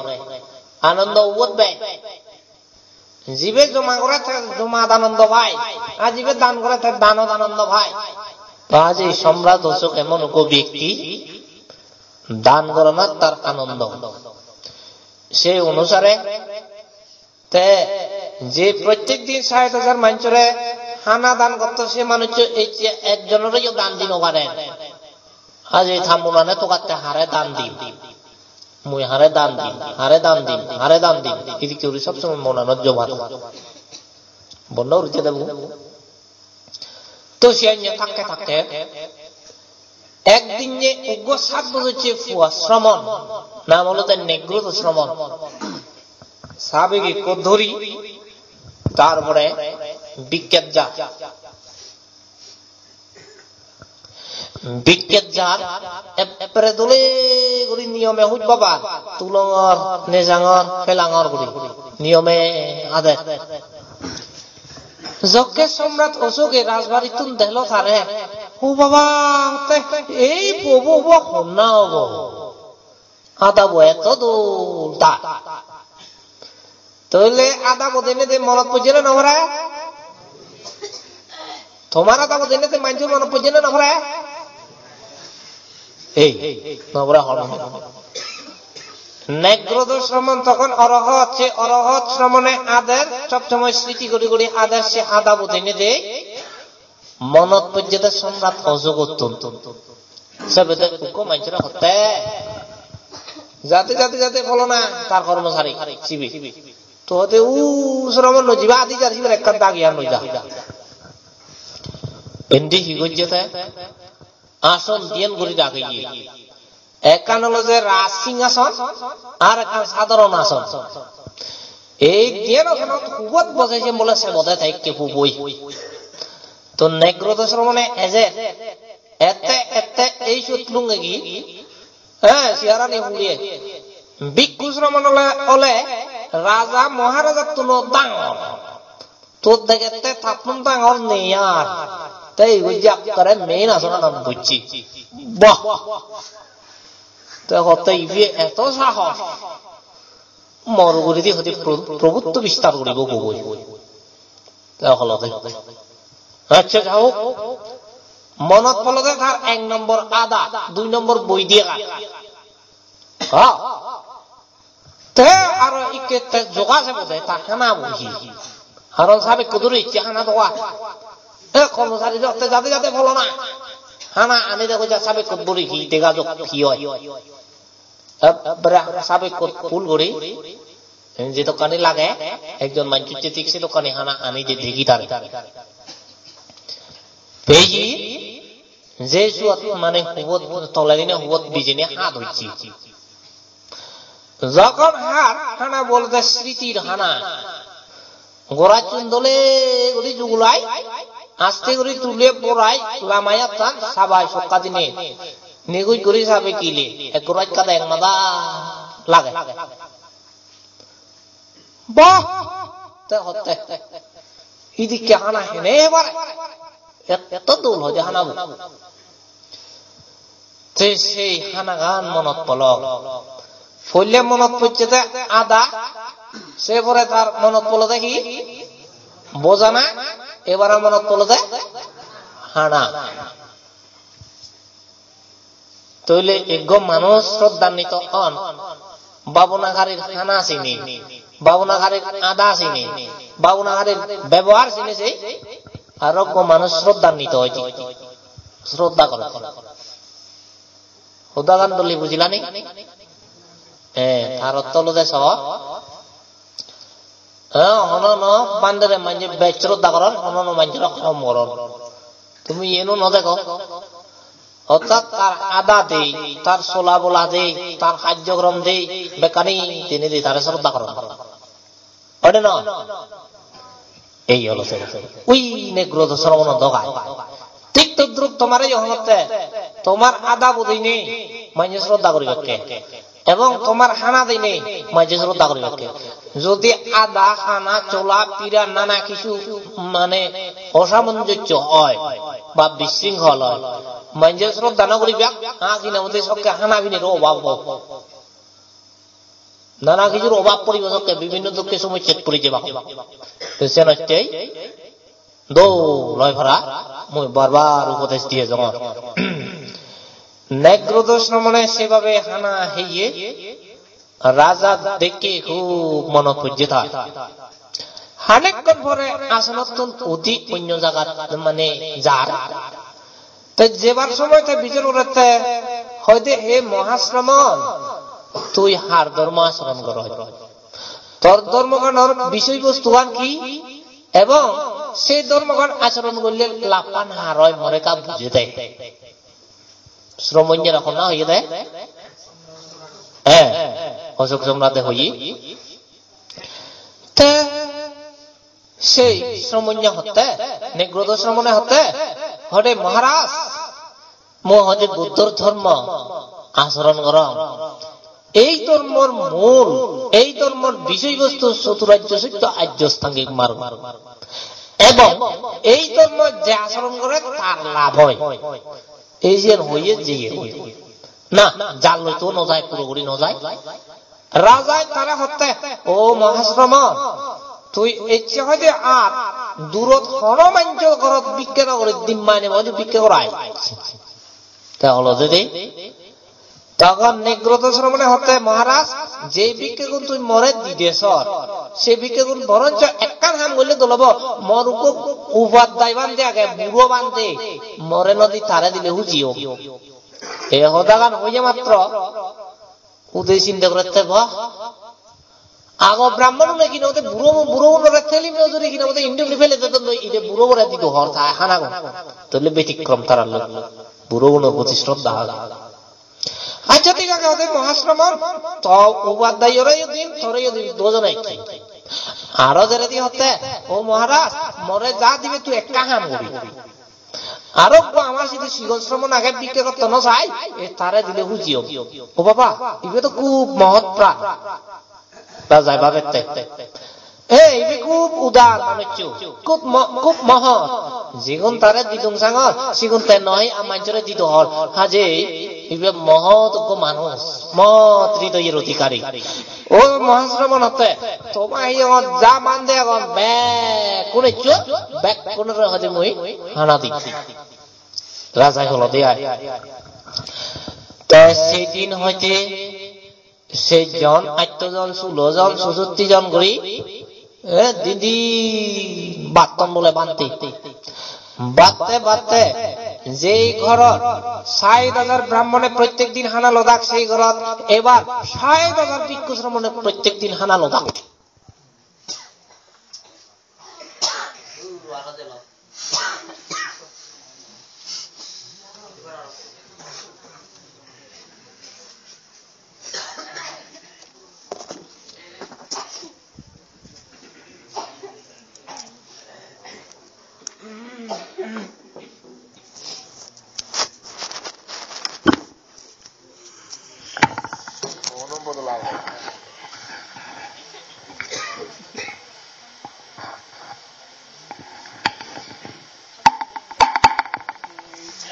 Anondo ubot bej. Jibe joma gore te jomat anondo pai, ar jibe dan gore te danot anondo pai. To aji Somrat Osok emon ekko bekti, dan goronat tar anondo. Se onusare te je prottek din sait hajar manjore hana dan gotto, se manuccho ecche ekjonoreyo dan di no pare. Aji ta monane togatte hare dan dim. Mui hare dan dim, hare dan dim, hare dan dim. Idikke guri sob somoi monanot joba. Bondo guri thede bu. To siyan ye thakke thakke ekdin ye uggo sat bojor je pua Sramon, nam olode Negrodot Sramon. Sabek ekko dhuri, tar pore bikket ja. Bikket jar, ekkere dole guri niyome huj babar, tulongor, nejangor, pelangor guri. Niyome ade. Jokke Somrat Osoke rajbarittun delo tare, "Hu baba, te ei pobo bo honna obo?" Adabo eto dol da. Toile adabo denedi monot pojje na no pore? Tomar adabo denedi manjor monot pojje na no pore? Ei, no pore hon. Negrodor Sramon tokhon orohot, se orohot Sramone ader, sob somoi sriti guri guri ader, se adabo denedi monot pojjede Somrat Osogottun. Sebede ukko manjore hotte. Jate, jate, jate pholona tar kormosari sibe. To hotte u Sramon no jibe, adi jar sibe ekkan dagi ar no ja. Indi hi gojje te? Ason diyen guri dageye. Ekkan olo je Raj Singhason, ar ekkan sadharon ason. Ei diyen asonot hubot bojei je bole sebode te ikke huboi. To Negrodor Sramone ejer, ette ette ei sot lungegi, eh, siarani huliye. Bhikkhu Sramon ole, ole raja Maharajattun o dangor. Tot degette tattun dangor nei ar. Te igun je ekkore main asonan bujje. Bah! Te hotte ibe eto sahos. Mor uguredi hode pro-, probhutto bistar guribo gogoi. Te holode. Accha, ja hok. Monot polode tar ek nombor ada, dui nombor boi diye gat. Ha? Te aro ikke te joga se bode, ta hana bo hi. Aro sabekko duri icche hana doga. E, kono sari jotte jade jade polo na. Hana ani dego ja sabekko duri hi dega jok hi oi. Ekkere sabekkot full guri, je dokkani lage, ekjon manjor je thik se dokkani hana ani de degi tare. Peji, je suot mane hubot tole dine hubot bijine hat hocche. Jokhon har hana bolode sritir hana. Gorattun dole guri jugulai, aste guri tule borai, lamayattan sabai sokka dine. Niguj guri sabe kile, ek gorattun ek mada lage. Bah! Te hotte. Idikke hana hene bare. Etto dol hoide hana bo. Te sei hanagan monot polok. Poille monot pocche de ada, se pore tar monot polode hi? Bojana, ebare monot polode hana. Toile ekko manuj sroddhanito on, babonakarir hana sini, babonakarir ada sini, babonakarir bebohar sini sei, aro ekko manuj sroddhanito oide. Sroddha gore. Hodagan dole bujilani? Eh, tar ortho olode so. Eh, hono hono bhante re manje bej sroddha goron, hono hono manje re hom goron. Tumi iyeno no dego. Orthat tar ada dei, tar sola bola dei, tar karjokrom dei, bekkani tini dei tare sroddha goron. Oi de no? Ei olo se. Ui negro do sromono dogai. Thik todrup tomare yo honotte, tomar ada bo dine manje sroddha guribakke. Ebong tomar hana dine manje sroddha guribakke. Jodi ada, hana, chola, pira, nana kichu mane osamonjosyo oi ba bisringkhol oi, manje sroddha no guribak, ha, hina mode sokke hana piniro obab obo. Nana kichur obab poribo sokke, bibhinno dukhe somossat pori jeba. Te senottei dol oi para, mui bar bar upodes diye jongor. Negro do sromone sebabe hana heye raja dekke hub monot pojje tar. Hanekkon pore asonottun udi onyo jagat mane jar. Te jebar somoy te bijor gorette, hoide, "He Mohasromon, tui har dhormo achoron goroj? Tor dhormoganor bisoy bostugan hi? Ebong sei dhormogan achoron gorle laphan har oi, more ekka bujei de." Sromonyere honna hoye de? Eh, Osok Somrade hoye. Te sei sromonye hotte, Negro do sromone hotte, "Hode Maharaj, mui hoide Buddhor dhormo achoron gorong. Ei dhormor mul, ei dhormor bisoy bostu choturajyo sotto, arjo ostangik marg. Ebong ei dhormo je achoron gore tar labh oi." Ei jen hoye jeye. Na, jalloi to no jai, puro guri no jai. Rajai tare hotte, "O Mohasromon, tui ecche hoide ar durot hono manjo gorot bikke no guri, dimmane moje bikke gorai." Te olode de. Tokhon Negro do sromone hotte, "Maharaj, je bikkegun tui more dide sor, se bikkegun boroncho ekkan ham golle dol obo, mor ukko upaddhai bhante age, buro bhante, more no di tare dile huji ok." E hodagan hoye matro, ude sinde gorette, bah, ago Brahmon une hina hoide buro, buro unore theli mojuri hina hoide indi undi fele dedon, ide buro bore dido hor ta hanago. Tole betikrom tarar lok. Buro unor proti shraddha age. Accha, thik age, hoide Mohasromon, to upaddhaiyore yo dim, tore yo dim, dujone ekki. Aro jeredi hotte, "O Maharaj, more ja dibe tui ekka ham gori. Aro ekko amar sidu sigon sromon age, bikke gotto no sai, e tare dile huji obo." O baba, ibe to hub mohot pran. Rajai babette. Ei, ibe khub udar manuccho, khub mo-, khub mohot. Jigun tare dilung sangor, sigun te noi, a manjore dido hol. Hajei, ibe mohot ukko manuj, mohot hridoyer odhikari. O Mohasramonotte, toma hiyongot ja mande agon, bekkune eccho, bekkunore hoide mui hana dim. Rajai holode ai. Te sedin hoite sejjon, atto jon, sulo jon, susotti jon guri, eh, din din batton bole bante. Batte batte jei ghorot sait hajar brahmone prottek din hana lodak, sei ghorot ebar sait hajar bhikkhu sramone prottek din hana lodak.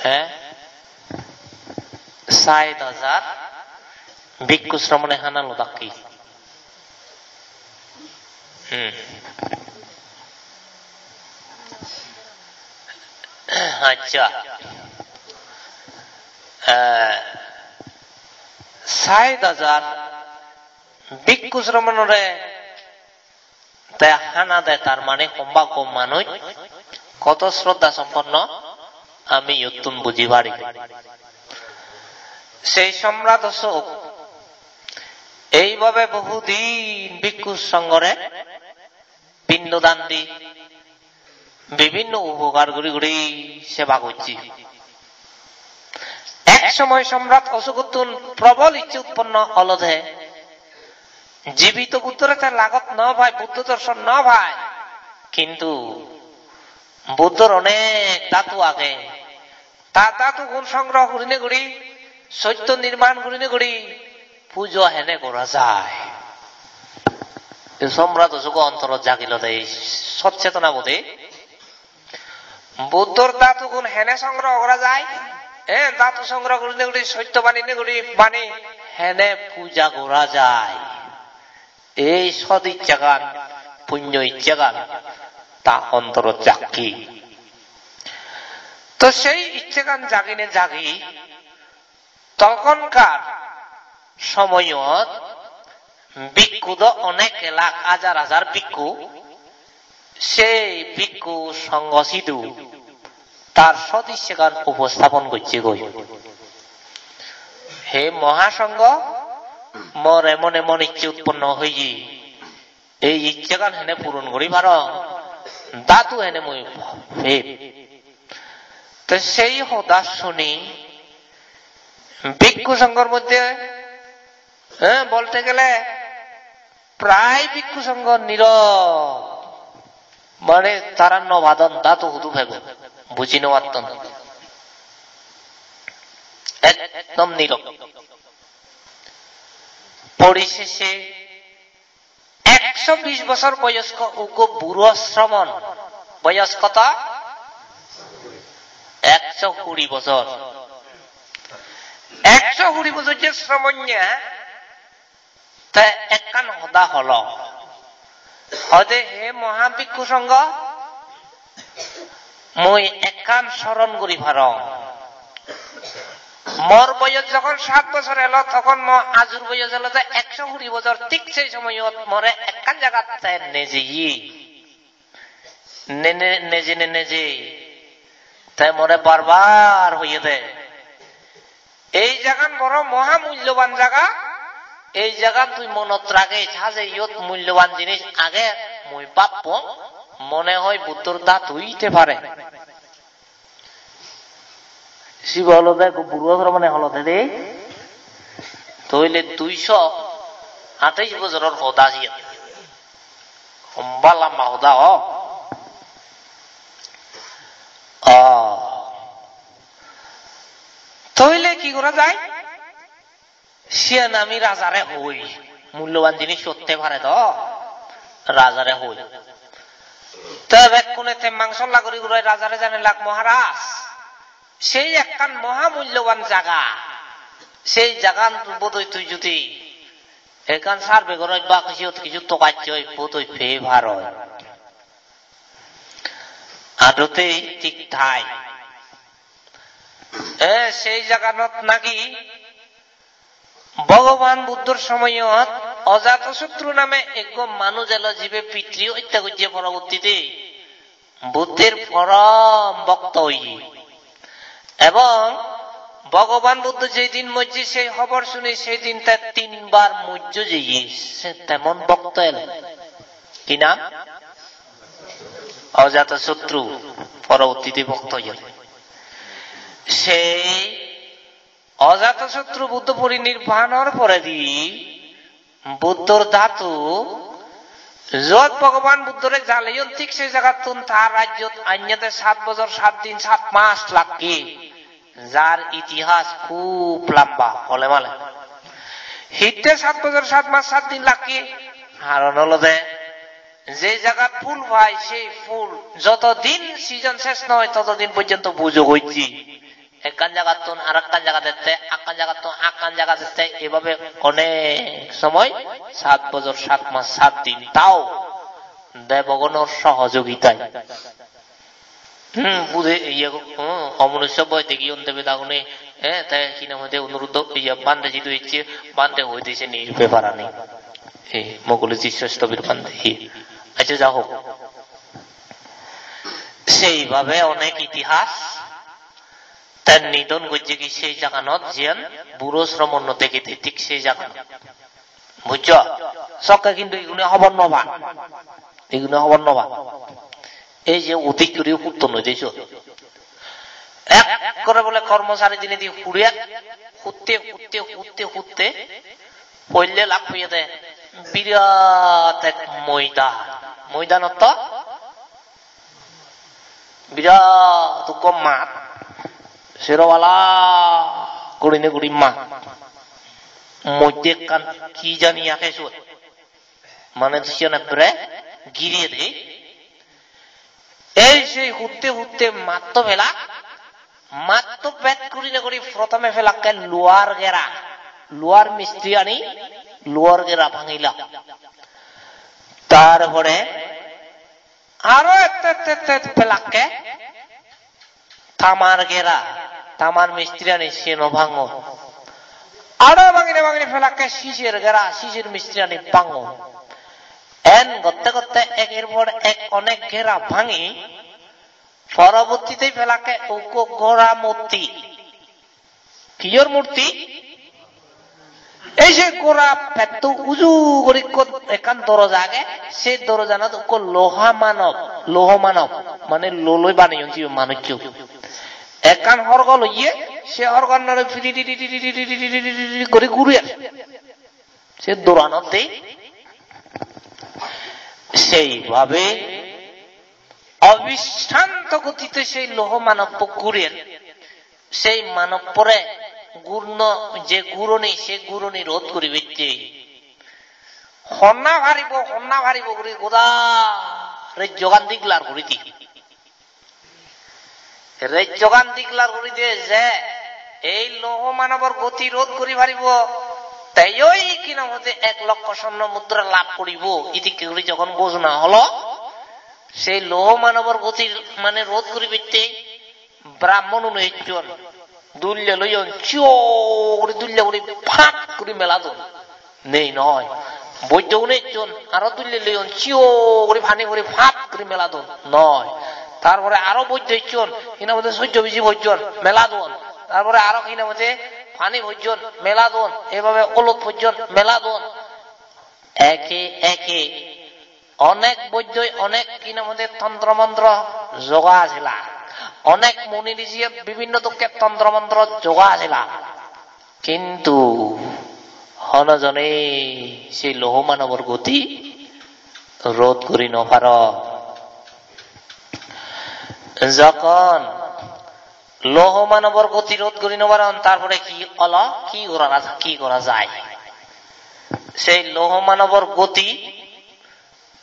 He? Sait hajar bhikkhu sramone hana lodakke. Hmm. Accha. Eh, sait hajar bhikkhu sramonore te hana de, tar mane hombaggo manuj, koto shraddha somponno, ami iyottun buji pari. Sei Somrat Osok eibabe bohudin bhikkhu songhore pindo dan di, bibhinno upokar guri guri seba gocche. Ek somoy Somrat Osokottun probol icche utponno olode, jibito Buddhore te lagot no pai, Buddho dorshon no pai, kintu Buddhor onek dhatu age, ta dhatugun songroho gurine guri, sotto nirman gurine guri, pujo hene gora jai. Ei Somrat Osoko ontorot jagilode ei sot chetona bode. Buddhor dhatugun hene songroho gora jai? Eh, dhatu songroho gurine guri, sotto banine guri, bani hene puja gora jai? Ei sot icchegan, punyo icchegan ta ontorot jaggi. To sei icchegan jagine jagi, tokonkar somoyot bhikkhu do onek lakh, hajar hajar bhikkhu, sei bhikkhu songho sidu tar sot icchegan upostapon gocchegoi. He Mohasongho, mor emon emon icche utponno oye, ei icchegan hene puron guri parong, dhatu hene mui pem. Te sei hoda suni bhikkhu songhor moddhe, eh, bolte gele prai bhikkhu songho nirok, mane tara no padon dhatu hudu pebo, buji no patton. Ekdom nirok. Porisese ekso bis bojor boyosko uggo buro sramon. Boyos hoto? Ekso kuri bojor. Ekso kuri bojor je sramonye, te ekkan hoda holo. Hoide, "He Moha Bhikkhu Songho, mui ekkan soron guri parong. Mor boyos jokhon sat bojor elo, tokhon mo ajur boyos olode ekso kuri bojor, thik sei somoyot more ekkan jagat te nejeye. Ne-, ne-, nejene neje. Te more bar bar hoyede, 'Ei jagan boro moha mulloban jaga, ei jagan tui monot ragis, haje iyot mulloban jinis age, mui bappong, mone hoi Buddhor dhatu oite pare.'" Sibe olode ekko buro sramone holode de. Toile duiso atais bojoror hoda siyan. Lomba lamba hoda o. O. Toile hi gora jai? Siyan ami rajare hoi, mulloban jinis sotte pare do. Rajare hoi. Te bekkune temmang solla guri guri rajare janilak, "Maharaj, sei ekkan mohamulloban jaga. Sei jagan bodoi tui judi ekkan survey goroj ba kiju kiju togacchoi bodoi pei paroj." Adotei thik thai. E, sei jaganot naki Bhogoban Buddhor somoyot Ajatasotru name ekko manuj elo, jibe pitri hotta gojje, porobottite Buddhor porom bhokto oye. Ebong Bhogoban Buddho jei din mojje sei hobor suni, sei din te tinbar mojje jeye, se temon bhokto elo. Hi nam? Ajatasotru, porobottite bhokto oye. Sei Ajatasotru Buddho porinirbanor poredi Buddhor dhatu jot Bhogoban Buddhore jaleyon, thik se jagattun tar rajyot annede sat bojor, sat din, sat mas lakke. Jar itihas khub lamba, hole male. Hitte sat bojor, sat mas, sat din lakke? Karon olode, je jagat phul pai, sei phul joto din season ses noi, toto din porjonto bujog ojje. Ekkan jagattun arekkan jagat ette, ekkan jagattun ekkan jagat ette, ebabe onek somoy, sat bojor, sat mas, sat din, tao debogonor sohojogitai. Hmm, bude iye, hmm, omonusyo boi degiyon debedagune, eh, te hi nang hoide Onuruddho, iye, bhante jidu ecche, bhante hoi dise ni beparani. Eh, Moguli Jissu Sthobir bhante, hi. Accha, ja hok. Seibabe onek itihas, te nidon gojje ki sei jaganot, jiyan buro sromonno degede thik sei jaganot. Bujjo? Sokke hintu igune hobor no pan. Igune hobor no pan. Ei je udik guri hutton noi de siyot. Ekkore bole kormosari dinedi hure, hutte, hutte, hutte, hutte, poille lak hoyede birat ek moidan. Moidanot to birat ekko mat, sero pala gurinei guri mat. Moddhe ekkan hi jani age siyot. Mane siyan ekkere giriyede. Ei sei hutte hutte matto pelak, matto bek gurinei guri prothome pelakke luar gera. Luar mistri ani luar gera bhangila. Tar pore aro ette ette ette pelakke tamar gera, tamar mistriani siyen o bhango. Aro bhangine bhangine pelakke sijer gera, sijer mistriani bhango. En gotte gotte eker por ek onek gera bhangi, porobottite pelakke ukko gora murti. Kiyor murti? Ei se gora petto uju guri ekko ekkan doroja age, se dorojanot ekko loha manob, loho manob, mane loloi baneyon sibe manuccho. Ekkan horgo loye, se horgonore piri guri guri se doranot de. Seibabe obisranto gotite sei loho manobbo gurer. Sei manobbore gurno je guroni, se guroni rod guribatte honna paribo, honna paribo guri goda rejjogan declare guri di. Rejjogan declare guri diye je ei loho manobor goti rod guri paribo, teyoi hi nang hoide ek lokko sorno mudra lab guribo, idikke guri jokhon ghojona holo, sei loho manobor goti mane rod guribatte brahmonune ecchon, dulle loyon, chiyo guri dulle guri phat guri meladon. Nei noi. Boiddo gune ecchon, aro dulle loyon, chiyo guri pani puri phat guri meladon. Noi. Tar pore aro boiddo ecchon, hi nang hoide sojjo biji pojjon, meladon. Tar pore aro hi nang hoide pani pojjon, meladon. Eibabe olot pojjon, meladon. Eke eke onek boiddoi onek hi nang hoide tontro montro joga asila. Onek muni risiye bibinno dokke tontro montro joga asila. Kintu hono jone sei loho manobor goti rod guri no paron. Jokhon loho manobor goti rod guri no paron, tar pore hi olo, hi gora, hi gora jai? Sei loho manobor goti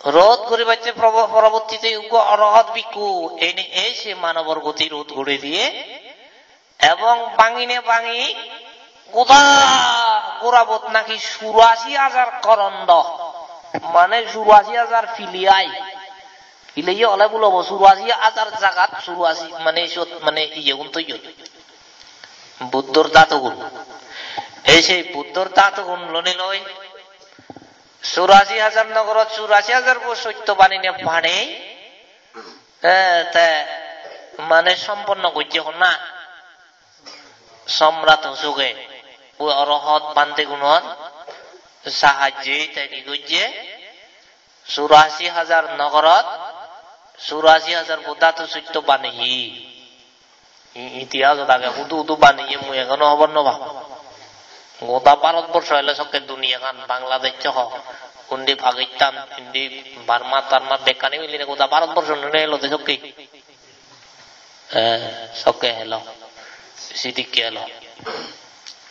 Rodh guribatte probo-, porobottite uggo orohot bhikkhu ene ei se manobor goti rodh guri diye ebong bhangine bhangi goda gorabot naki churashi hajar korondo, mane churashi hajar pili ai. Pili ye ole bul obo, churashi hajar jagat churashi, mane siyot, mane iyegun toyon. Buddhor dhatugun. Ei sei Buddhor dhatugun lonei loi churashi hajar nogorot churashi hajar bo sotto banine banei, eh, te mane somponno gojje honna. Somrat Osoke, ui orohot bhantegunor sahajje te hi gojje? Churashi hajar nogorot churashi hajar bo dhatu sotto baneye. I-, itihasot age, hudu hudu baneye mui egono hobor no pang. Goda Bharat borso ele sokke duniyagan, Bangladesh soho, undi Pakistan, indi Burma, Tarma, bekkani milinei goda Bharat borso nune elode sokke. Eh, sokke elo. Sidikke elo.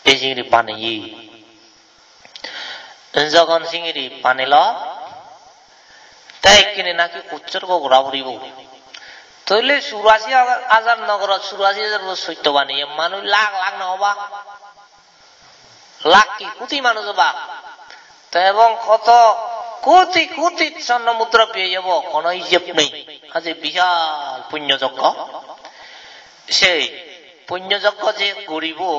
Ei singiri baneye. Jogon singiri banilo, te ekkene naki utsorgo gora puribo. Toile churashi hajar nogorot churashi hajar bo sotto baneye, manuj lakh lakh no oba? Lakh ki koti manuj oba? Te ebong hoto koti koti sorno mudra peye jebo, hono ijeb nei. Aje bishal punyo jokko. Sei punyo jokko je guribo,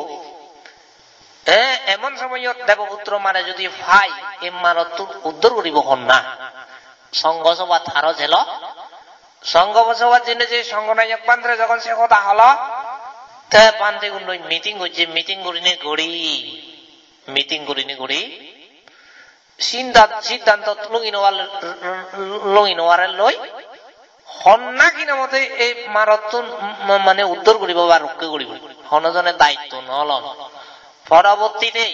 e, emon somoyot Deboputro mare jodi pai, ei marottun uddor guribo honna? Songho sobhat aro jelo. Songho sobhat jeinei je songho nayok bhantere jogon se hoda holo, te bhantegun loi meeting gojje, meeting gurinei guri, meeting gurinei guri, sinda-, siddhanto lungi nw pare-, lungi nw pare loi, honna hina mote ei marottun m-, mane uddor guribo ba rokke guribo, hono jone daitto nw lon. Porobottite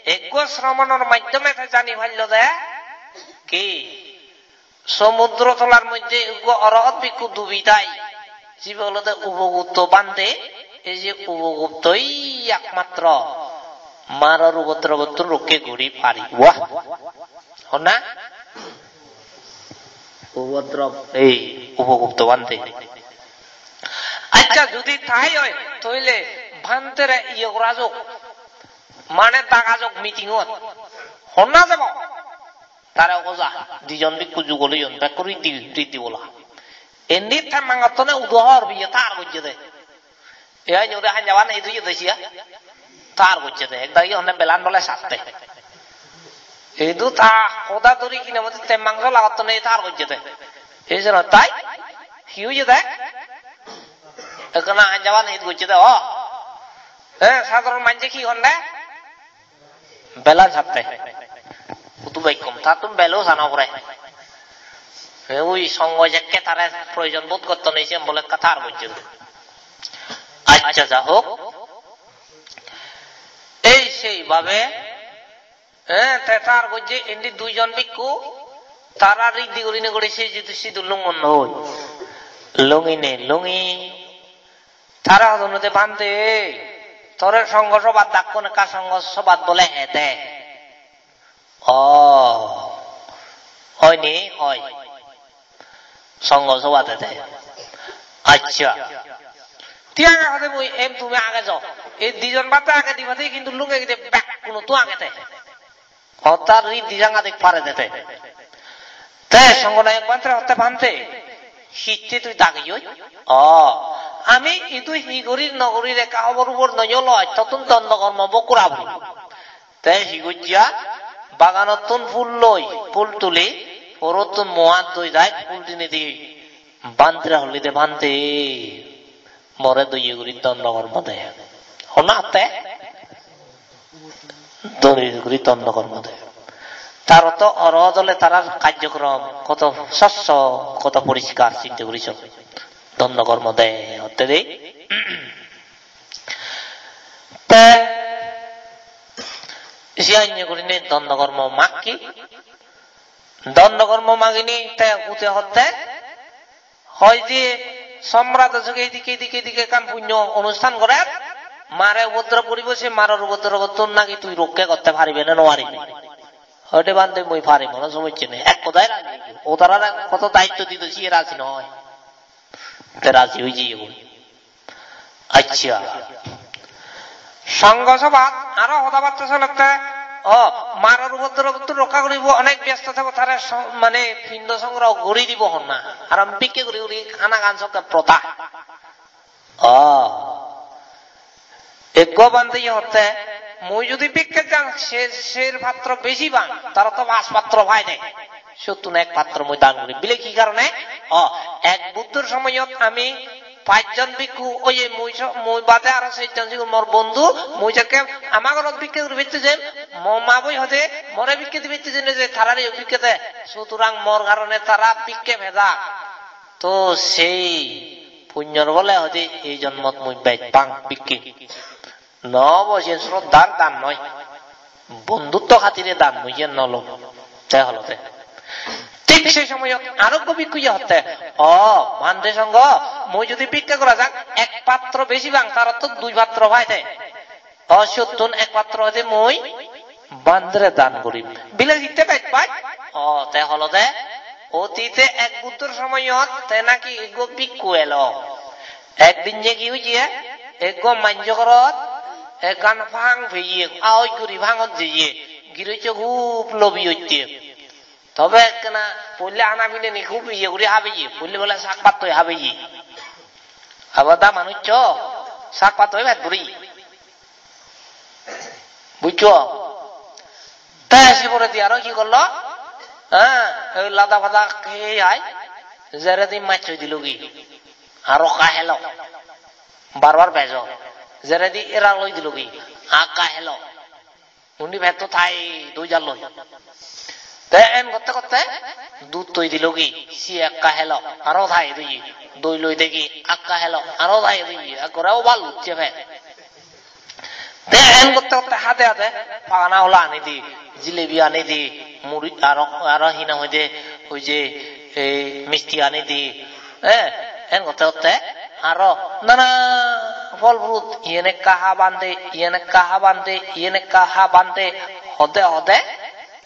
ekko sromonor maddhome te jani pallo de ki, somudro tolar moddhe ekko orohot bhikkhu dubi thai, sibe olode Upogupto bhante. Ei je Upoguttoi ekmatro maror upoddrobottun rokke guri pari. Wah! Honna? Upoddrob, ei Upogupto bhante. Accha, jodi tai oi, toile bhantere iye gora jok, mane daga jok meeting-ot. Honna jebo? Tare hoja, dijon bhikkhu jugol oyon, bekku riddhi, riddhi bola. Indi temmangottune udo hor biye tar gojje de. Ei node hanjaban idu jede siya. Tar gojje de. Ekdagi honne belan bole satte. Idu ta hoda duri hine mode temmang solagottune tar gojje de. Ei jeno tai? Hi oye de? Ekkana hanjaban hit gojje de, o. Eh, sadharon manje hi honne? Belan satte. Hudu bekkom, tattun belo sana pore. E ui songho jekke tare proyojon bodh gotton, ei siyen bole ekka tar gojje. Accha, ja hok. Ei sei babe, eh, te tar gojje indi duijon bhikkhu, tara riddhi gurinei guri sei jidu sidu lungon noi. Lungine lungi, tara hodon de, "Bhante, tore songho sobhat dakkon, ekka songho sobhat bole hede." "O, hoi ni, hoi. Songho sobhat hede. Accha. Ti age hode mui em, tumi age jo. Ei dijon bhante age dibade, hintu lunge gide bekkunottun agede." Hotar riddhi sangadik pare de te. Te songho nayok bhantere hotte, "Bhante, hitte tui dagiyoi?" "O, ami idu hi gorir no gorir ekka hobor ubor no loi, tottun dondo kormo bhog gora puribo." Te hi gojje? Baganottun phul loi, phul tuli, porottun muat doi dai, phul dinei di bhantere holle de, "Bhante, more doye guri dondo kormo de." Honna atte? Doye guri dondo kormo de. Tar otto orohot ole tarar karjokrom hoto soccho, hoto poriskar, sinte guri so. Dondo kormo de hotte de. Te siyan ye gurinei dondo kormo makke. Dondo kormo maginei te ute hotte, hoi je Somrat Osoke edikke, edikke, edikke ekkan punyo onusthan gorer, mare upodrob guribo, se maror upodrobottun naki tui rokke gotte paribe ne no paribe? Hoi de, "Bhante, mui parim, hono somosse nei." Ek hodai rani. O tarare hoto daitto dido, siye raji noi. Te raji oi jiyegoi. Accha. Songho sobhat aro hodabatta solette, o, maror upoddrobottun rokka guribo, onek byesto thebo, tare so-, mane pindo songroho guri dibo honna. Aro bikke guri guri hanagan sokke protha. O. Ekko bhante ye hotte, mui judi bikke jang, se, ser patro besi pang, taro to pach patro pai de. Siyottun ek patro mui dan guri. Bile hi karone? O, ek buddhor somoyot ami pachjon bhikkhu oye, mui so-, mui bade aro sejjon sigun mor bondhu, mui jekke ama gorot bikke guri bette jen, mo ma boi hode, more bikke di bette jen je, tarare bikke de. Sutorang mor karone tara bikke peda. To sei punyor bole hoide ei jonmot mui bej pang bikke. No obo, siyen sroddhar dan noi. Bondhutto khatire dan, mui siyen no lom. Te holode. Thik sei somoyot aro ekko bhikkhuye hotte, "O, bhante songho, mui judi bhikke gora jak, ek patro besi pang, tarottun dui patro pai de." O, siyottun ek patro hoide mui bhantere dan gurim. Bile hitte bej pai? O, te holode, otite ek buddhor somoyot te naki ekko bhikkhu elo. Ekdin ye hi oye, ekko manjo gorot ekkan phang peye, aoj guri phangot jeye, girosto hub lobi otte. Tobe ekkena polle hana pineni hub iye guri habeye, polle bole sak pattoi habeye. Abada manuccho sak pattoi pet buri. Bujcho? Te se poredi aro hi gorlo? Ha, oi lada pada hei hai, jeredi mach hoi dilogi. Aro ekka helo. Bar bar bejo. Jeredi era loi dilogi. Ekka helo. Undi petto thai doi jalloi. Te en gotte gotte dut toi dilogi, siye ekka helo, aro thai doi. Doi loi degi, ekka helo, aro thai doi. Ekkore oballucche pet. Te en gotte gotte hade hade pagana hola ani di, jilebi ani di, muri, aro, aro hi nang hoide, oi je, ei misti ani di, eh, en gotte gotte aro nana phol fruit, iyen ekka ha bhante, iyen ekka ha bhante, iyen ekka ha bhante, hode hode,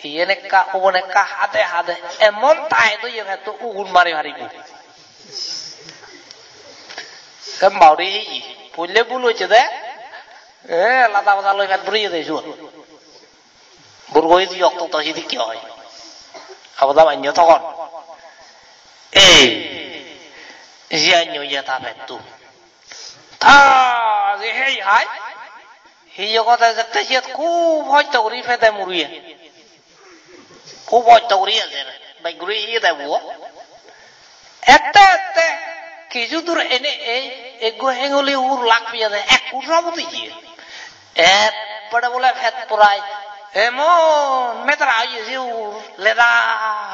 iyen ekka, ubon ekka hade hade, emon tai doye petto ugun mari paribo. Te mauri hi, pulle bul oiche de, eh, lada bada loi pet buriye de suot. Burgoi di okto to sidikke oi. Aboda manyo togon. Ei, jianyo ye ta pettu. Ta je hei hai. Hi ogo de jette siyot hub hosto guri pede muriye. Hub hosto guri ejer. Bej guri iye de bo. Ette ette kiju dur ene ei ekko henguli hur lak piyade ekkur sabut iye. Ekbare bole pet purai. Emon metara oye se hur, leda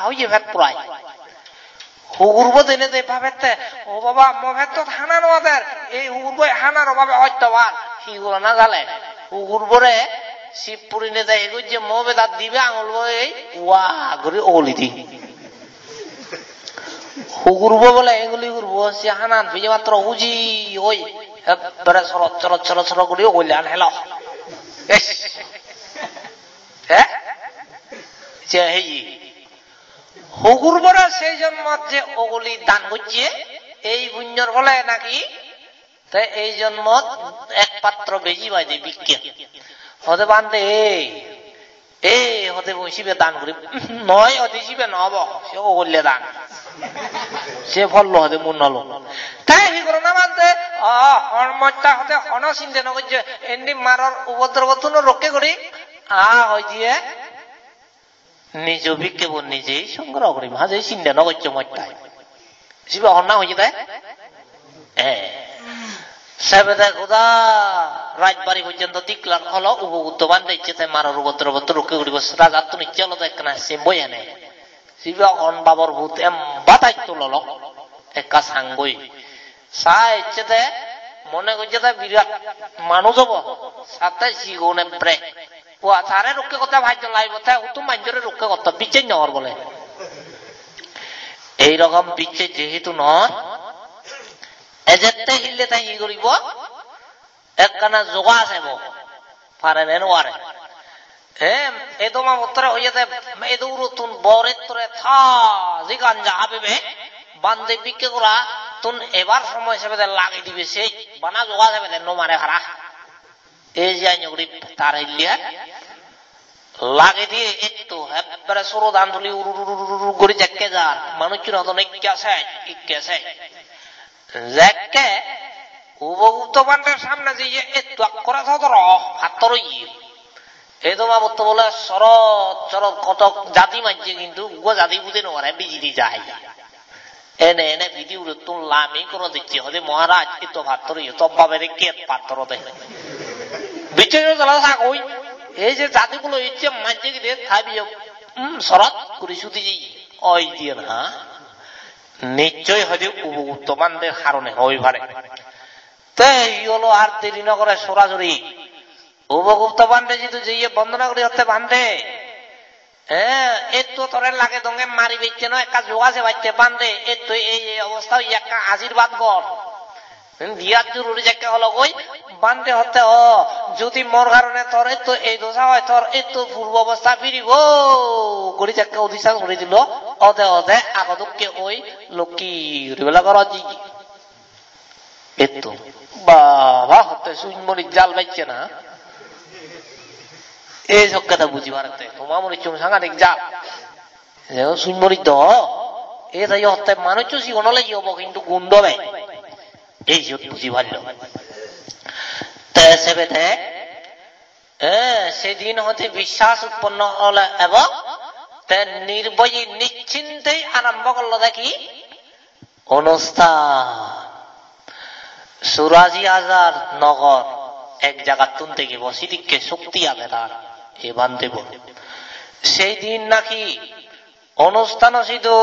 oye pet purai. Hugurbo dene de bhabette, "O baba, mo pettot hana no ader." Ei hugurbo hanaro babe hosto bar. Hi gorana jale? Hugurbore sip purine de hi gojje, mo bedat dibe angul bo ei, "Wa" guri ogoli di. Hugurbo bole enguli hugurbo, se hanan pije matro huji oi, ekbare sorot, sorot, sorot, sorot guri ogollan helo. Eish. He? Je heyi. Hugurbore sei jonmot je ogoli dan gojje, ei punyor phole naki te ei jonmot ek patro beji pai de bikke. Hode bhante, ei, ei, hode mui sibe dan guri, noi, hode sibe no obo, se ogolle dan. Se phollo hode mui no lom. Te hi gorana bhante, o, hon motta hode hono sinde no gojje, indi maror upodrobottun rokke guri, a, hoi diye, nijo bikkebo nijei songgroho gurim, haje sinde no goccho mottai. Sibe honna hoye de? Eh. Sebede goda rajbari porjonto declare holo, Upogutto bhante icche te maror upodrobottun rokke guribo, rajattun icche olode ekkena simboi ene. Sibe hon babor put, em badaitto lolok, ekka sangoi. Sa ecche de, mone gojje de birat manuj obo, satte sigune brek. Ua, tare rokke gotte pajjon lagibo, te huttu manjore rokke gotto, bicchej nw or bole. Ei rokom bicchej jehetu nw or, ejette hille te hi guribo? Ekkana joga ase bo, pare ne nw pare. He, Edoma puttore hoyede, edo urottun bor ettore thaji ganja habebe, bhante bhikke gorattun ebar somoy sebede lagei dibe sei, bana joga sebede no mare para. Ei je anyo guri tar hille lagei diye etto, ekkere sorodan tuli uru uru uru uru guri jekke jar, manuchchun hodon ikke sei, ikke sei. Jekke Ubogupto bhanter samne jeye etto ekkore todoro pattor oye. Edoma puttore bole sorot sorot kotok jadi majje, hintu uggo jadi buje no pare, biji di jai. Ene ene pidi urottun lami goro dicche, hode, "Maharaj, etto pattor oye, to babere ki et pattor ode?" Bicche no jala sagoi. Ei je jadi bole icche majje gide thabiyo, um, sorot guri sudi jeye. Oi diyen ha. Nichchoi hoide Ubogupto bhante harone hoi pare. Te hi holo, ar deri no gore sorasori. Ubogupto bhante jidu jeye bondona guri hotte, "Bhante, eh, etto tore lage donge mari bette no, ekka joga se batte bhante, etto ei ei obosta oye, ekka ashirbad gor." Diyat jururi jekke hologoi, bhante hotte, "O, judi mor karone tor etto ei dosa oi, tor etto purbo obosta piribo," guri jekke udissan guri dilo, ode ode ago dokke oi lokki guri bela gorot jeye. Etto. Baba, hotte suj moris jal bacche na. Ei sokke ta buji parette. Toma morichchun sangadik jal. Je suj moris do. Ei ta hotte manuchcho sigon ole hi obo, hintu gun dobe. Ei jot buji parlo. Te sebede, eh, sedin hoite biswas utponno ole ebo, te nirboyi nischintei arombo gorlode hi? Onusthan. Churashi hajar nogor ek jagattun degibo, sidikke shokti age tar, ei bhantebo. Sei din naki onusthano sidu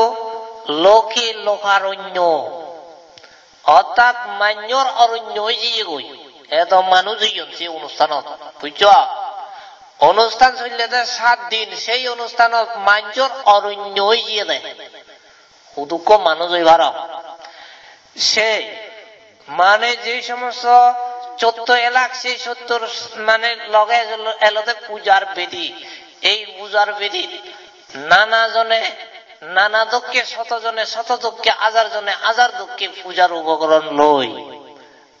loke lokaronyo, orthat manjor oronyo oi jeyegoi. Edo manuj oyon se onusthanot, bujjo? Onusthan sollede sat din, sei onusthanot manjor oronyo oi jeyede. Hudukko manuj oi paro. Se mane je somosto chotto elak, se chottor mane loge elo-, elode pujar bedi. Ei pujar bedit nana jone, nana dokke, soto jone, soto dokke, ajar jone, ajar dokke pujar upokoron loi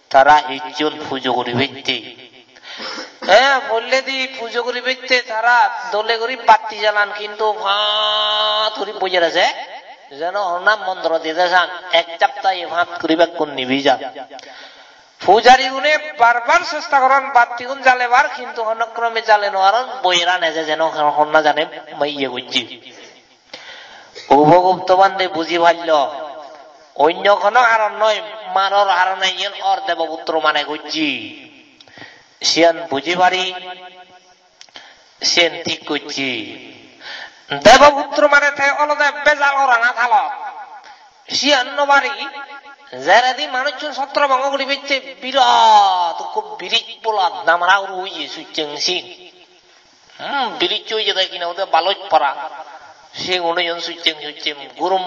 tara ejjon pujo guribatte. He, polledi pujo guribatte tara dole guri batti jalan, hintu pat guri bojei age, jeno honna montro dide san, ek saptaye pat guri bekkun nibi jan. Pujarigune bar bar chesta goron battigun jalebar, hintu hono krome jale nw paron, bojeran eje jeno honna jane iye gojje. Upogupto bhante buji pallo, onyo hono haron noi, maror harone iyen or Deboputro mane gojje. Siyan buji pari, siyen thik gojje. Deboputro mane te olode bejal gorana thalot. Siyan nw pari, jeredi manuchchun sotro bongo guribatte birat ekko birij bola damara guri oye sucheng sin. Hmm, biriccho iyede hina hoide baloj para. Sigun oyon succheng succheng, gurum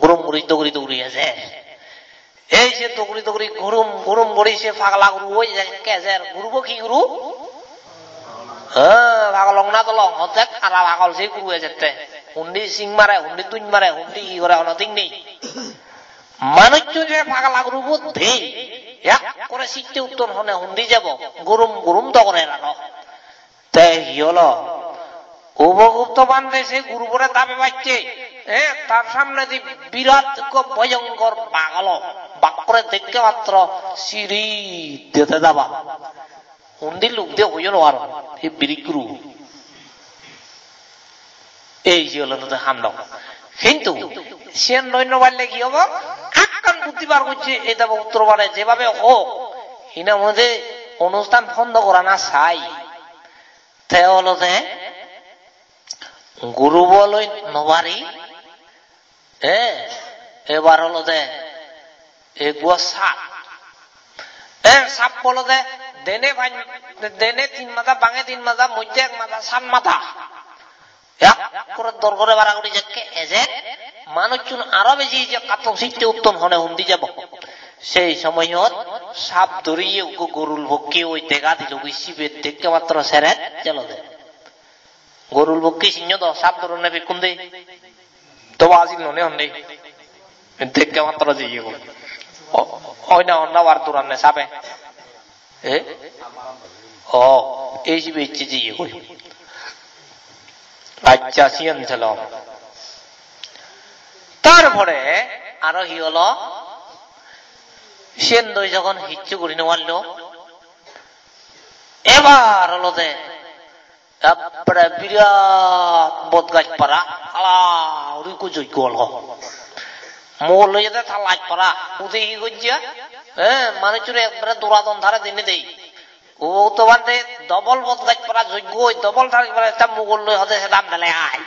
gurum guri dogri dogri ejer. Ei se dogri dogri gurum gurum guri se pagla guru oi ejer, ejer. Gurubo hi guru? Ha, pagolong na dolong, hotek ara pagol se guru ejette. Hundi sing mare, hundi tuj mare, hundi hi gore, hono thik nei. Manucchun se pagla gurubo de, ekkore sitte utton hone hundi jebo, gurum gurum dogre rano. Te hi olo? Upogupto bhante se gurubore dabe bacche, eh, tar samnedi birat ekko bhoyongkor bag olo. Bakkore dekke matro siri dede daba. Hundi luk de hoyo no paro, he birij guru. Ei je olo node handok. Hintu siyan loi no parle hi obo? Ekkan buddhi bar gocche, ei Deboputro bhante jebhabe hok, hina hoide onusthan bondo gorana sai. Te olode gurubo loi no pari, eh, ebar olode egua sap. Eh, sap olode dene pan-, dene tin mada, bange tin mada, mojje ek mada, sat mada. Ekkore dor gore bara guri jekke ejer, manuchchun aro beji je katto sitte utton hone hundi jebo. Sei somoyot sap dhoriye ekko gorul pokke oi dega dilo goi, sibe dekke matro seret jelode. Gorul bokki sinno do, sap duronne bekkun de. Toba ajil none honde. Dekke matro jeyegoi. O, oi na honna war duranne sabe. Eh? O, ei sibe icche jeyegoi. Accha, siyan selo. Tar pore aro hi holo? Siyen doi jogon hissu guri no parlo. Ebar olode ekkere birat bot gaj para, hala guri ekko joggo olgo. Mugol loye de ta laj para, ude hi gojje? Eh, manucchore ekkere duradon tare dine dei. O to bhante, dobol bot gaj para joggo, oi dobol tare para ekta mugol loi hode sedam dele ai.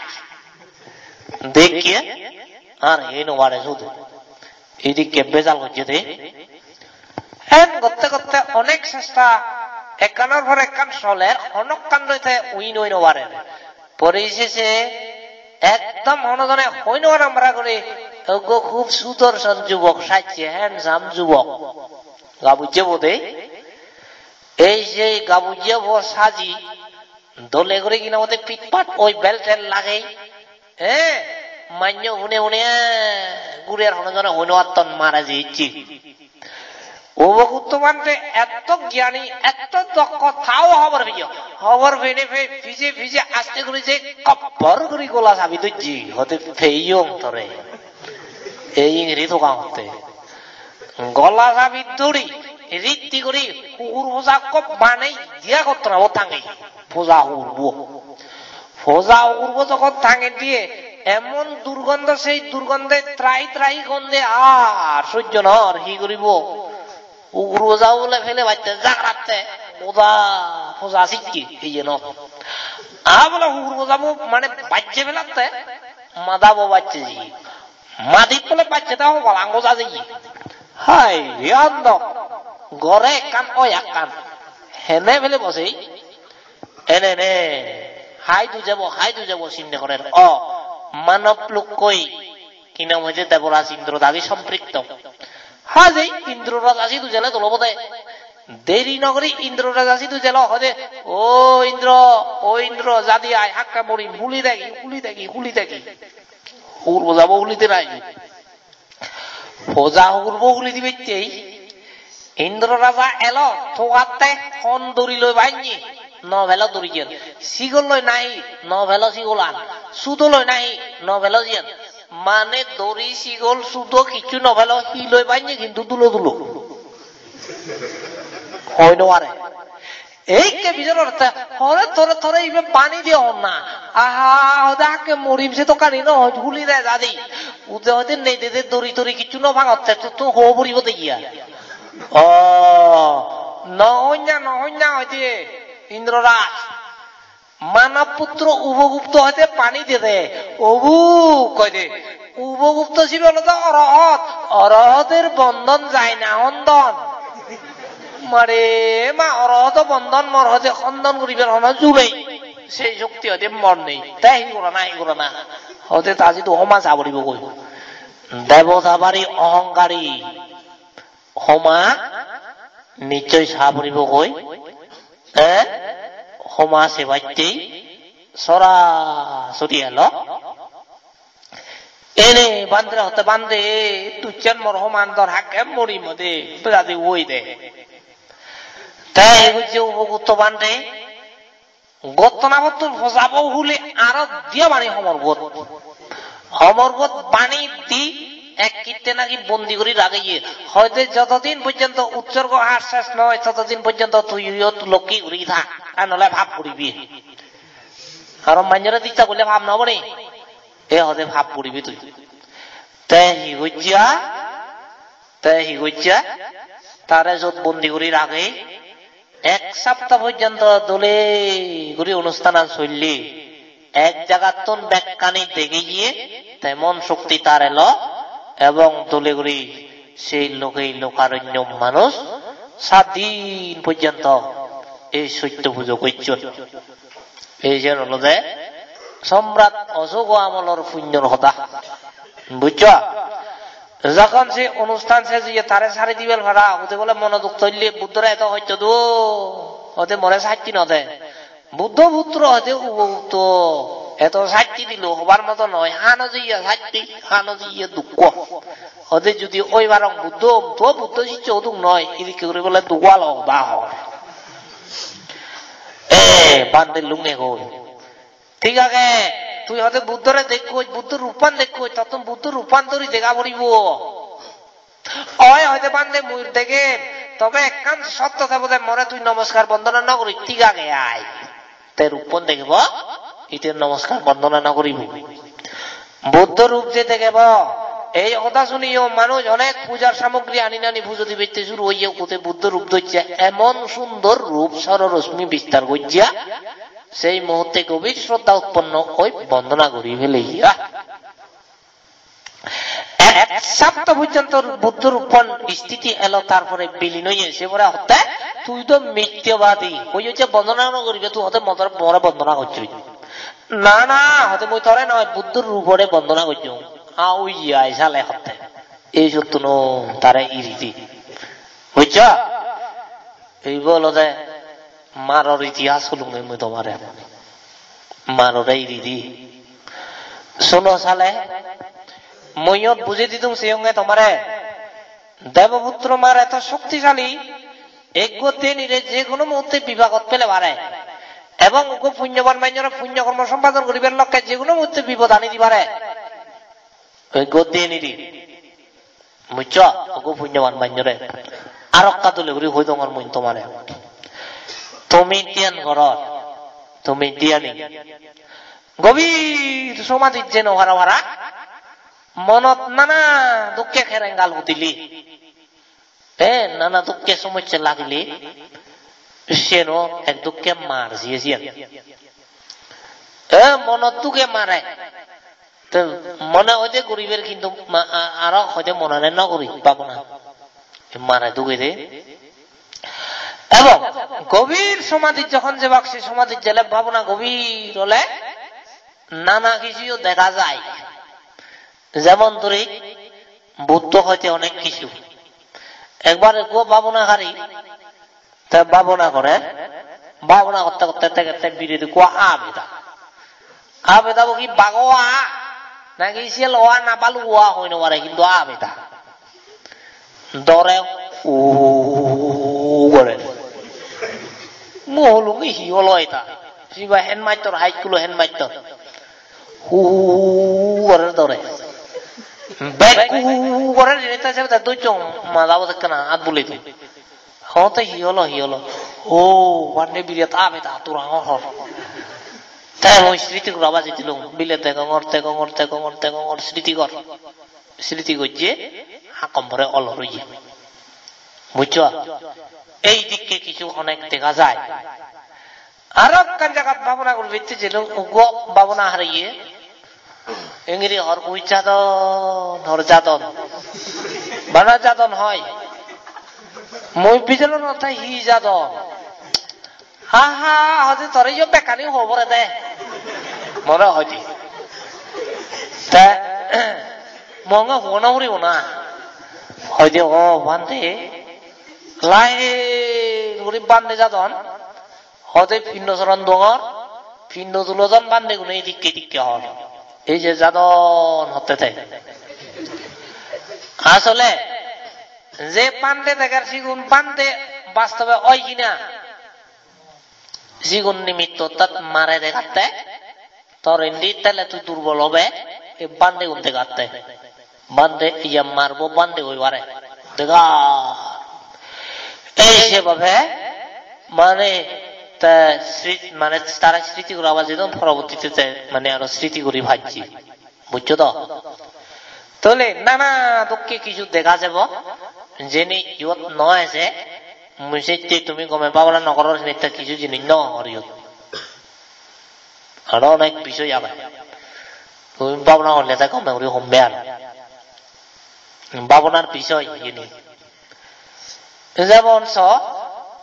Dekke, ar hi no pare sudu. Idikke bejal gojje de. En gotte gotte onek chesta, ekkanor por ekkan soler, honokkan doi te ui noi no parer. Pore sese ekdom hono jone hoi no param para guri, ekko hub sudorson jubok, sacche handsome jubok. Gabujje bo de. Ei je gabujje bo saji, dole guri hina hoide pitpat oi bel tel lagei. Eh, manyo hune hune, eh, guri ar hono jone hoi no patton mare jeyecche. Upogutto bhante etto gyani, etto dokko, tao hobor peyo. Hobor pene pe-, pije pije aste guri je koppor guri gola sabi dojje, hoide peyong tore. Ei ingiri toga hotte. Gola sabi duri, ritti guri, hugur poja ekko banei diya gottonabo tangei. Poja hugurbo. Poja hugurbo jokkon tangei diye, emon durgondo, sei durgonde trai trai gonde, ar sojjo nw or, hi guribo? Hugur poja bole pele batte jagratte, poja, poja sikke, iye no. A bole hugur pojabo mane bajje pelatte, madabo bajje ji. Madit bole bacche de hobalang goja jeye. Hai, riyan do. Gore ekkan, oi ekkan. Hene bele bosei. Ene ne. Hai du jebo, hai du jebo, sinde gorer. O, manob lukkoi. Hi nang hoide Deboraj Indro dagi somprikto. Hajei Indro raja sidu jele dolo bode. Deri nogori Indro raja sidu jelo hode, "O Indro, o Indro, jadi ai, hakke morim, huli degi, huli degi, huli degi." Hugur pojabo huli de nai. Poja hugurbo huli dibettei Indro raja elo, togatte hon duri loi bannye, no pelo duriyan. Sigol loi nahi, no pelo sigolan. Sudo loi nahi, no pelo siyan. Mane duri sigol sudo kichu no pelo, hi loi bannye hintu dulo dulo. Hoi no pare. Ei ke bijor orte, hore tore, tore ibe pani diye honna. Aha, hode hakke morim se dokkani no hoi, huli de jadi. Ude hode nei de de dori tori kichu no pangotte, to, to ho puribo de iya. O, no honya, no honya hoide Indro Raj. Manob putro Upogupto hoide pani dede. Obu koide. Upogupto sibe olode orohot. Orohoter bondon jai na hondon. Mare ma orohoto bondon mor hoide hondon guribar hono ju nei. Sei shokti hoide mor nei. Te hi gorana, hi gorana. Hoide ta sidu homa sa poribo goi. Debota bari ohongkari. Homa nichchoi sa puribo goi. Eh? Homa sebatte sora sori elo. Ene bandre hotte, "Bande, tucchen mor homan dor, hakke morim ode, bejadi oi de." Te egojje Upogutto bande. Gottonabottun pojabo huli aro diya bani homor bot. Homor bot bani di ek kitte naki bondi guri rageye. Hoide jotodin porjonto utsorgo har ses noi, totodin porjonto tui iyot lokki guri thak. Ar nole pap guribi. Aro manjore diccha golle pap no bani. E hode pap guribi tui. Te hi gojja? Te hi gojja? Tare jot bondi guri ragey. Ek sapta porjonto dole guri onusthanan solle. Ek jagattun bekkani degeye, temon shokti tar elo, ebong dole guri sei lokey lokaronyo manuj sat din porjonto ei sotto pujo gocchon. Ei jen olode Somrat Oshoka amolor punyor hoda. Bujjo? Jokhon se onusthan sej oye tare sari dibar para, ode bole mono duk tolle Buddhore eto hosto do, ode more sacchi no de. Buddho putro hoide upogupto, eto sasti dilo hobar moto noi, hano jeye sasti, hano jeye dukko. Hoide judi oi parong Buddho, to Buddho siccho odung noi, idikke guri bole dukko alo hoda hor. E, bhante lunge goi. Thik age, tui hoide Buddhore dekkoj, Buddho ruppan dekkoj, tottun Buddho ruppan dori dega poribo. Oi, hoide bhante mui degem, tobe ekkan sotto tebode more tui nomoskar bondona no gori, thik age ai. Te ruppon degebo, ite nomoskar bondona no goribo. Buddho rup je degebo, ei hoda suniyo manuj onek pujar samogri ani nani pujo dibatte suru oye, ute Buddho rup dojje, emon sundor rup sororosmi bistar gojje, sei muhutte gobir sroddha utponno oi bondona gori feleiya. Ek sapta porjonto Buddho ruppon isthiti elo, tar pore bilin oye, se pore hotte, "Tui do mittyabadi, oi je bondona no goribe, tui hotte modor more bondona gocchoi." "Na, na," hotte, "mui tore noi, Buddho rupore bondona gocchong." "A, oi ai sale," hotte. Ei sottuno tare iri di. Bujjo? Eibo olode maror itihas holunge mui tomare. Marore iri di. Suno sale, mui iyot bujei didung seyonge tomare. Deboputro mar eto shoktisali, ekko denire je hono muhutte bipagot pele pare. Ebong ekko punyoban manjore punyo kormo sompadon guribar lokke je hono muhutte bipod ani di pare. Ekko denire. Bujjo? Ogo punyoban manjore. Arokka dole guri hoi dongor mui tomare. Tumi dhyan goror. Tumi dhyani. Gobir somadhit jeno para para. Monot nana dukke kerengal hudile. E, nana dukke somosse lagile. Seno ek dukke mar jiye siyen. E, monot dukke mare. Te mone hoide guriber, hintu ma-, a-, aro hoide monane no guri, bhabona. Mane dugede. Ebong gobir somadhit jokhon jebak, se somadhit jele bhabona gobir ole nana kichu dega jai. Jemon dhori, Buddho hoide onek kichu. Ekbar ekko bhabona gari, te bhabona gore, bhabona gotte gotte te, te biret ekko aap eda. Aap eda bo hi bago aap? Naki siyal aap na balu aap hoi no pare, hintu aap eda. Dore hu gore. Mui holung hi olo eta? Sibe headmaster, high school-o headmaster. Hu gore dore. Bek hu gore, jini ta sebe ta dojjong, mada bo dekkana, at buli dun. Hote hi olo, hi olo? O, bhante biret aap eda, turangor hor. Te mui sriti gora baji dilung, bile degongor, degongor, degongor, degongor, sriti gor. Sriti gojje, hakkon pore olor oye. Bujjo? Ei dikke kichu onek dega jai. Aro ekkan jagat bhabona guribatte jelung, ugo bhabona hariye. Engiri hor ui jadon, hor jadon. Bana jadon hoi. Mui bijelongotte hi jadon. Ha ha, hoide tore yo bekkani hobore de. More hoide. Te, monga huona uri una. Hoide, "O, bhante, lai guri bhante jadon." Hoide pindo soron dongor, pindo tulodon bhante gune idikke idikke hor. Ei je jadon hotte te. Asole, je bhante deger sigun bhante bastobe oi kina? Sigun nimitto tat mare degatte, tor indi tele tui durbol obe, ei bhantegun degatte. Bhante iya marbo bhante oi pare. Dega. Ei se babe, mane, te sri-, mane tara sriti gora baji don, porobortite te, mane aro sriti guri pajje. Bujjo to? Tole nana dokke kichu dega jebo, jeni iyot no eje, mui sette tumi gome bhabona no goror sinitte kichu jinis no hor iyot. Aro onek bisoy age. Tumi bhabona gorle te gome guri hombe aro. Bhabonar bisoy iyeni. Jemon so,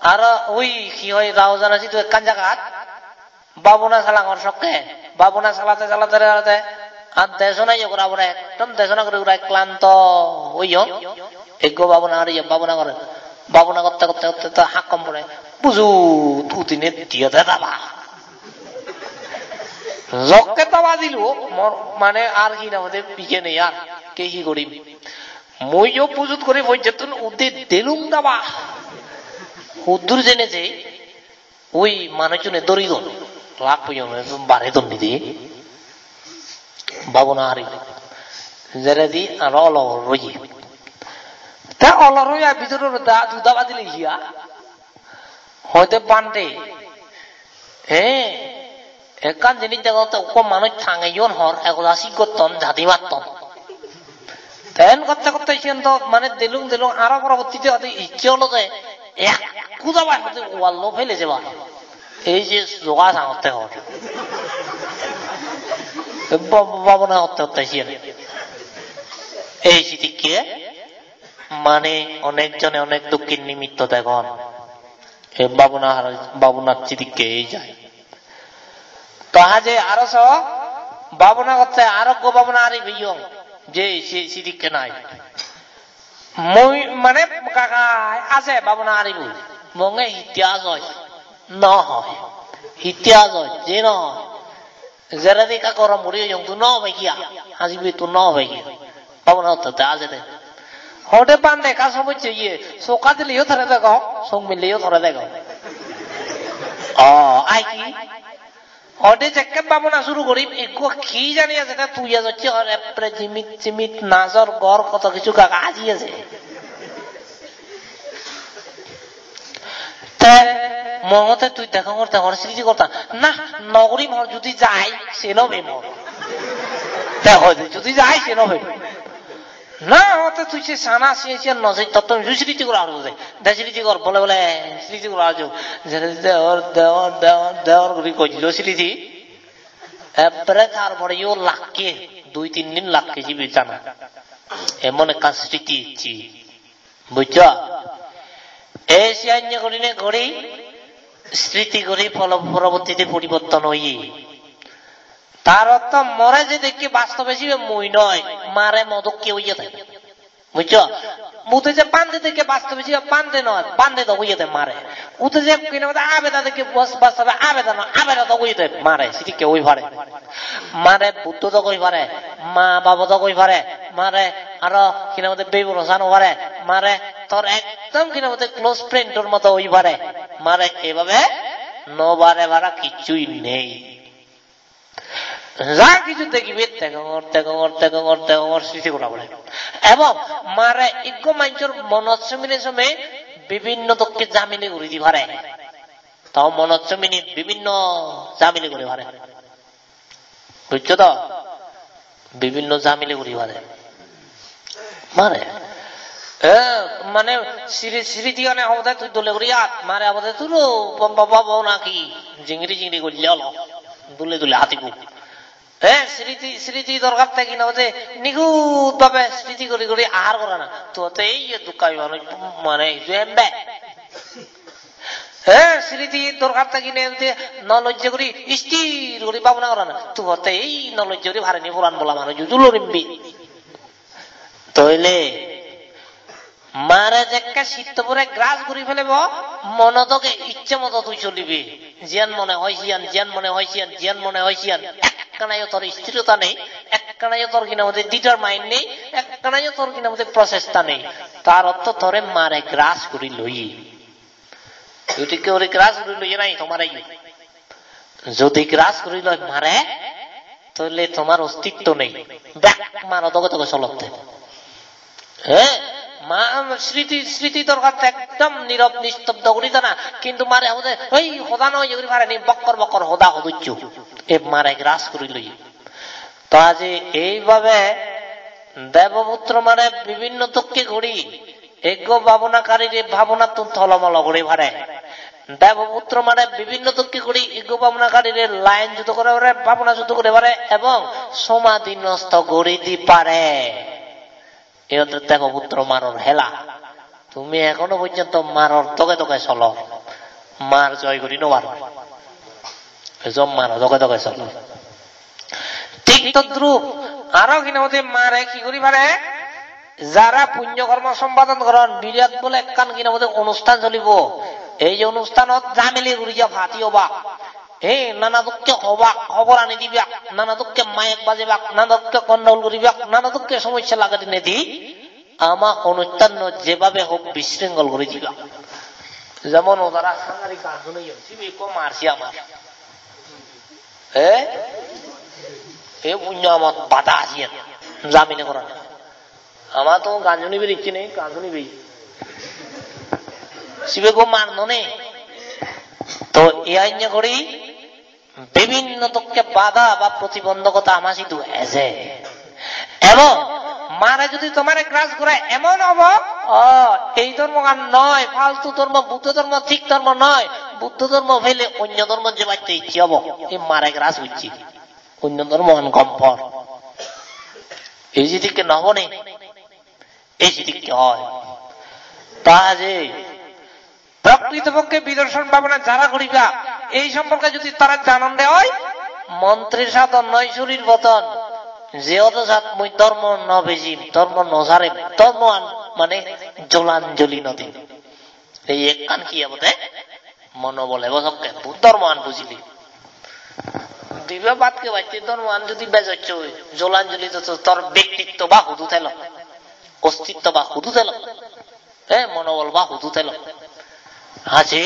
aro ui hi hoi Raojana sidu ekkan jagat, bhabona salangor sokke, bhabona salade, salade, salade, ar desona iye gora pore, ekdom desona guri gura klanto oyon. Ekko bhabona ar iye bhabona gore. Bhabona gotte, gotte, gotte, gotte hakkon pore. Bujut udine diye de baba. Jokke daba dilo, mor mane ar hi nang hoide pije nei ar, ke hi gorim. Mui yo pujut guri pojjottun udde delung daba. Huddur jene je, ui manuchune dori don. Lak puyon bare don nidi. Babona hari. Jeredi aro olor roye. Ta olor roya bidoro da, du daba dile hiya. Hoide bhante, he, ekkan jinis degotte ukko manuj tangeyon hor, egoda sik gotton, jadi matton. Ten gotte gotte siyen to mane delung delung aro porobottite hoide icche olode ekku dabai hoide wallo pele jeba. Ei je joga sangotte hor. Ba-, babona hotte hotte siyen. Ei sidikke mane onek jone onek dokken nimitto degon. E babona har-, babonat sidikke ei jai. To haje aro so babona gotte aro ekko babona ari peyong. Je si-, sidikke nai. Mui mane kaka aje babona aribo. Monge hitte ajoi. No hoi. Hitte ajoi. Je no hoi. Jeredi ekka gorom guri oyong, tui no obe kiya? Hajibi tui no obe kiya? Babona hotte hotte ajede. Hode bhante ekka somosse ye, sokka dileyo tore degong, sok milleyo tore degong. O, ai ki? Hode jekke babona suru gorim, ekko ki jani ajede, tui ajocche hor, epre jimit jimit najor gor, koto kichu gaga aji aje. Te mongote tui degongor, degongor sriti gorta. Na, no gurim hor, judi jai, se no pem hor. Te hoide judi jai, se no pem. Na, hote tui se sana, se, se no se, totto ju sriti gora hor de. De sriti gor, bole bole, sriti gora hor. Jere de hor, de hor, de hor, de hor guri gojilo sriti. Epre tar pore yo lakke, dui tin din lakke jibe jana. Emon ekkan sriti ecche. Bujjo? Ei siyan ye gurine guri, sriti guri polo-, porobottite poriborton oye. Tar ortho more je dekke bastobe sibe mui noi, mare mo dokke oyede. Bujjo? Mute je bhante dekke bastobe sibe bhante noi, bhante dok oyede mare. Ute je kina mode abeda dekke bas-, bastobe abeda noi, abeda dok oyede mare, sidikke oi pare. Mare Buddho dok oi pare, ma babo dok oi pare, mare aro hi nang hoide beburo san oi pare, mare tor ekdom hi nang hoide close friend-or moto oi pare, mare ebabe no bare bara kichchui nei. Ja kichu degibe degongor, degongor, degongor, degongor, sriti gora pore. Ebong mare ikko manjor monot somine some bibinno dokke jamili guri di pare. Tao monot somine bibinno jamili guri pare. Bujjo to? Bibinno jamili guri pare. Mare. E, mane sri-, sriti gane hobode tui dole guri at, mare hobode turo, bom, bom, bom, bom, naki jingiri jingiri golle olo. Dule dule hatibo. E, sriti, sriti dorkar te hi nang hoide nigut bhabe sriti guri guri ahar gorana. Tui hotte ei ye dukkabi manuj mane idu embe. He, sriti dorkar thagine udi no lojje guri, isthir guri bhabona gorana. Tui hotte ei no lojje guri parini puran bola manuj uju lorimbi. Toile mare jekke sittobore gras guri pelebo, mono doge icche moto tui cholibi. Jiyan mone hoi siyan, jiyan mone hoi siyan, jiyan mone hoi siyan. Ekkanayo tor isthirota nei, ekkanayo tor hi nang hoide determine nei, ekkanayo tor hi nang hoide prochesta nei. Tar ortho tore mare gras guri loye. Jodi keu guri gras guri loye nahi tomare yo. Jodi gras guri loi mare, toile tomar ostitto nei. Bek maro doge doge solotte. He, ma, sriti, sriti dorkar te ekdom nirob nistobdo guri dana. Kintu mare hode, "Oi, hoda noi," guri pare ni, bokkor bokkor hoda hoduccho. E mare gras guri loye. To aji eibhabe Deboputro mane bibinno dokke guri ekko bhabonakarire bhabonattun tolomolo guri pare. Deboputro mane bibinno dokke guri ekko bhabonakarire line judo gore pare, bhabona judo guri pare ebong somadhi nosto guri di pare. Iyen olode Deboputro maror hela. Tumi ekhono porjonto maror doge doge solo. Mar joy guri no paro. Ejo maro doge doge solo. Thik todrup aro hi nang hoide mare hi guri pare? Jara punyo kormo sompadon goron, birat bole ekkan hi nang hoide onusthan cholibo. Ei onusthanot jamili guri ja party obak. He, nana dokke hobak, hobor ani dibak, nana dokke mayek bajebak, nana dokke gondogol guribak, nana dokke somossya lagei dinedi ama onusthanno jebabe hok bisringol guri dibak. Jemon odara hangari gan suneyon, sibe ekko marsi amar. He? E punyo amot bada asiyen. Jamine goran. Ama to gan sunibar icche nei, gan sunibe. Sibe ekko mar none. To e anya guri bibhinno dokke bada ba protibondhokota ama sidu eje. Ebong mare jodi tomare crush gore emon obo, o, ei dhormogan noi, faltu dhormo, Buddho dhormo thik dhormo noi, Buddho dhormo pele onyo dhormo jebatte icche obo, ei mare crush gocche, onyo dhormogan gom por. Ei jidikke no obo ni? Ei jidikke oi. Ta je prokritopokke bidarson bhabona jara guriba, ei somporke jodi tara janon de oi, montrir sadon noi surir bodon, je odo sat mui dhormo no bejim, dhormo no sarim, dhormoan mane jolanjoli no dim. Ei ekkan hi obode? Monobol ebo sokke, bu dhormoan bujile. Dibe bhat hebatte dhormoan jodi bejocche oi, jolanjoli to, to tor bektitto ba hudu thelo, ostitto ba hudu thelo, e, monobol ba hudu thelo. Haje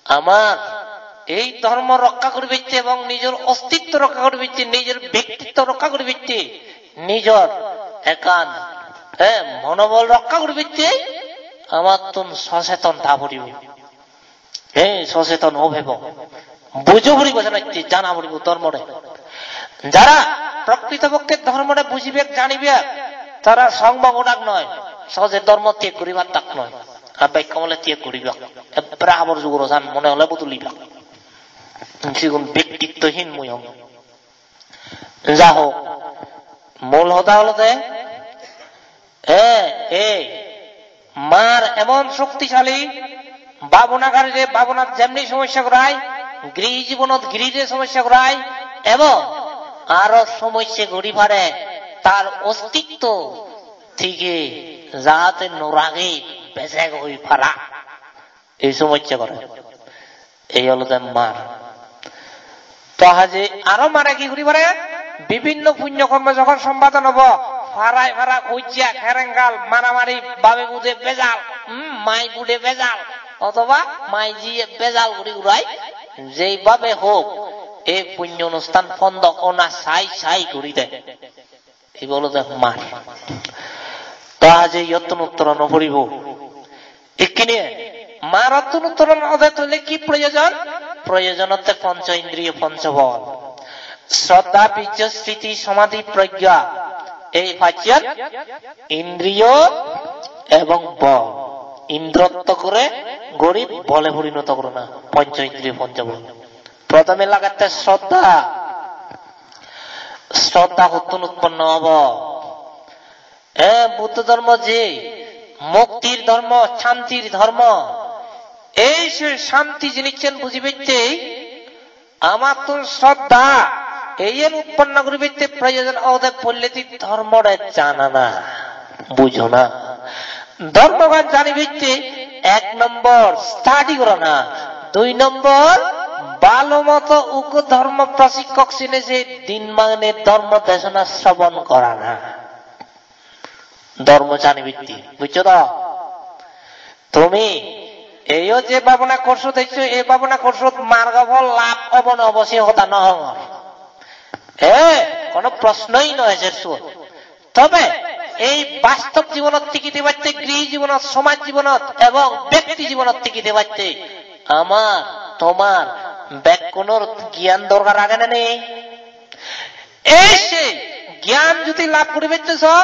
amar ei dhormo rokka guribatte ebong nijor ostitto rokka guribatte, nijor bektitto rokka guribatte, nijor ekkan, e, monobol rokka guribatte amattun soseton tha puribo. Ei soseton o pebo. Bujo puribo, janatte jana puribo dhormore. Jara prokritopokke dhormore bujibak, janibak, tara song bong odak noi, soje dhormo tyag guribar tak noi. Ar bekko bole tyag guribak. Ebbare habor juguro san mone hole bodolibak. Sigun bektittohin mui hong. Ja hok, mul hoda olode, e, ei, mar emon shoktisali, bhabonakarire bhabonat jemni somossya gorai, grihi jibonot grihire somossya gorai, ebong aro somossya guri pare tar ostitto tige jahate no rage, bejek oi para. Ei somossya gore. Ei olode mar. To haje aro mare hi guri pare? Bibhinno punyo kormo jokhon sompadon obo, parai para ujja, kerengal, maramari, babe bude bejal, hmm, mai bude bejal, othoba mai jiye bejal guri gurai, jeibabe hok, ei punyo onusthan pondo ona sai sai guri de. Ibe olode mar. To aje iyottun uttor no puribo. Ikkine marottun uttor ode tole hi proyojon? Proyojon otte poncho indriyo, poncho bol. Shraddha, bijjo, sriti, samadhi, progga. Ei pachan indriyo ebong bol. Indrotto guri, guri bole porinoto gorana. Poncho indriyo, poncho bol. Prothome lagette shraddha. Shraddha huttun utponno obo? E, Buddho dhormo je muktir dhormo, shantir dhormo. Ei se shanti jinissan bujibatte amattun shraddha, eiyen utponno guribatte proyojon obode poiledi dhormore janana, bujona. Dhormogan janibatte ek nombor study gorana, dui nombor bhalo moto uggo dhormo prosikkok sine je din magne dhormo desona srobon gorana. Dhormo janibatte, bujjo to? Tumi eyo je bhabona course-ot eccho, ei bhabona course-ot margo phol labh obo na obo se hoda no hongor. E, hono proshno-i no ejer suot. Tobe ei bastob jibonot tigi thebatte, grihi jibonot, somaj jibonot ebong bekti jibonot tigi thebatte amar, tomar bekkunor gyan dorkar age na nei? Ei se gyan jodi labh guribatte so,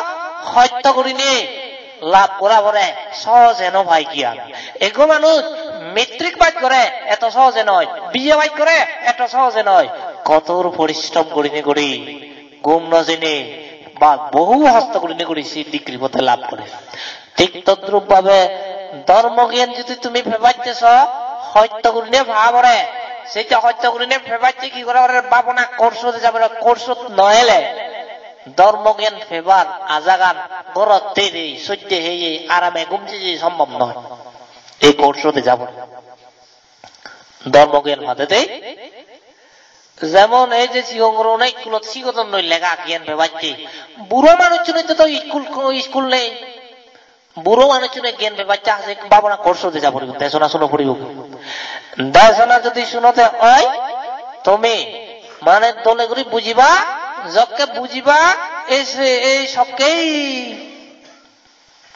hosto gurinei labh gora pore, sohoje no pai gyan. Ekko manuj matric pass gore, eto sohoje noi. B A pass gore, eto sohoje noi. Kotor porishrom gurinei guri, ghum no jeinei, ba bohu hosto gurinei guri se degree bo te labh gore. Thik todrup bhabe dhormo gyan jodi tumi pebatte so, hosto gurinei pa pore. Seje hosto gurinei pebatte hi gora pore? Bhabona course-ot ja pore, course-ot no ele dhormo gyan pebar ajagan gorot thei thei, sojje heye, arame ghum jeye sombhob noi. Ei course-ot ja pore. Dhormo gyan padede. Jemon ei je sigon guro one iskulot sigodonnoi lega gyan pebacche. Buro manuchchunor to iskul, iskul nei. Buro manuchchune gyan pebacche, haje bhabona course-ot eja poribo, desona suno poribo. Desona jodi sunode oi, tumi mane dole guri bujiba, jokke bujiba, ei se, ei sokkei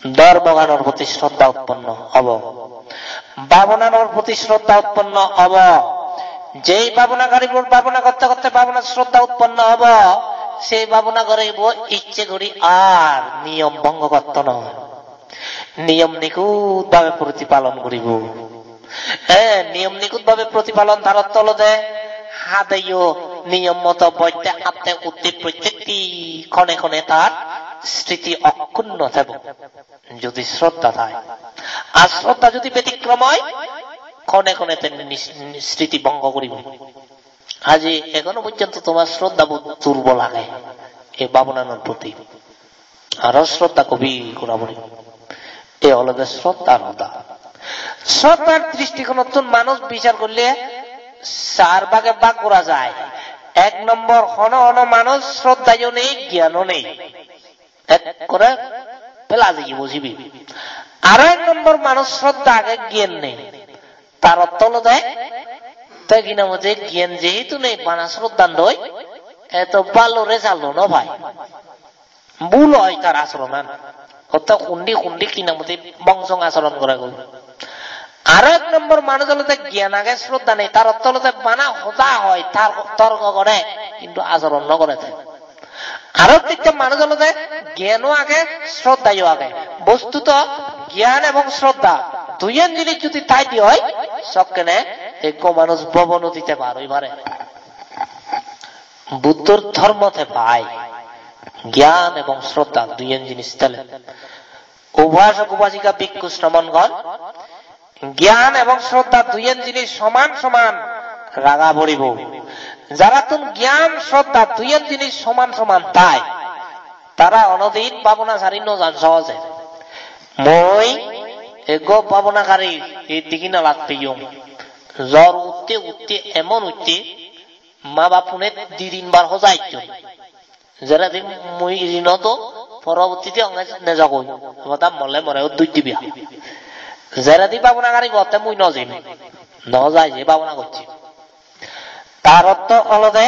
dhormoganor proti shraddha utponno obo. Bhabonanor proti shraddha utponno obo. Jei bhabonagaribo bhabona gotte gotte bhabonat shraddha utponno obo, sei bhabonagaribo icche guri ar niyom bhongo gotto noi. Niyom nikut bhabe protipalon guribo. Eh, niyom nikut bhabe protipalon tar ortho olode hadeyo niyom moto boitte atte utte prottekti khone khone tar sriti okkunno thebo. Jodi shraddha thai. Ar shraddha jodi betikrom oi, khone khone te nis-, sriti bhongo guribo. Aji ekhono porjonto tomar shraddha bo durbol age ei bhabonanor proti. Aro shraddha gobhir gora poribo. Ei olode shraddhar hoda. Shraddhar dristigonottun manuj bichar gorle char bhage bhag gora jai. Ek nombor, hono hono manuj shraddhayo nei, gyano nei. Ekkore pela jiye bo sibe. Aro ek nombor manuj shraddha age, gyan nei. Tar ortho olode te hinamode gyan jehetu nei, bana shraddhan doi, eto bhalo result-o no pai. Bhul oi tar achoronan. Hotte hundi hundi hinamode bongsong achoron gore goi. Aro ek nombor manuj olode gyan age, shraddha nei, tar ortho olode bana hoda hoi, tar torko gore, hintu achoron no gore te. Aro tinta manuj olode gyano age, shraddhayo age. Bostuto gyan ebong shraddha duiyan jinis jodi thai de oi, sokkene ekko manuj bhobon udite par oi pare. Buddhor dhormo te pai gyan ebong shraddha duiyan jinis thele. Upasok upasika bhikkhu shramongon, gyan ebong shraddha duiyan jinis soman soman raga poribo. Jarattun gyan shraddha duiyan jinis soman soman thai, tara onodin bhabona sari no jan sohoje. Mui ekko bhabonakari ei digi nalat peyong. Jor utte utte emon utte, ma bap pune di tin bar hoja ecchon. Jeredi mui iri no do, porobottide onge nejogoi. Hoda mole more o duj dibi. Jeredi bhabona gari gotte mui no jim. No jai je bhabona gocche. Tar ortho olode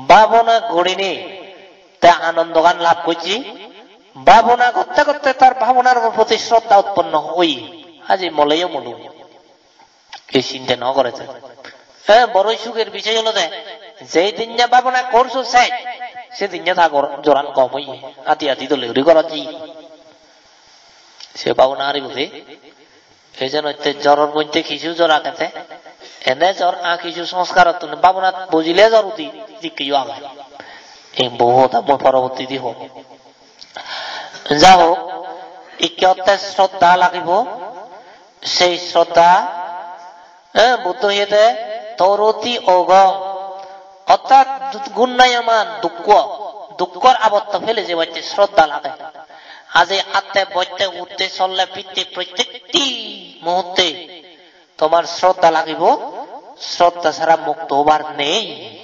bhabona gurinei te anondogan lab gocche. Bhabona gotte gotte tar bhabonar proti shraddha utponno oye. Aji moleyo molu. Ei sinte no gore te. Eh, boro suger bisoi olode, jei dinne bhabona course-o sej, se dinne ta gor-, joran kom oye, adi adi dole guri gorot jeye. Se bhabona haribode, ei jenotte joror moddhe kichu jor agede, ene jor a kichu sanskarottun bhabonat bojile jor udi, idikkeyo age. Ei bohut amo porobottidi hom. Ja hok, ikke otte shraddha lagibo, sei shraddha, eh, Buddho hoyede toroti ogong, orthat gunnayaman dukkho, dukkhor abotto pele jebatte shraddha lage. Aje atte botte utte solle pitte prottekti muhutte tomar shraddha lagibo, shraddha sara mukto obar nei.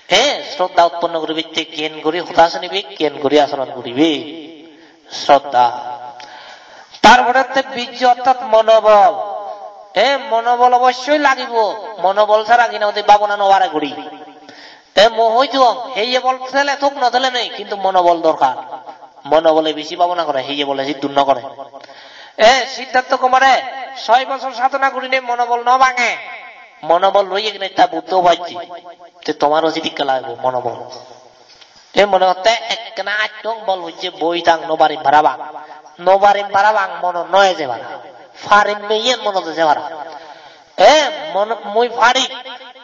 Eh, shraddha utponno guribatte gyan guri hoda sunibe, gyan guri achoron guribe. Shraddha. Tar pore te bijjo orthat monobol. Eh, monobol obossoi lagibo. Monobol sara hinamode bhabona no pare guri. Te mui hoi duong, heye bol thele thok no thele nei, hintu monobol dorkar. Monobole besi bhabona gore, heye bole siddhu no gore. E, Siddhartha Kumare soi bojor sadhona gurinei monobol no bhange. Monobol loiye gine ta Buddho bajje. Te tomaro sidikke lagibo monobol. E mone hotte ekkena attong bol hojje boi thang no parim parapang. No parim parapang mono no eje para. Parim meiyen monot eje para. E, mon-, mui parim,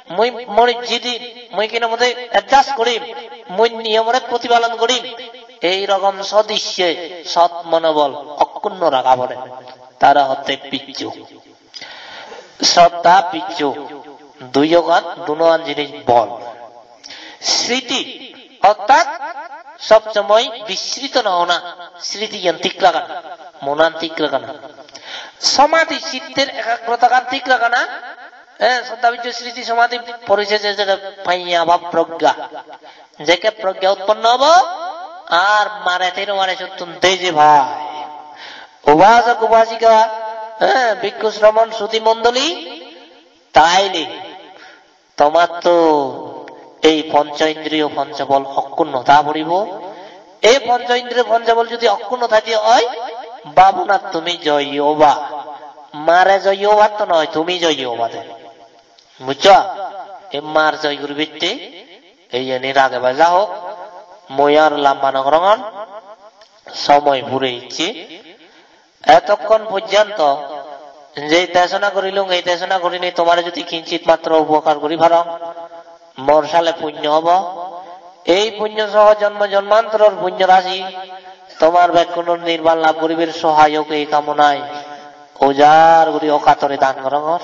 mui mori jidi, mui hinamode adjust gorim, mui niyomore protipalon gorim. Ei rokom sodicche sot monobol okkunno raga pore. Tara hotte picchu. Shraddha picchu. Duiyogan, dunogan jinis bol. Sriti, orthat sob somoi bisrito no hona, sritiyan thik ragana, monan thik ragana. Somadhi, sittir ekagrotagan thik ragana, Eh, sroddha bicchu sriti somadhi porise je je paiya bhab progga. Jekke progga utponno obo, ar mare tero mare sottun deje bhai. Upasok upasika, eh, bhikkhu sramon sruti mondoli, taile tomattun ei poncho indriyo poncho bol okkunno tha poribo. Ei poncho indriyo poncho bol jodi okkunno thai de oi, bhabonat tumi joy oba. Mare joy obatte noi, tumi joy obade. Bujjo? Ei mar joy guribatte, ei jeni rage baja hok, mui ar lamba no gorongor, somoy pure icche. Etokkon porjonto je desona gorilung, ei desona gurinei tomare jodi kinchit matro upokar guri parong, mor sale punyo obo. Ei punyo soho jonmo jonmantoror punyo rasi tomar bekkunor nirban lab guribar sohayok ei kamonai ujar guri okatore dan gorongor.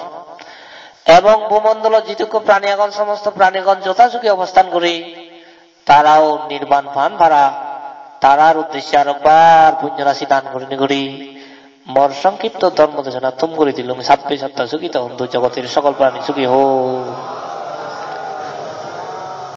Ebong bhumondolot jidukkun prani agon, somosto pranigun jotha sukhe obosthan guri tarao nirban pan para, tarar uddesye arokbar punyo rasi dan gurinei guri mor songkhipto dhormo desona thum guri dilung. Sabbe satta sukhito hontu, jogotir sokol prani sukhi hok.